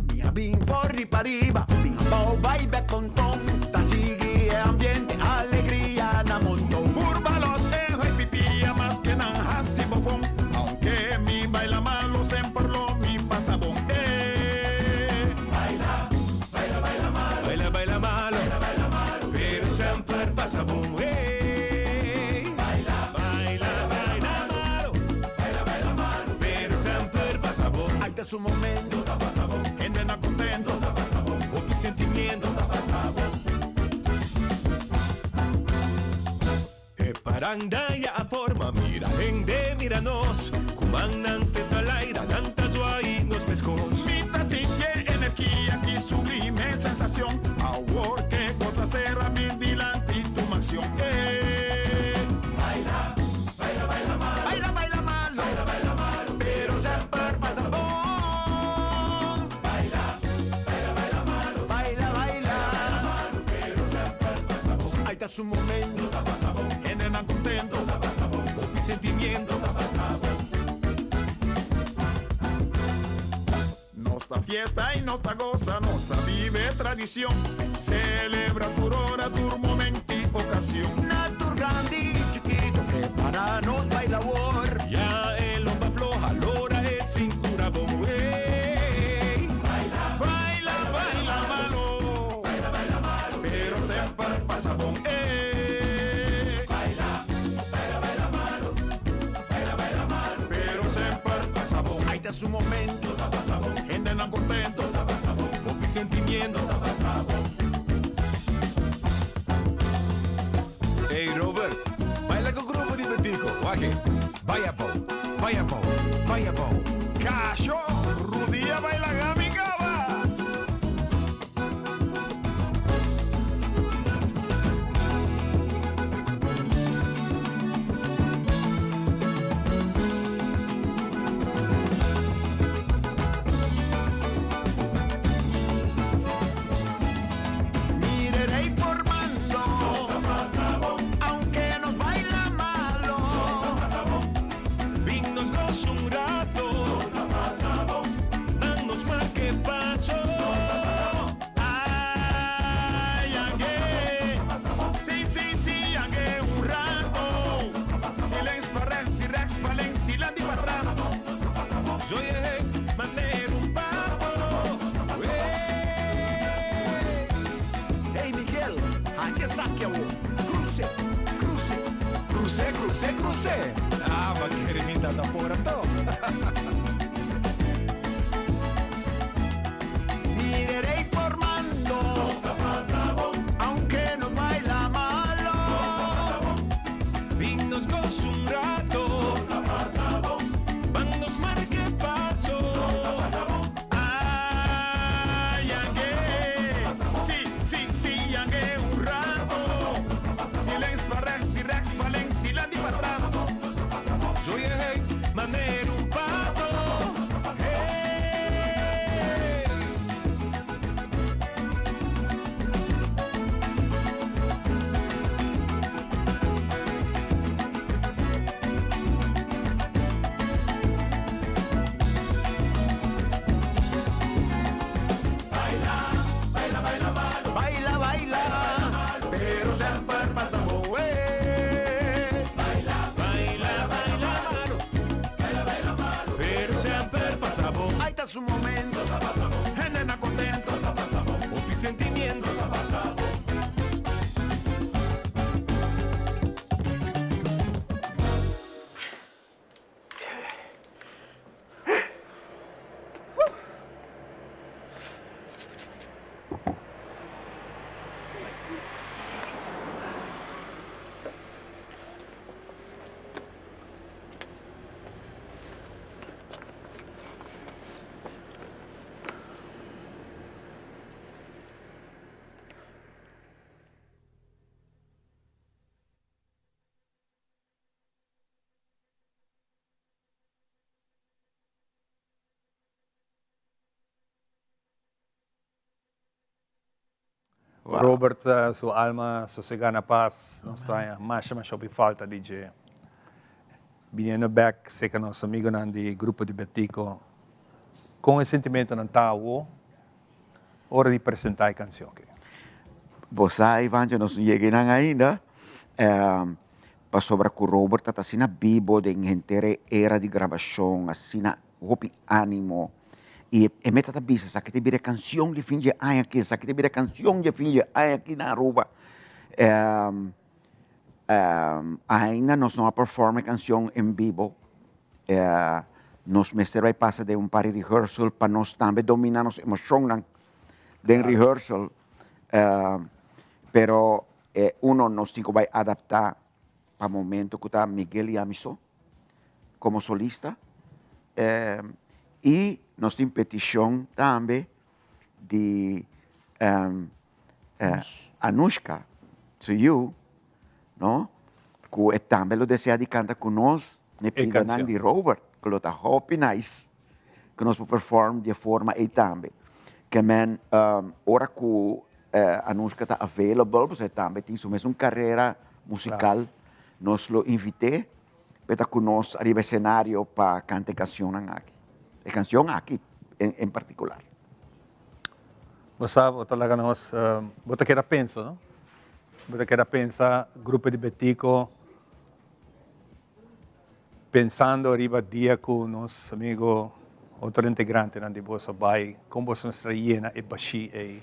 Mi a bin for di pariba, bin abao bai bek ponton. Ta sigui e ambiente, alegria na monton. Purba los e hoi pipia maske nan hasi bofon. Aunke mi baila malo semper lo mi pasa bon. Eh. Baila, baila, baila malo. Baila, baila malo. Baila, baila malo. Pero semper pasa bon. Eh. Baila, baila, baila malo. Baila, baila malo. Pero semper pasa bon. Ay ta su momento. Ta pasa bon. Hende na contento. Ta pasa bon. Hopi sentimiento. Ta pasa bon. E paranda ya a forma, mira hende, mira nos. Cu mannan te ta laira, nan ta zwaai nos mescos. Mi ta sinti e energia ki sublime sensacion. Awor ke cos a cera bin dilanti tuma accion. Eh. Baila, baila, baila malo. Baila, baila malo. Baila, baila malo. Pero semper pasa bon. Baila, baila, baila malo. Baila, baila. Baila malo. Pero semper pasa bon. Ay ta su momento. Ta pasa bon. Hendenan contento. Ta pasa bon. Hopi sentimiento. Ta pasa bon. Nos ta fiesta y nos ta goza, nos ta vive tradicion. Celebra tur ora, tur momento y ocasion. Na tur grandi y chikito, prepara nos baila awor. Ya e lomba floha, lora e cintura bon. Hey. Baila, baila, baila malo. Baila, baila malo. Pero semper pasa bon. Hey. Baila, baila, baila malo. Baila, baila malo. Pero semper pasa bon. Ay ta su momento. Ta pasa bon. Hendenan contento. Ta pasa bon. Hopi sentimiento. Ta pasa bon. Hey Robert, baila cu Grupo di Betico. Wak, bay abou, bay abou, bay abou. Cacho, rudia baila gami caba. Mirerei formando. Aunque nos baila malo. Bin nos goza un rato. Ban nos marca paso. Ay, angue. Sí, sí, sí, angue un rato. Silencio pa rechts, y rechts pa links, y lanti pa atras. Soy el manera un pato. Hey Miguel, haci esaki awo. Cruce, cruce. Cruce, cruce, cruce. Ah, ma kere mi tata por anto. Mirerei formando. Aunque nos baila malo. Bin nos goza un rato. Ban nos marca paso. Ay, angue. Sí, sí, sí, angue un rato. Y links pa rechts, y rechts pa links, y lanti pa atras. Soy el manera un pato. sentimiento ta pasa bon. Robert su alma sosega na paz. Nos ta masha masha hopi falta di dje. Biniendo bek cerca nos amigonan di Grupo di Betico, con e sentimentonan ta awo ora di presenta e cancion aki? Bo sa Ivancho nos no yega einan ainda, pasobra cu Robert ta asina bibo den henter e era di grabacion, asina hopi animo y e meta ta bisa esaki ta bira e cancion di fin dje aña aki, esaki ta bira e cancion di fin dje aña aki na Aruba. Ainda nos no a perform e cancion en bibo, nos mester bay pasa den un par di rehearsal pa nos tambe domina nos emocionnan den rehearsal, pero uno nos tin cu bay adapta pa momento cu ta Miguel y ami so como solista y nos tin peticion tambe di Anushka su yu no cu e tambe lo desea di canta cu nos n'e pidanan di Robert cu lo ta hopi nice cu nos por perform di e forma ey tambe. Ke men ora cu Anushka ta available pasobra e tambe tin su mesun carera musical nos lo invite pa e ta cu nos ariba escenario pa canta e cancionnan aki, e cancion aki en particular. Bo sa, bo ta laga nos, bo ta keda pensa, no? Bo ta keda pensa, Grupo di Betico, pensando riba dia cu nos amigo, otro integrantenan di boso bay, con boso mester a yena e bashí ey?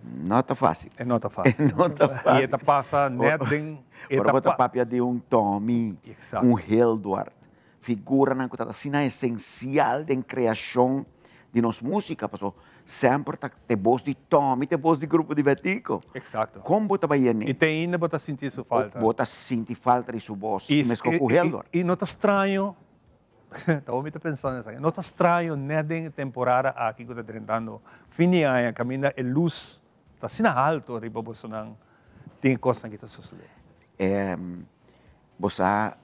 No ta fácil. E no ta fácil. E no ta fácil. Y e ta pasa net den e Ora bo ta papia di un Tommy, un Hildward, figuranan cu ta asina esencial den creacion di nos musica, paso semper ta e bos di Tommy ta e bos di Grupo di Betico. Exacto. Con bo ta bay yene? Y te ainda bo ta sinti su falta. Bo ta sinti falta di su bos, mesco cu Hildward. Y no ta straño, ta mi ta pensando esaki, no ta straño net den e temporada aki cu ta drentando fin di aña caminda e luz ta asina halto riba bosonan tin e cosnan ki ta sosode. Bo sa.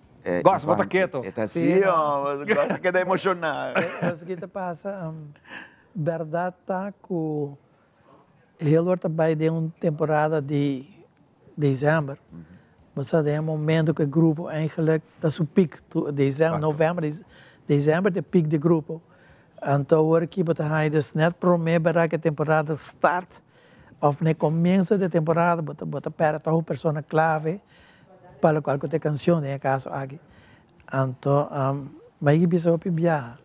Gos, bo ta keto. E ta si, oh, Gos a keda emoshoná. Esaki ta pasa, bèrdat ta ku Hilbert ta bai den un temporada di desèmber. Bo sa den e momento ku e grupo eigenlik ta su pik, desèmber, novèmber, desèmber ta e pik di e grupo. Anto awor aki bo ta haña dus nèt promé bèrdat ku e temporada start òf na e komienso di e temporada bo ta bo ta pèrdè tòg un persona klave pa lokual ku ta e kanshon den e kaso aki. Anto mi a bisa hopi biaha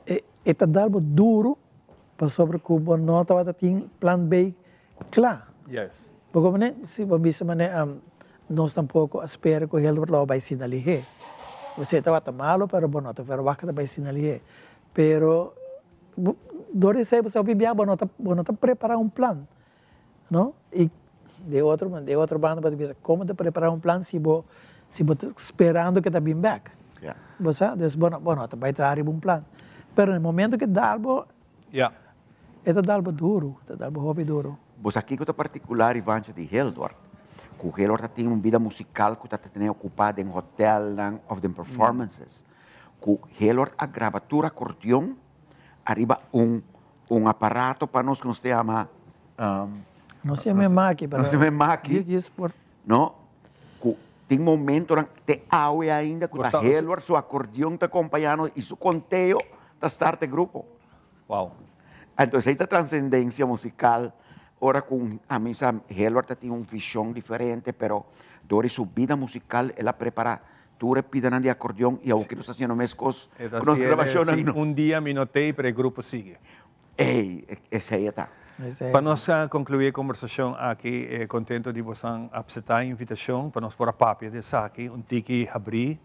e e ta dal bo duru pasobra ku bo no tabata tin plan B kla. Bo komprende? Si bo bisa manera nos tampoko a spera ku Hildebrand lo a bai asina lihé. Osea e tabata malo pero bo no ta verwagt ku ta bai asina lihé. Pero dor di esei bo sa hopi biaha bo no ta bo no ta prepara un plan no y di otro di otro banda bo ta bisa como ta prepara un plan si bo si bo ta sperando ke ta bin bek bo sa dus bo no bo no ta bai traha riba un plan pero na e momento ke dal bo e ta dal bo duro ta dal bo hopi duro. Bo sa kiko ta particular Ivancha di Hildward? Ku Hildward ta tin un bida musical ku ta tene ocupa den hotelnan of den performances. Ku Helord a graba tur akordeon ariba un un aparato pa nos ku nos ta yama Nos yama e maki pero nos yama e maki djis por no ku tin momentonan te awe ainda ku ta Helord su akordeon ta kompaña nos i su konteo ta start e grupo. Wow. Anto esei ta transendensia musikal ora ku ami sa Helord ta tin un vishon diferente pero dor di su bida musikal el a prepara Tur e pidanan di acordeon y awo ki nos ta haciendo mescos E ta cu nos haciendo, grabacionnan si no. un dia mi no t'ey pero e grupo sigui. Ey, esey e ta. Pa nos conclui e conversacion aki, contento di bosan acepta e invitacion pa nos por a papia di esaki un tiki habri.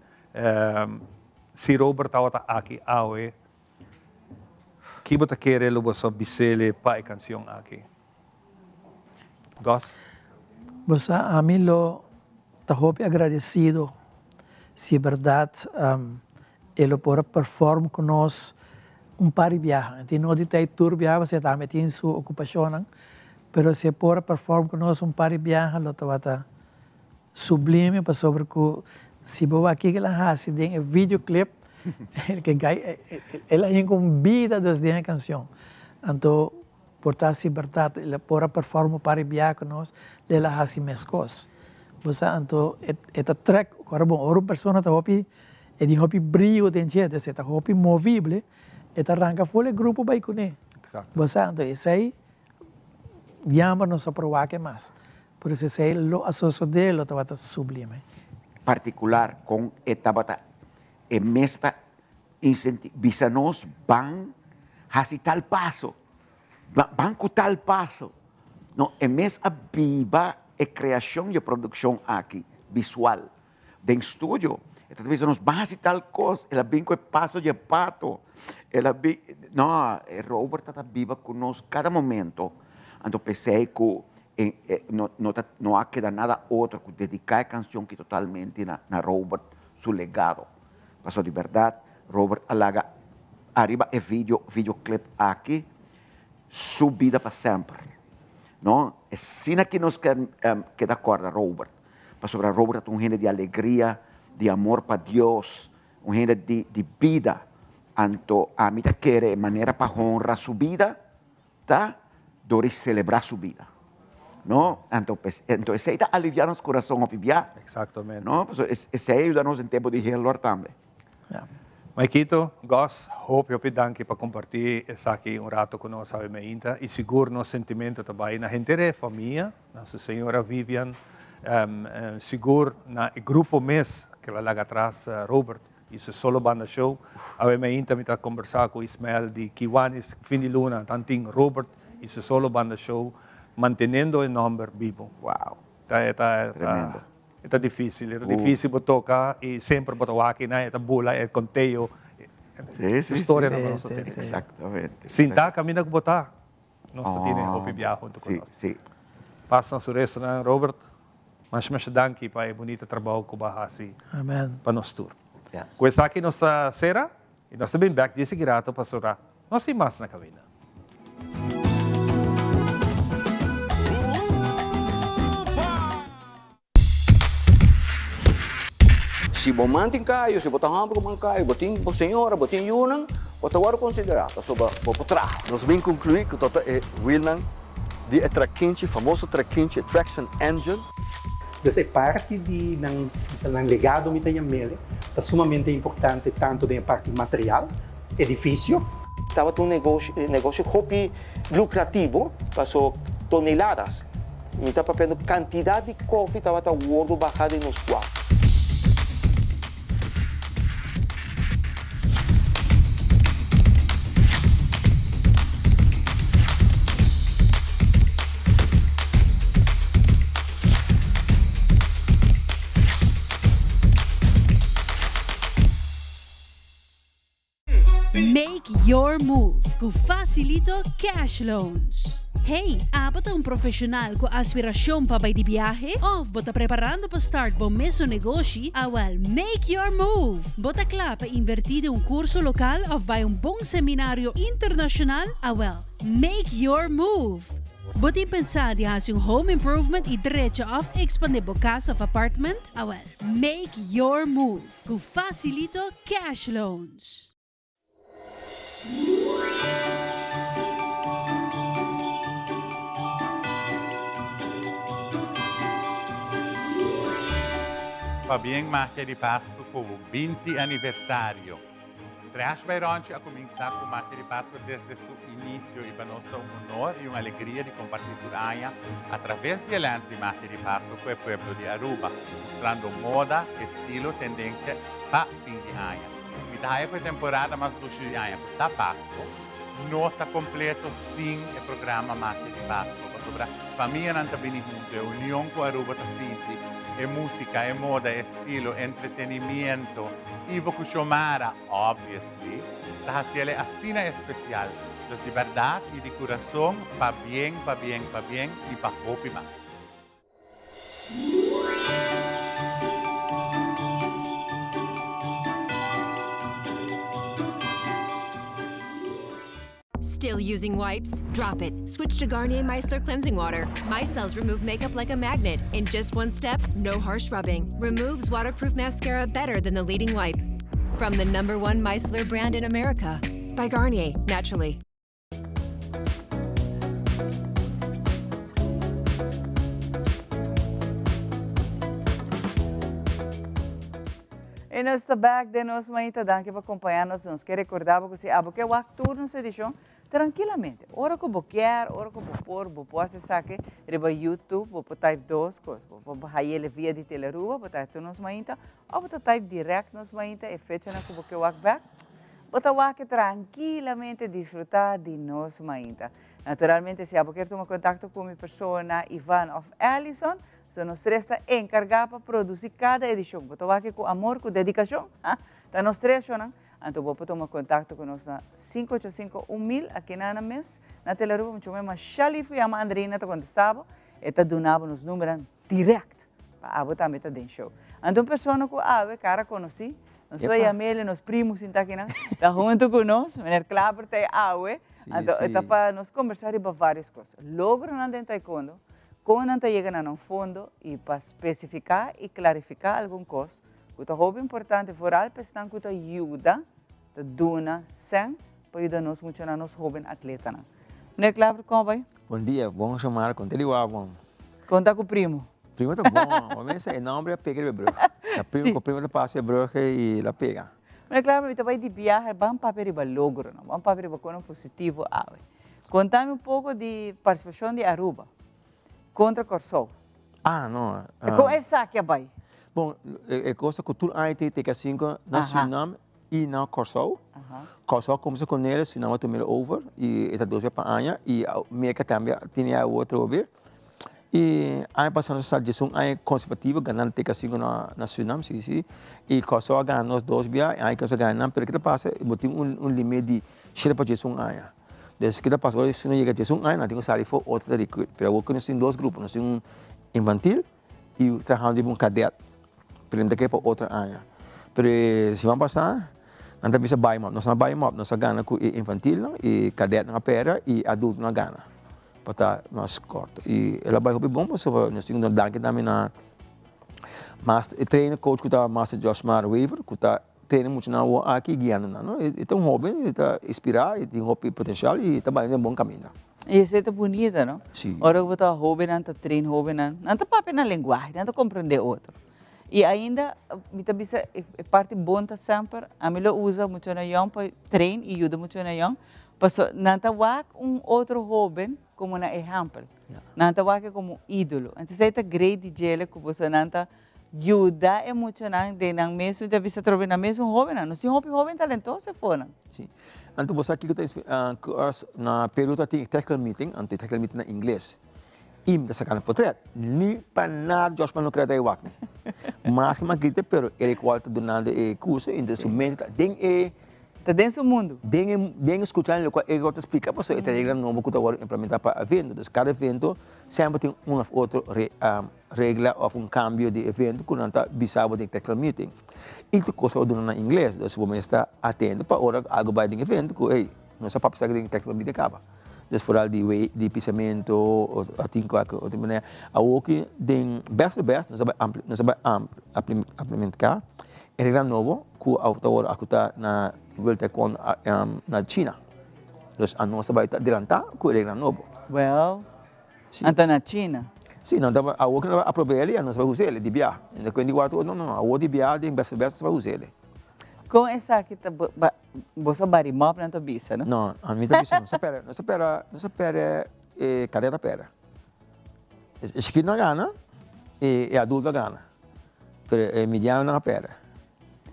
Si Robert tabata aki awe, ki bo ta kere lo boso bisele pa e cancion aki? Gos? Bo sa, ami lo ta hopi agradecido si berdad e lo por a perform cu nos un par di biaha. E tin no di ta e tur biaha pasobra e tambe tin su ocupacionnan, pero si e por a perform cu nos un par di biaha lo tabata sublime pasobra cu si bo wak kico el a haci den e videoclip, el a hinca un bida dus den e cancion. Anto Por ta si berdad el a por a performa un par di biaha cu nos, el a haci mescos. Bo sa, anto e ta trek, ora bon, ora un persona ta hopi, e tin hopi brio den dje, dus e ta hopi movible, e ta ranca full e grupo bay cune. Bo sa, anto esey jammer nos a por wak e mas. Por eso esey lo a sosode, lo tabata sublime. Particular con e tabata e mes ta Incenti bisa nos ban haci tal paso, ban cu tal paso. No, e mes a biba e creacion y e produccion aki, visual. Den studio, e ta bisa nos ban haci tal cos, el a bin cu e paso di e pato, el a bin, no, e Robert ta ta biba cu nos cada momento, anto p'esey cu e no no ta no a keda nada otro cu dedica e cancion aki totalmente na na Robert su legado. Paso di berdad Robert a laga ariba e video videoclip aki su bida pa semper no esina ki nos ker keda corda Robert pasobra Robert ta un hende di alegria di amor pa Dios un hende di di bida anto ami ta kere e manera pa honra su bida Ta dor di celebra su bida. No? Anto, pues, anto esey ta alivia nos curason hopi bia. Exactamente. No? Pasobra esey a yuda nos den tempo di Hildor tambe. Ja. Maikito, Gos, hopi hopi danki pa comparti esaki un rato cu nos awe meinta y sigur nos sentimento ta bay na henter e famia, na su señora Vivian, sigur na e grupo mes cu el a laga atras, Robert. Y su solo banda show. Awe mainta mi ta conversa cu Ismael di Kiwanis fin di luna tan tin Robert y su solo banda show manteniendo e nomber bibo. Wow. Ta e ta Tremendo. E ta dificil, e ta dificil bo toca y semper bo ta wak na e ta bula e conteo. Sí, sí, Su storia sí. nan nos ta tene. Exactamente. Sinta caminda cu bo ta. Nos ta tene hopi biaha hunto cu nos. Sí, sí. Pasa na su restonan Robert. Masha masha danki pa e bunita trabou ku bo a hasi pa nos tur. Ku esaki nos ta sera i nos ta bin bek dje sigui rato pasobra nos tin mas na kaminda. Si bo man tin kayo, si bo ta hòmber ku man kayo, bo tin bo señora, bo tin yunan, bo ta wòrdu konsiderá pasobra bo por traha. Nos bin conclui cu tota e wielnan di e trakinchi, famoso trakinchi, e traction engine. Dus e parti di nan, bisa nan legado mi ta yam'ele, ta sumamente importante tanto den e parti material, edificio. Tabata un negoshi, negoshi hopi lucrativo, paso toneladas, mi ta papiando cantidad di koffie tabata wordo baha den nos waf. Make your move ku Facilito Cash Loans. Hey, abo ta un profesional ku aspiracion pa bai di biahe? Of bo ta preparando pa start bo mesun negoshi? Awel, make your move! Bo ta kla pa inverti den un curso local of bai un bon seminario internacional? Awel, make your move! Bo tin pensa di hasi un home improvement y drecha of expande bo cas of apartment? Awel, make your move! Ku Facilito Cash Loans. Pabien Magia di Pascu cu bo 20 aniversario. Trash by Ronchi a cuminsa cu Magia di Pascu desde su inicio y pa nos ta un honor y un alegria di comparti tur aña a traves di e lens di Magia di Pascu cu e pueblo di Aruba, mustrando moda, estilo, tendencia pa fin di aña. Mi ta haya cu e temporada mas dushi di aña cu ta Pascu. no ta completo sin e programa Magia di Pasco, pasobra famianan ta bini hunto, e union cu Aruba ta sinti, e musica, e moda, e estilo, entretenimiento, Ivo cu Xiomara, obviously, ta haciele asina especial. Dus di berdad y di curason, pabien, pabien, pabien y pa hopi mas. Still using wipes? Drop it. Switch to Garnier Micellar Cleansing Water. Micelles remove makeup like a magnet. In just one step, no harsh rubbing. Removes waterproof mascara better than the leading wipe. From the number one micellar brand in America. By Garnier, naturally. E nos ta back den nos mainta. Danki pa acompaña nos. Nos ke recorda bo cu si abo ke wak tur nos edicion trankilamente. Ora cu bo kier, ora cu bo por, bo por haci esaki riba YouTube, bo por type dos cos. Bo por hayele via di Telearuba, bo type tur nos mainta, of bo ta type direct nos mainta e fechanan cu bo ke wak back. Bo ta wak trankilamente disfruta di nos mainta. Naturalmente si abo kier tuma contacto cu mi persona, Ivan of Allison, so nos tres ta encarga pa produci cada edicion. Bo ta wak cu amor, cu dedicacion, ha? Ta nos tres shownan. Anto bo por tuma contacto cu nos na sinku ocho sinku un mil aki na nan mes na Telearuba. Mucho me masha lief cu yama Andreina ta contesta bo. E ta duna bo nos numeran direct pa abo tambe ta den show. Anto un persona cu awe cara conoci, nos ta yam'el nos primo sinta akinan, ta hunto cu nos, meneer Klaper ta e awe. Anto e ta pa nos conversa riba varios cos. Logronan den taekwondo, con nan ta yega na nan fondo y pa specifica y clarifica algun cos cu ta hopi importante vooral pa esnan cu ta yuda, ta duna cen pa yuda nos muchanan, nos hoben atletanan. Meneer Klaper, con a bay? Bon dia, bon Xiomara, con te di wou bon? Con ta cu primo? Primo ta bon, bo mester e nombre a pega riba e brug. Ta primo cu primo ta pasa e brug y el a pega. Meneer Klaper, mi ta bay di biahe, ban papia riba logronan, ban papia riba conan positivo awe. Contami un poco di participacion di Aruba contra Corsou. Ah, no. E con esaki a bay? Bon, e cos ta cu tur aña tin TK 5 na Surinam y na Corsou. Corsou a cuminsa cu nel, Surinam a tuma el over y e ta dos bes pa aña y Merca tambe tene awo atrobe. Y aña pasa nos a sali djes un aña conservativo ganando TK 5 na Surinam, si, si. Y Corsou a gana nos dos bia y aña aki nos a gana nan, pero ke ta pasa bo tin un limit di shete pa djes un aña. Des ke ta pasa ora si no yega djes un aña nan tin ku sali for otro ta recruit. Pero awor ku nos tin dos grupo, nos tin un infantil y trahando riba un cadet. Pero nan ta kere pa otro aña. Pero e siman pasa nan ta bisa bai mop. Nos no a bai mop, nos a gana ku e infantilnan, e cadetnan a pera y adultonan a gana. Pa ta mas korto. Y el a bai hopi bon pasobra nos tin ku duna danki tambe na master, e trainer coach ku ta master Josmar Wever ku ta Tene muchanan awor aki guiando nan, no? E ta un hoben, e ta inspirá, e tin hopi potencial y e ta bai den bon caminda. Y esei ta bunita, no? Si. Ora ku bo ta hobennan ta train hobennan, nan ta papia nan lenguahe, nan ta comprende otro. Y ainda mi ta bisa e parti bon ta semper, ami lo usa muchanan yòn pa train y yuda muchanan yòn, pasobra nan ta wak un otro hoben como nan ehèmpel. Nan ta wak e como un ídolo. Entonces esei ta great di djele ku boso nan ta Yuda e muchanan den nan mes, mi ta bisa atrobe nan mes un hobennan. Nos tin hopi hoben talentoso afonan. Si. Anto bo sa kiko ta as na Peru ta tin e technical meeting, anto e technical meeting na ingles. I mi ta saka nan potret. Ni pa nada Joshua no kere ta e wak mi. Maske mi a grita pero Eric Wall ta dunando e curso entonces su mente ta den e. Ta den su mundo. Den e den e scuchando locual Eric Wall ta splica pasobra e ta regla nobo cu ta worde implementa pa evento. Entonces cada evento semper tin un of otro regla of un cambio di evento cu nan ta bisa bo den technical meeting. Y tur cos ta word duna na ingles, dus bo mester ta atento pa ora algo bay den evento cu ey, nos a papia esaki den technical meeting caba. Dus vooral di wey di pisamento o tin cualke otro manera. Awoki den best of the best nos a bay nos a bay aplica e regla nobo cu ta word acuta na World Taekwondo na China. Dus anos ta bay ta adelanta cu e regla nobo. Well, Anto na China. Si, nan ta awor ku nan a aprob'é el, nos ta bai us'é di bia. Nan ta di watu, no, no, no, awor di bia den bèst bèst nos ta bai us'é. Kon esaki ta boso bari mòp nan ta bisa, no? No, ami ta bisa nos ta pèrdè, nos ta pèrdè, nos ta pèrdè e kadèt a pèrdè. E chikito a gana i e adulto a gana, pero e medianonan a pèrdè.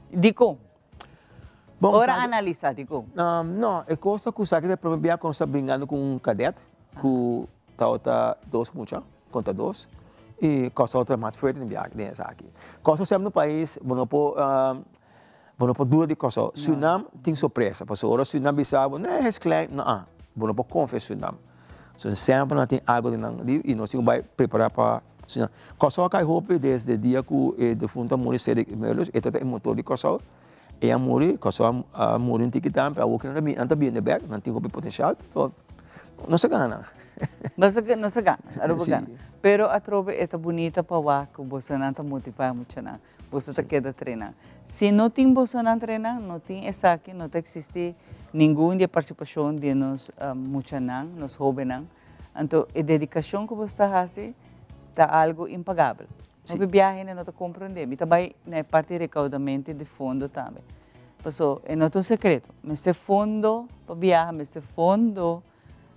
Dikon? Bon, Ora sabi- analisa dikon. No, e kos ta ku sa ki ta prome bia ku nos ta bringando ku un kadet ku tabata dos mucha kontra dos i Kòrsou ta mas fuerte den biaha den esaki. Kòrsou semper un pais bo no por bo no por duda di Kòrsou. Surinam tin sorpresa pasobra ora Surinam bisa bo nee es klein no a bo no por konfia Surinam. So semper nan tin algo den nan i nos tin ku bai prepara pa Surinam. Kòrsou a kai hopi desde dia ku e defunto a muri Cedric Meulens e tabata e motor di Kòrsou. E a muri, Kòrsou a muri un tiki tambe, pero awor ku nan ta bini, nan ta bini bèk, nan tin hopi potensial, pero no sa gana nan. No sa, no sa gana, Aruba Sí. gana. Pero atrobe e ta bunita pa wak ku bosonan ta motivá e muchanan, boso ta keda trená. Si no tin bosonan trená, no tin esaki, no ta eksistí ningun di e partisipashon di nos muchanan, nos hóbennan. Anto e dedikashon ku boso ta hasi ta algu impagabel. Hopi biaha hende no ta komprondé. Mi ta bai na e parti rekaudamento di fondo tambe. Paso e no ta un sekreto. Mester fondo pa biaha, mester fondo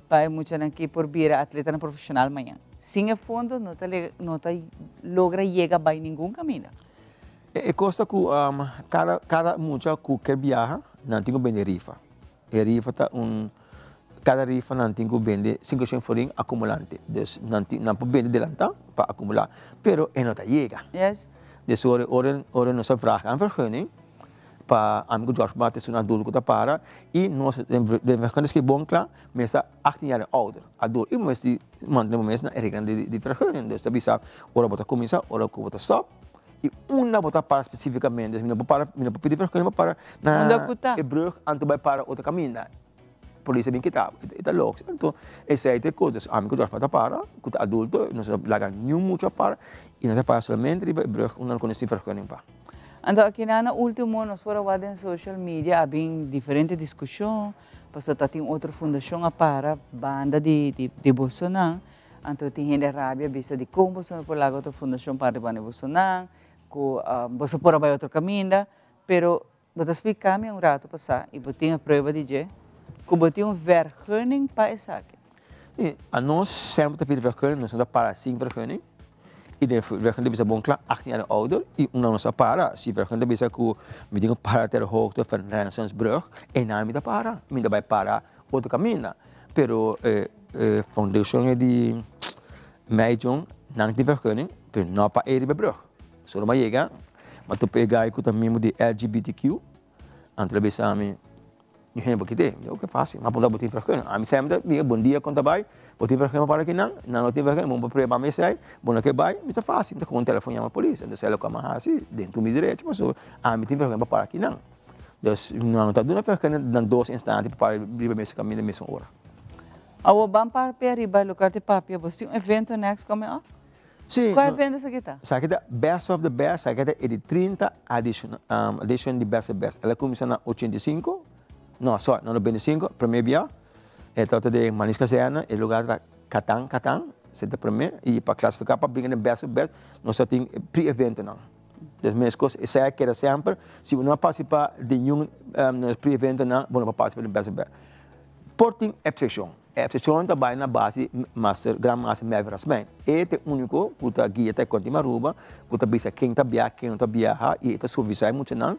pa e muchanan aki por bira atletanan profeshonal mañan. Sin e fondo no ta no ta logra yega bai ningun kaminda. E kos ta ku kada kada mucha ku ke biaha nan tin ku bende rifa. E rifa ta un, kada rifa nan tin ku bende 500 florin akumulante. Dus nan tin, nan por bende delantá pa akumulá, pero e no ta yega. Yes. Dus ora, ora, ora nos a vraag aan vergunning pa ami ku George Martin esun adulto ku ta para i nos den vergunning skirbi bon kla mester 18 jaar en ouder, adulto, i bo mester mantene bo mes na e reglanan di di vergunning. Dus ta bisa ora bo ta kuminsá, ora ku bo ta stòp. I unda bo ta para spesífikamente? Dus mi no por para, mi no por pidi vergunning pa para na Unda ku ta? e brug anto bai para otro kaminda. Polis a bin kita bo. E ta lok. Anto esei ta e kos. Dus ami ku Josh ta para, ku ta adulto, nos no laga niun mucha para i nos a para solamente riba e brug unda nos tin vergunning pa. Anto akinan na ultimo nos por a wak den social media a bin diferente diskushon pasobra ta tin otro fundashon a para banda di di bosonan. Anto tin hende rabia bisa dikon boso no por laga otro fundashon parti banda di bosonan, ku boso por a bai otro kaminda, pero bo ta splika mi un rato pasá i bo tin e prueba di dje ku bo tin un vergunning pa esaki. I anos semper ta pidi vergunning, nos no ta para sin vergunning i den vergunning ta bisa bon kla 18 jaar en ouder i unda nos a para si vergunning ta bisa ku mi tin ku para ter hoogte van Renaissancebrug einan mi ta para, mi ta bai para otro kaminda. Pero e foundation e di Meijong nan tin vergunning pero no pa e riba e brug. So ora mi a yega mi a topa e guy ku ta miembro di LGBTQ anto el a bisa mi mi hende bo kite. Mi di oke fácil. Mi a puntra bo tin vergunning. Ami semper ta bira bon dia kon ta bai bo tin vergunning pa para kinan? Nan no tin vergunning bo por prueba mi esei bo no ke bai mi ta fácil mi ta kohe un telefon yama polis. Entonces esei loke mi a hasi den tur mi derecho pasobra ami tin vergunning pa para kinan. Dus nan ta duna vergunning na dos instante pa para riba mesun kaminda mesun ora. Awor ban papia riba loke te papia. Bo tin un evento next coming up? Si. Cual evento esaki ta? Esaki ta Best of the Best, esaki ta e di 30 adicion edition di Best of the Best. El a cuminsa na 85, no sorry, na 95, prome bia. E tabata den Manis Kazerne, e lugar ta Katan Katan, esei ta prome. Y pa clasifica pa bringa den Best of the Best nos ta tin pre-eventonan. Dus meskos esei a keda semper, si bo no a partisipá den niun nos pre-eventonan, bo no por partisipá den Best of Best. Por tin eksepshon. E eksepshon ta bai na base di Master, Gran Master Melvin Rasmijn. E ta e úniko ku ta guia Taekwondo Team Aruba, ku ta bisa ken ta biaha, ken no ta biaha, i e ta supervisá e muchanan.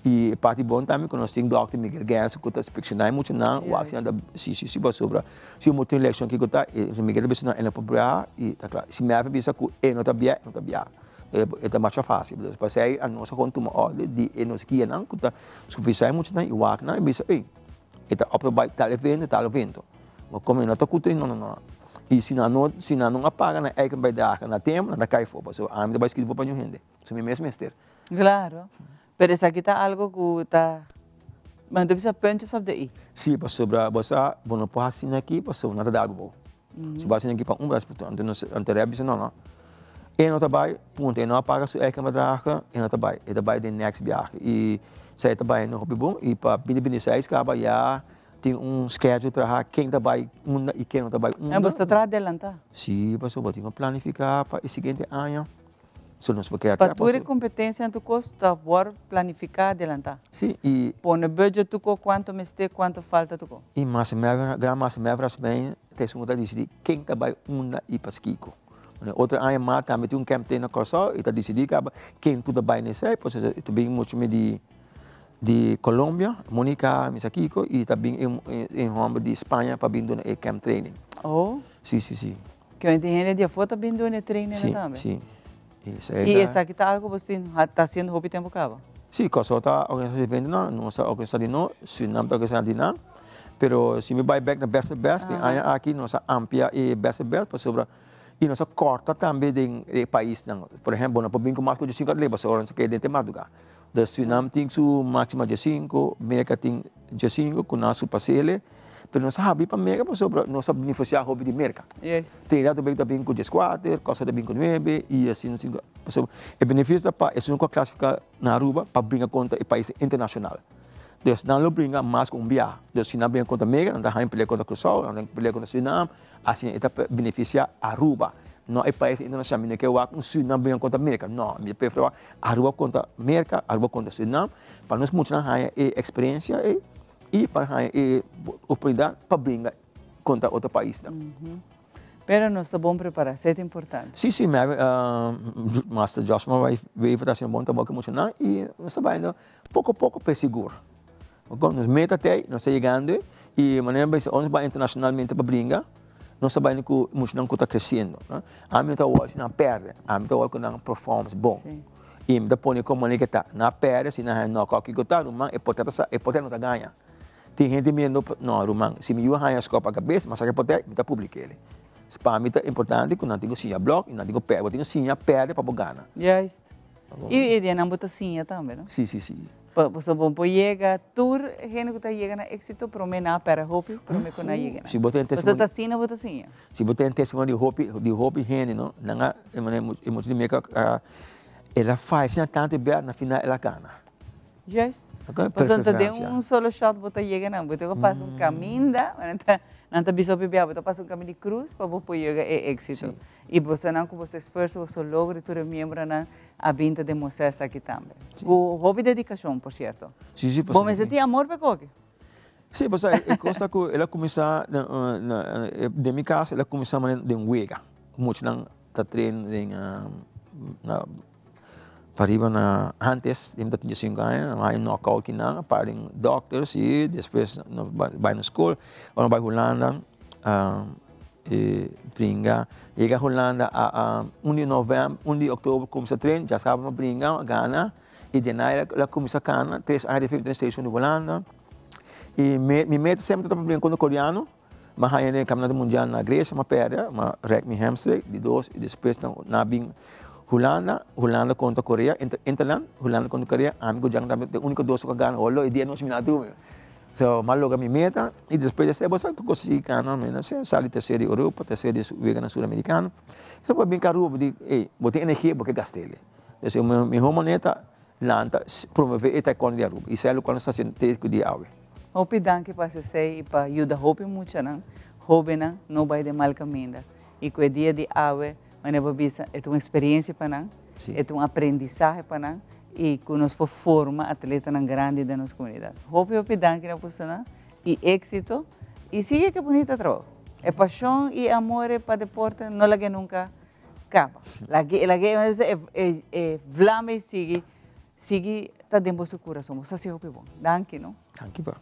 I e parti bon tambe ku nos tin Dòkter Miguel Genser ku ta inspekshoná e muchanan, wak si nan ta si si si pasobra si un tin lekshon kiko ta, e Miguel ta bisa nan e no por biaha i ta kla. Si Melvin bisa ku e no ta biaha, e no ta biaha. E ta masha fácil. Entonces, pasei anos a kon tuma orde di e nos guianan ku ta supervisá e muchanan i wak nan i bisa, ey, e ta opto bai tal evento, tal evento. Ma komo e no ta ku no, no, no. I si nan no, si nan no a paga nan eigen bijdrage na tempu, nan ta kai afó. Pasobra ami ta bai skirbi pa niun hende. So mi mes mester. Claro. Pero esaki ta algo ku ta, bo ta bisa puntjes op de i. Sí, pasobra bo sa, bo no por hasi aki pasobra nan ta dal bo bou. Si bo hasi aki pa un bes, anto nos, anto rei a bisa no, no. E no ta bai, punto. E no a paga su eigen bedrage, e no ta bai. E ta bai den next biahe. I esei ta bai no hopi bon. I pa binti binti seis kaba ya tin un schedule traha ken ta bai unda i ken no ta bai unda. En bo sta traha adelantá? Sí, pasobra bo tin ku planifiká pa e siguiente aña. So nos por keda Pa tur e competencia en tu cos ta wor planifica adelanta. Sí, y. Pone budget tu co cuanto mester, cuanto falta tu co. Y mas Melvin, gran mas Melvin Rasmijn ta esun cu ta dicidi ken ta bay unda y paskiko. Bueno, otro aña mas tambe tin un camp te na Corsou y ta dicidi caba ken tur ta bay na esey, pues ta bin mucho me di. Di Colombia, Monica Misakiko y ta bin e homber di Spaña pa bin duna e camp training. Oh. Si, si, si. Ke tin hende di afó ta bin duna e training tambe? Si, si. Y esaki ta algo bo tin ta haciendo hopi tempo caba? Si, Kòrsou ta organisa su eventonan, nos ta organisa di nos, Surinam ta organisa di nan, pero si mi bai bek na Best of Best, e aña aki nos a amplia e Best of Best pasobra y nos a kòrta tambe den e paisnan. Por ehempel, bo no por bin ku mas ku diesinko atleta pasobra nos a keda den te mardugá. Dus Surinam tin su máxima diesinko, Merka tin diesinko ku nan a surpas'é, pero nos a habri pa Merka pasobra nos a benefisiá hopi di Merka. Trinidad Tobago ta bin ku dieskuater, Kòrsou ta bin ku nuebe i asina asina. Pasobra e benefisio ta pa esun ku a klasifiká na Aruba pa bringa kontra e paisnan internashonal. Dus nan lo bringa mas ku un biaha. Dus si nan bringa kontra Merka nan ta haña pelea kontra Kòrsou, nan ta haña pelea kontra Surinam, Asina e ta beneficia Aruba, no e pais internacional. Mi no ke wak un Surinam bringa contra Merca, no. Mi ta prefera wak Aruba contra Merca, Aruba contra Surinam, pa nos muchanan haña e experiencia ei y pa haña e oportunidad pa bringa contra otro paisnan. Pero nos ta bon prepara, esei ta importante. Si, si, Master Joshua Wever ta haciendo bon trabou ku e muchanan y nos ta bayendo poco poco pero sigur. Nos meta ta ei, nos ta yegando ei, i manera mi bisa, ora nos bai internashonalmente pa bringa, nos ta bai ku muchanan ku ta kresiendo. Ami no ta wòrdu si nan pèrdè, ami ta wòrdu ku nan performance bon. I mi ta pone komo manera ke ta, nan a pèrdè, si nan haña nòkout kiko ta, ruman, e portè ta sa, e portè no ta gaña. Tin hende mirando, no ruman, si mi yu a haña skòp a kabes, mi a saka e portè, mi ta publik'é. Pa mi ta importante ku nan tin ku siña blòk i nan tin ku pèrdè, bo tin ku siña pèrdè pa bo gana. Juist. I e dianan bo ta siña tambe, no? Si, si, si. Pasobra bo por yega, tur hende ku ta yega na éksito promé nan a pèrdè hopi, promé ku nan a yega nan. Si bo ten Pasobra ta asina bo ta siña. Si bo ten testimonio di hopi, di hopi hende, no, nan a, e manera e mucha di Merka a, el a faya asina tantu e bèt, na final el a gana. Juist. Pasobra ta den un solo shot bo ta yega nan, bo tin ku pasa un kaminda, nan ta bisa hopi bia, bo ta pasa un kaminda di krus pa bo por yega e éksito. I bosonan ku boso esfuerso, boso logro i tur e miembronan A bin ta demostrá esaki tambe. Ku hopi dedikashon, por sierto. Sí, sí, Bo mester tin amor pa e koki. Sí, pasobra e kos ta ku el a kuminsá den mi kas, el a kuminsá manera den wega. Muchanan ta train den na pariba na antes, den mi ta tin diesinku aña, nan haña nòkout kinan, a para den dòkter, sí, despues nan bai na skol, ora nan bai Hulanda. E bringa, yega Hulanda a a un di novèmber, un di òktober kuminsá train, djasabra mi a bringa, a gana i djanae el a kuminsá kana, tres aña despues mi ta den selekshon di Hulanda. I mi mi meta semper tabata pa bringa kontra koreano, mi a haña den e kampionato mundial na Grecia, mi a pèrdè, mi a rèk mi hamstring di dos i despues nan a bin Hulanda, Hulanda kontra Korea, interland, Hulanda kontra Korea, ami ku Django tambe ta e úniko dos ku a gana, olo e dia nochi mi no a drumi. So, m'a logra mi meta y despues di esei bo sa tur cos sigui cana, mi no sé, sali tercer di Europa, tercer di weganan Suramericano. So bo bin Aruba bo di, ey, bo tin energia bo ke gast'el. Entonces e mihor manera ta lanta, promove e taekwondo di Aruba y esei locual nos ta haciendo te cu dia awe. Hopi danki pa haci esei y pa yuda hopi muchanan, hobennan no bay den mal caminda. Y cu e dia di awe, manera bo bisa, e ta un experiencia pa nan, e ta un aprendizahe pa nan y cu nos por forma atletanan grandi den nos comunidad. Hopi hopi danki na bosonan y exito y sigui ke bunita trabou. E pasion y amor pa deporte no lag'e nunca caba. Lag'e lag'e e vlam ey sigui sigui ta den boso curason. Boso haci hopi bon. Danki no. Danki pa.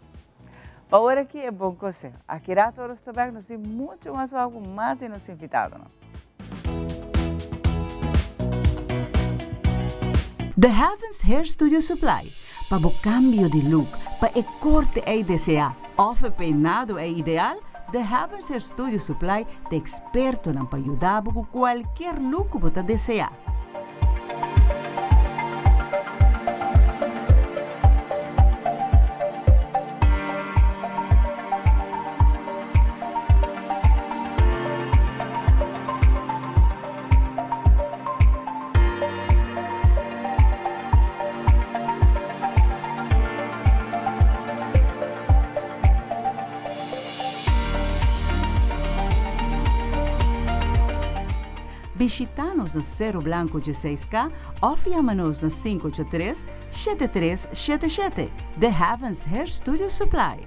Pa ora aki e bon conseho. Aki rato ora nos ta bek nos tin mucho mas wou cu mas di nos invitadonan. The Heavens Hair Studio Supply, pa bo cambio di look, pa e corte ey desea of e peinado ey ideal, The Heavens Hair Studio Supply ta expertonan pa yuda bo cu cualkier look cu bo ta desea. Bishita nos na Cerro Blanco 16K of yama nos na 583 7377. The Heavens Hair Studio Supply.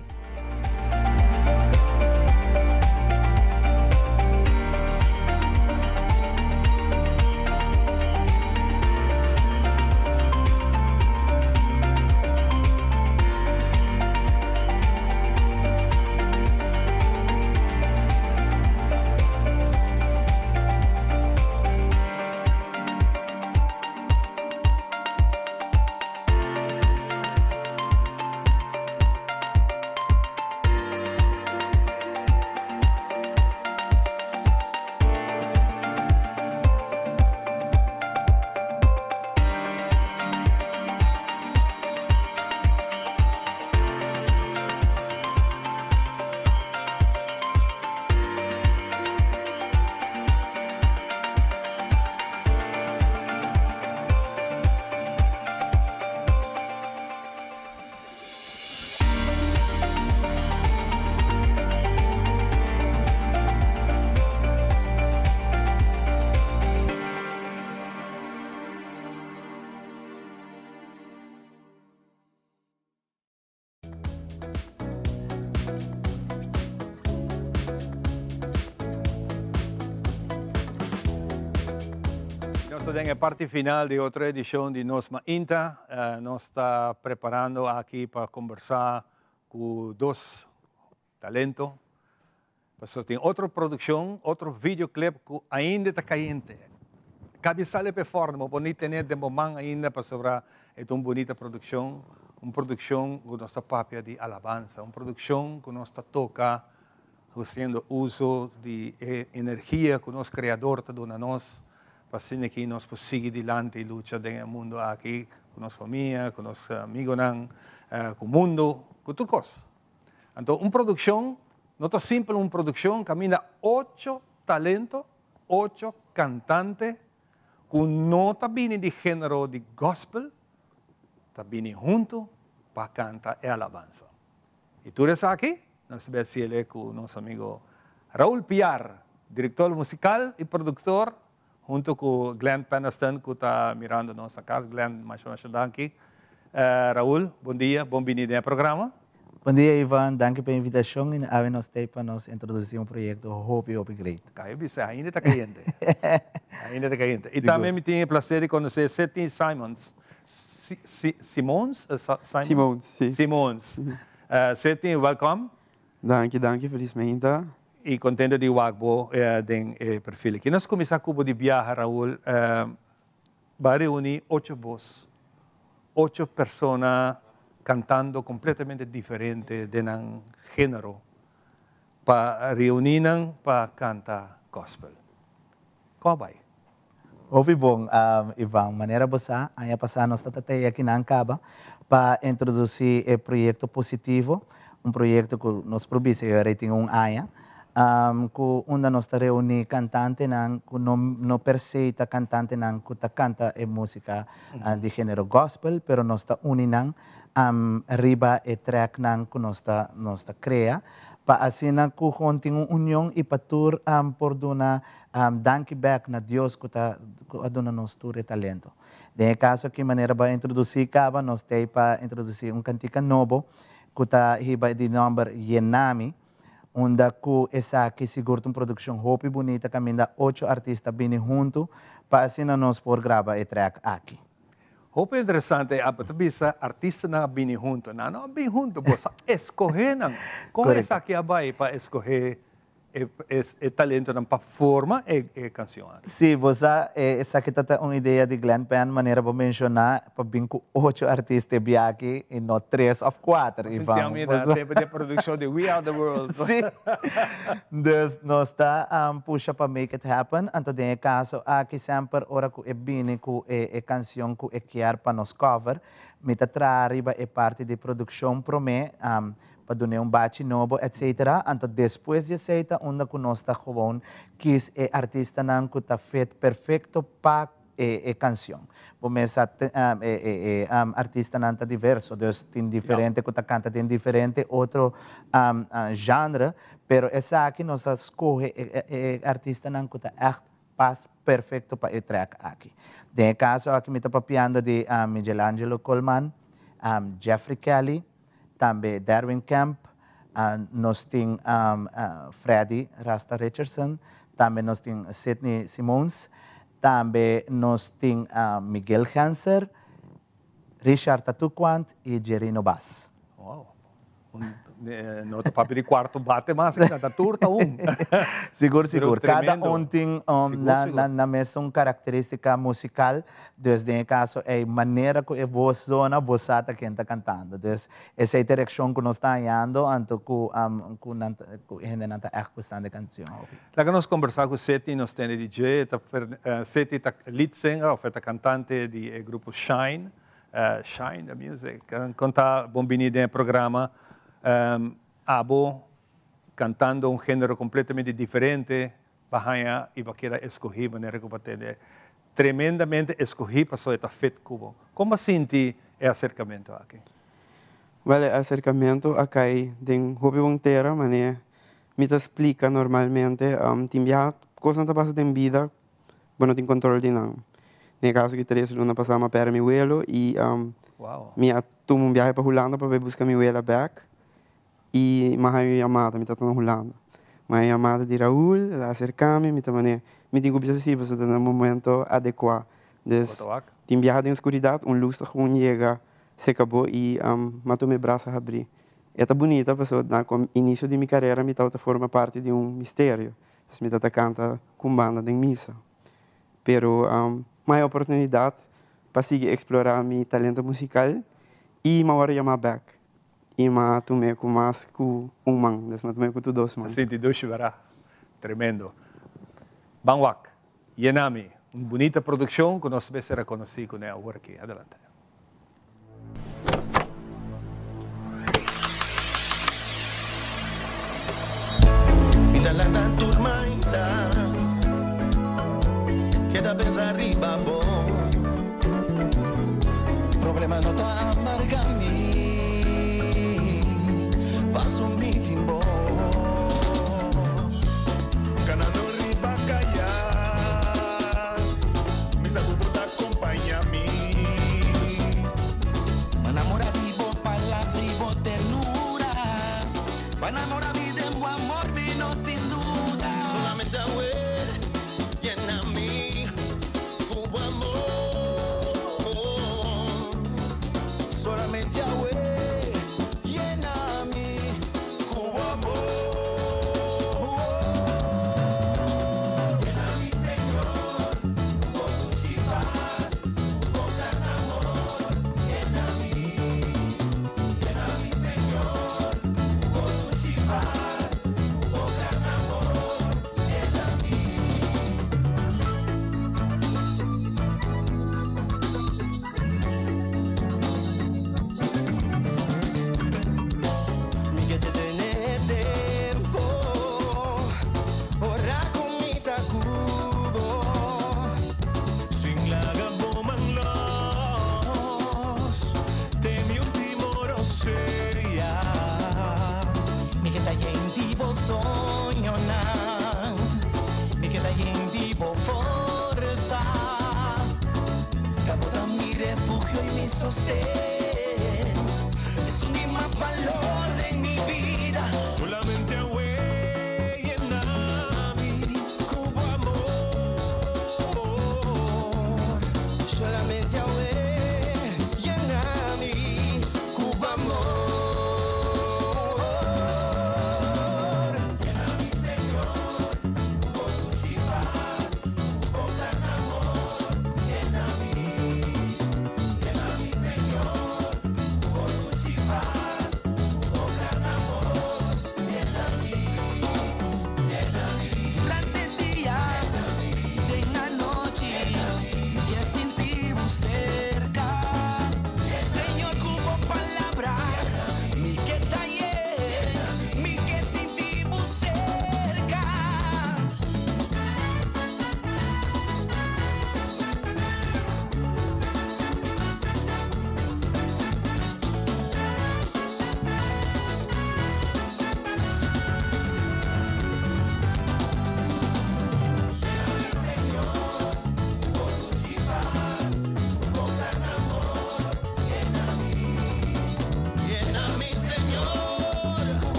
Nos ta den e parti final di otro edicion di Nos Mainta. Nos ta preparando aki pa conversa cu dos talento. Pasobra tin otro produccion, otro videoclip cu ainda ta cayente. Cabi sali p'e forno, bo por ni tene den bo man ainda pasobra e ta un bunita produccion, un produccion cu nos ta papia di alabansa, un produccion cu nos ta toca haciendo uso di e energia cu nos Creador ta duna nos pa asina ki nos por sigui dilanti y lucha den e mundo aki cu nos famia, cu nos amigonan, cu mundo, cu tur cos. Anto un produccion no ta simpel un produccion caminda ocho talento, ocho cantante cu no ta bini di genero di gospel ta bini hunto pa canta e alabansa. Y tur esaki nos ta bay haciele cu nos amigo Raul Piar, director musical y productor hunto cu Glenn Penniston cu ta mirando nos na cas. Glenn, masha masha danki. Raul, bon dia, bon bini den e programa. Bon dia Ivan, danki pa e invitacion y awe nos ta pa nos introduci un proyecto hopi hopi great. Caya bisa, ainda ta cayente. Ainda ta cayente. Y tambe mi tin e placer di conoce Sidney Simons. Simons? Simons, si. Simons. Sidney, welcome. Danki, danki, felis meinta. Y contento di wak bo den e perfil aki. Nos cuminsa cu bo di biaha, Raul. Bo a reuni ocho bos, ocho persona cantando completamente diferente den nan genero pa reuni nan pa canta gospel. Con a bay? Hopi bon, Ivan. Manera bo sa, aña pasá nos ta tei akinan kaba pa introdusí e proyekto Positivo, un proyekto ku nos por bisa e ora ei tin un aña, ku unda nos ta reuní kantantenan ku no no per se ta kantantenan ku ta kanta e músika di género gòspel, pero nos ta uni nan riba e trèknan ku nos ta nos ta krea pa asina ku hon tin un union i pa tur por duna Danki bek na Dios ku ta ku a duna nos tur e talento. Den e kaso aki manera bo a introdusí kaba nos t'ei pa introdusí un kantika nobo ku ta hiba di nòmber Yenami unda ku esaki sigur ta un produkshon hopi bunita kaminda ocho artista bini huntu pa asina nos por graba e trèk aki. Hopi interesante abo ta bisa artistanan a bini huntu. Nan no a bini huntu, bo sa eskohé nan. Kon esaki a bai pa eskohé e talentonan pa forma e cancion aki. Sí, bo sa, esaki ta ta un idea di Glenn Penn, manera bo menciona, pa bin cu ocho artista e biaha aki y no tres of cuater, Ivan. Sinti ami na tempo di e produccion di We Are The World. Sí. Dus nos ta pusha pa make it happen, anto den e caso aki semper ora cu e bini cu e cancion cu e kier pa nos cover, mi ta traha riba e parti di produccion prome, pa dun'é un bachi nobo etc. Anto despues di esei ta unda ku nos ta gewoon kis e artistanan ku ta fit perfekto pa e e kansion. Bo mes sa e e e artistanan ta diverso, dus tin diferente ku ta kanta den diferente otro genre, pero esaki nos a skohe e e artistanan ku ta ègt pas perfekto pa e track aki. Den e kaso aki mi ta papiando di Michelangelo Colman, Jeffrey Kelly, Tambe Derwin Kemp, nos tin Freddy Rasta Richardson, tambe nos tin Sidney Simons, tambe nos tin Miguel Genser, Richard Tatuquant y Jerino Bass. Wow. No ta papia di cuarto bate mas, ta tur ta un. Sigur, sigur. Cada un tin nan mesun caracteristica musical. Dus den e kaso ei, manera ku e bos zona, bo sa ta ken ta kantando. Dus esei ta e reakshon ku nos ta hañando, anto ku ku nan ta ku e hendenan ta ègt gustando e kanshon hopi. Laga nos kombersá ku Seti, nos tende di dje. E ta Seti ta lead singer òf e ta kantante di e grupo Shine, Shine the Music. Kon ta bon bini den e programa. Abo kantando un género kompletamente diferente, Ba haña i ba keda eskohí manera ku bo tende tremendamente eskohí pasobra e ta fit ku bo. Kon bo a sinti e aserkamentu aki? Wèl, e aserkamentu a kai den hopi bon tera, manera mi ta splika normalmente. Tin biaha kosnan ta pasa den bida, bo no tin kontrol di nan. Den e kaso ki tres luna pasá mi a pèrdè mi welo i mi a tuma un biahe pa Hulanda pa bai buska mi wela bèk. I mi a haña un yamada, mi tabata na Hulanda. Mi a haña un yamada di Raul, el a aserká mi, mi ta manera, mi tin ku bisa si pasobra ta na e momento adekuá. Dus tin biaha den oscuridad un luz ta gewoon yega seca bo y m'a tuma e brasa habri. E ta bunita pasobra na inicio di mi carera mi tabata forma parti di un misterio. Dus mi tabata canta cu un banda den misa. Pero m'a e oportunidad pa sigui explora mi talento musical y m'a worde yama bek. Y m'a tum'e cu mas cu un man, dus m'a tum'e cu tur dos man. Ta sinti dushi bera. Tremendo. Ban wak. Yenami, un bunita produccion cu nos mester a conoci cune awor aki. Adelante. Mi ta lanta tur maita Keda pensa riba bo Problema no ta amarga mi Paso mi tin bo Kanando riba kaya Mi sa ku bo ta kompaña mi. Pa namora di bo palabra y bo ternura Pa namora mi den bo amor mi no tin duda. Solamente awe yena mi cu bo amor Solamente awe yena mi cu bo amor Yena mi Señor cu bo dushi paz cu bo gran amor Yena mi Yena mi Señor cu bo dushi paz cu bo gran amor Yena mi. Mi ke te tene tempo ora ku mi ta ku bo. Sin laga bo man los te mi ultimo rosea. Mi ke ta yen di bo soñonan, mi ke ta yen di bo forsa. Ta bo ta mi refugio y mi sosten, esun di mas balor den mi bida. Solamente awe yena mi cu bo amor. Solamente awe yena mi cu bo amor. Yena mi, Señor, cu bo dushi paz, cu bo gran amor. Yena mi, yena mi, Señor, cu bo dushi paz, cu bo gran amor. Yena mi, yena mi. Durante dia y den anochi, mi kier sinti bo cerca. Señor, cu bo palabra mi ke ta yen, mi ke sinti bo cerca.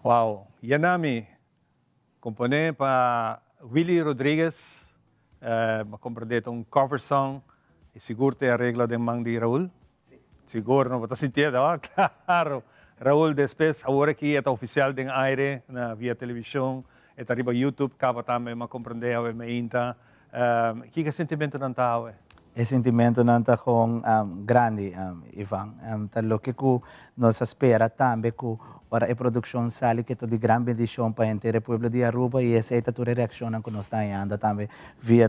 Wow, Yanami, compone pa Willy Rodriguez, m'a comprende ta un cover song y sigur ta e areglo den man di Raul? Sigur, no bo ta sintiendo, ah, claro. Raul, despues, awor aki e ta oficial den aire, na via television, e ta riba YouTube, caba tambe, m'a comprende awe meinta. Kiko e sentimentonan ta awe? E sentimentonan ta gewoon grandi, Ivan. Ta loke ku nos a spera tambe ku ora e produkshon sali ke ta di gran bendishon pa henter e pueblo di Aruba i esei ta tur e reakshonnan ku nos ta hañando tambe via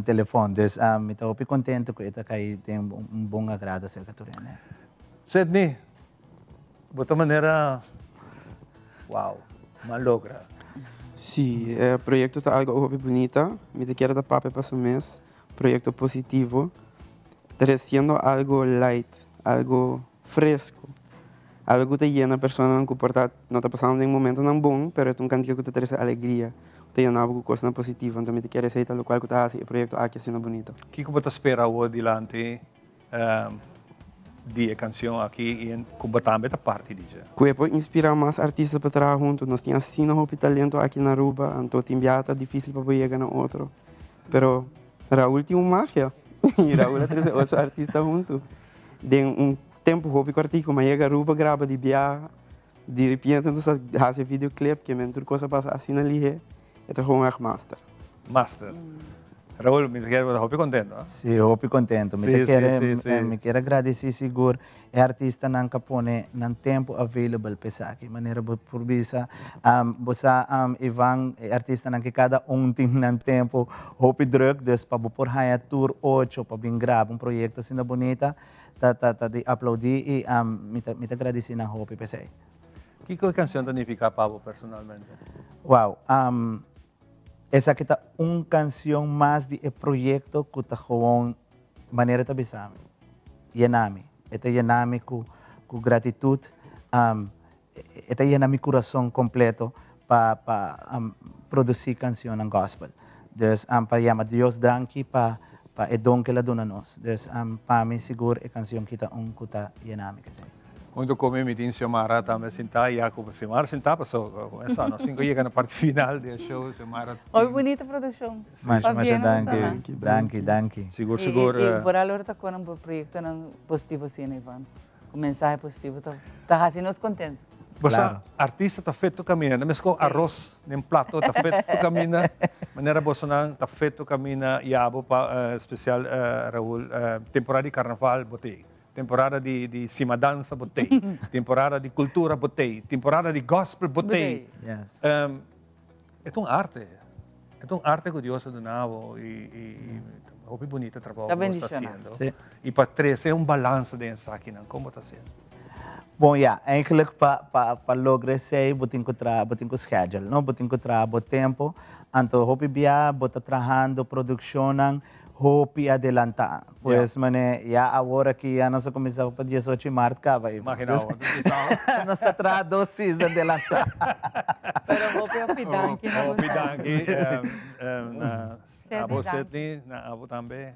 telefon. Dus mi ta hopi kontento ku e ta kai den un bon agrado aserka tur hende. Sidney, bo ta manera wow, m'a logra. Sí, e proyekto ta algo hopi bunita. Mi ta kier ta papia pa su mes. Proyekto positivo. Treciendo algo light, algo fresco, algo cu ta yena personanan cu por ta no ta pasando den momentonan bon, pero e ta un cantica cu ta trece alegria, cu ta yena bo cu cosnan positivo. Anto mi ta kere esey ta locual cu ta haci e proyecto aki asina bunito. Kico bo ta spera awor dilanti di e cancion aki y cu bo tambe ta parti di dje? Cu e por inspira mas artista pa traha hunto. Nos tin asina hopi talento aki na Aruba, anto tin biaha ta dificil pa bo yega na otro. Pero Raul tin un magia y Raul a trece ocho artista hunto den un tempo hopi cortico. Ma yega Aruba graba di biaha, di repente nos a haci e videoclip, ke men tur cos a pasa asina lihe, e ta gewoon echt master. Master. Raul, mi ta kere bo ta hopi contento, ah? Si, hopi contento. Mi ta kere, mi kier a gradici sigur E artistanan ka pone nan tempu available pa esaki. Manera bo por bisa, bo sa Ivan, e artistanan ke kada un tin nan tempu hopi druk, dus pa bo por haña tur ocho pa bin graba un proyekto asina bunita, ta ta ta di aplaudí i mi ta mi ta gradisí nan hopi pa esei. Kiko e kanshon ta nifiká pa bo personalmente? Wow, esaki ta un kanshon mas di e proyekto ku ta gewoon Manera ta bisa mi, yena mi. E ta yena mi ku ku gratitut, e ta yena mi kurason kompleto pa pa produsí kanshonnan gòspel. Dus pa yama Dios danki pa pa e don ku el a duna nos. Dus pa mi sigur e kanshon ki ta un ku ta yena mi k'esei. Hunto ku mi, mi tin Xiomara tambe sintá i Jacob. Xiomara sintá paso kumesa nos tin ku yega na parti final di e show. Xiomara tin. Hopi bunita produkshon. Masha masha danki. Danki danki. Sigur sigur. I por alora ta konan bo proyektonan positivo asina Ivan. Ku mensahe positivo ta ta hasi nos kontento. Bo sa artista ta fetu kaminda. Ta meskos aros den plato ta fetu kaminda. Manera bosonan ta fetu kaminda i abo pa espesial Raul temporada di karnaval bo ta ei. Temporada di di simadansa bo t'ei, temporada di cultura bo t'ei, temporada di gospel bo t'ei. E ta un arte, e ta un arte cu Dios a duna bo y y hopi bunita trabou cu bo sta haciendo. Y pa trece un balansa den esakinan, con bo ta haciendo? Bon ya, eigenlijk pa pa pa logra esei bo tin cu traha, bo tin cu schedule, no? Bo tin cu traha bo tempo, anto hopi bia bo ta trahando produccionnan Hopi adelantá. Pues mane ya awor aki ya nos a kuminsá pa diesocho di mart kaba i Imagina awor, nos bisa. Nos ta traha dos season delantá. Pero hopi hopi danki na Hopi danki na abo Sidney, na abo tambe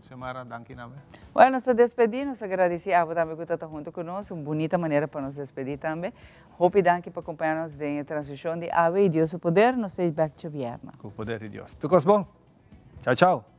Xiomara, danki tambe. Bueno, nos ta despedí, nos ta gradisí abo tambe ku ta ta huntu ku nos, un bunita manera pa nos despedí tambe. Hopi danki pa kompañá nos den e transmishon di awe i Dios su poder, nos ta bèk djabièrnè. Ku poder di Dios. Tur kos bon. Chao chao.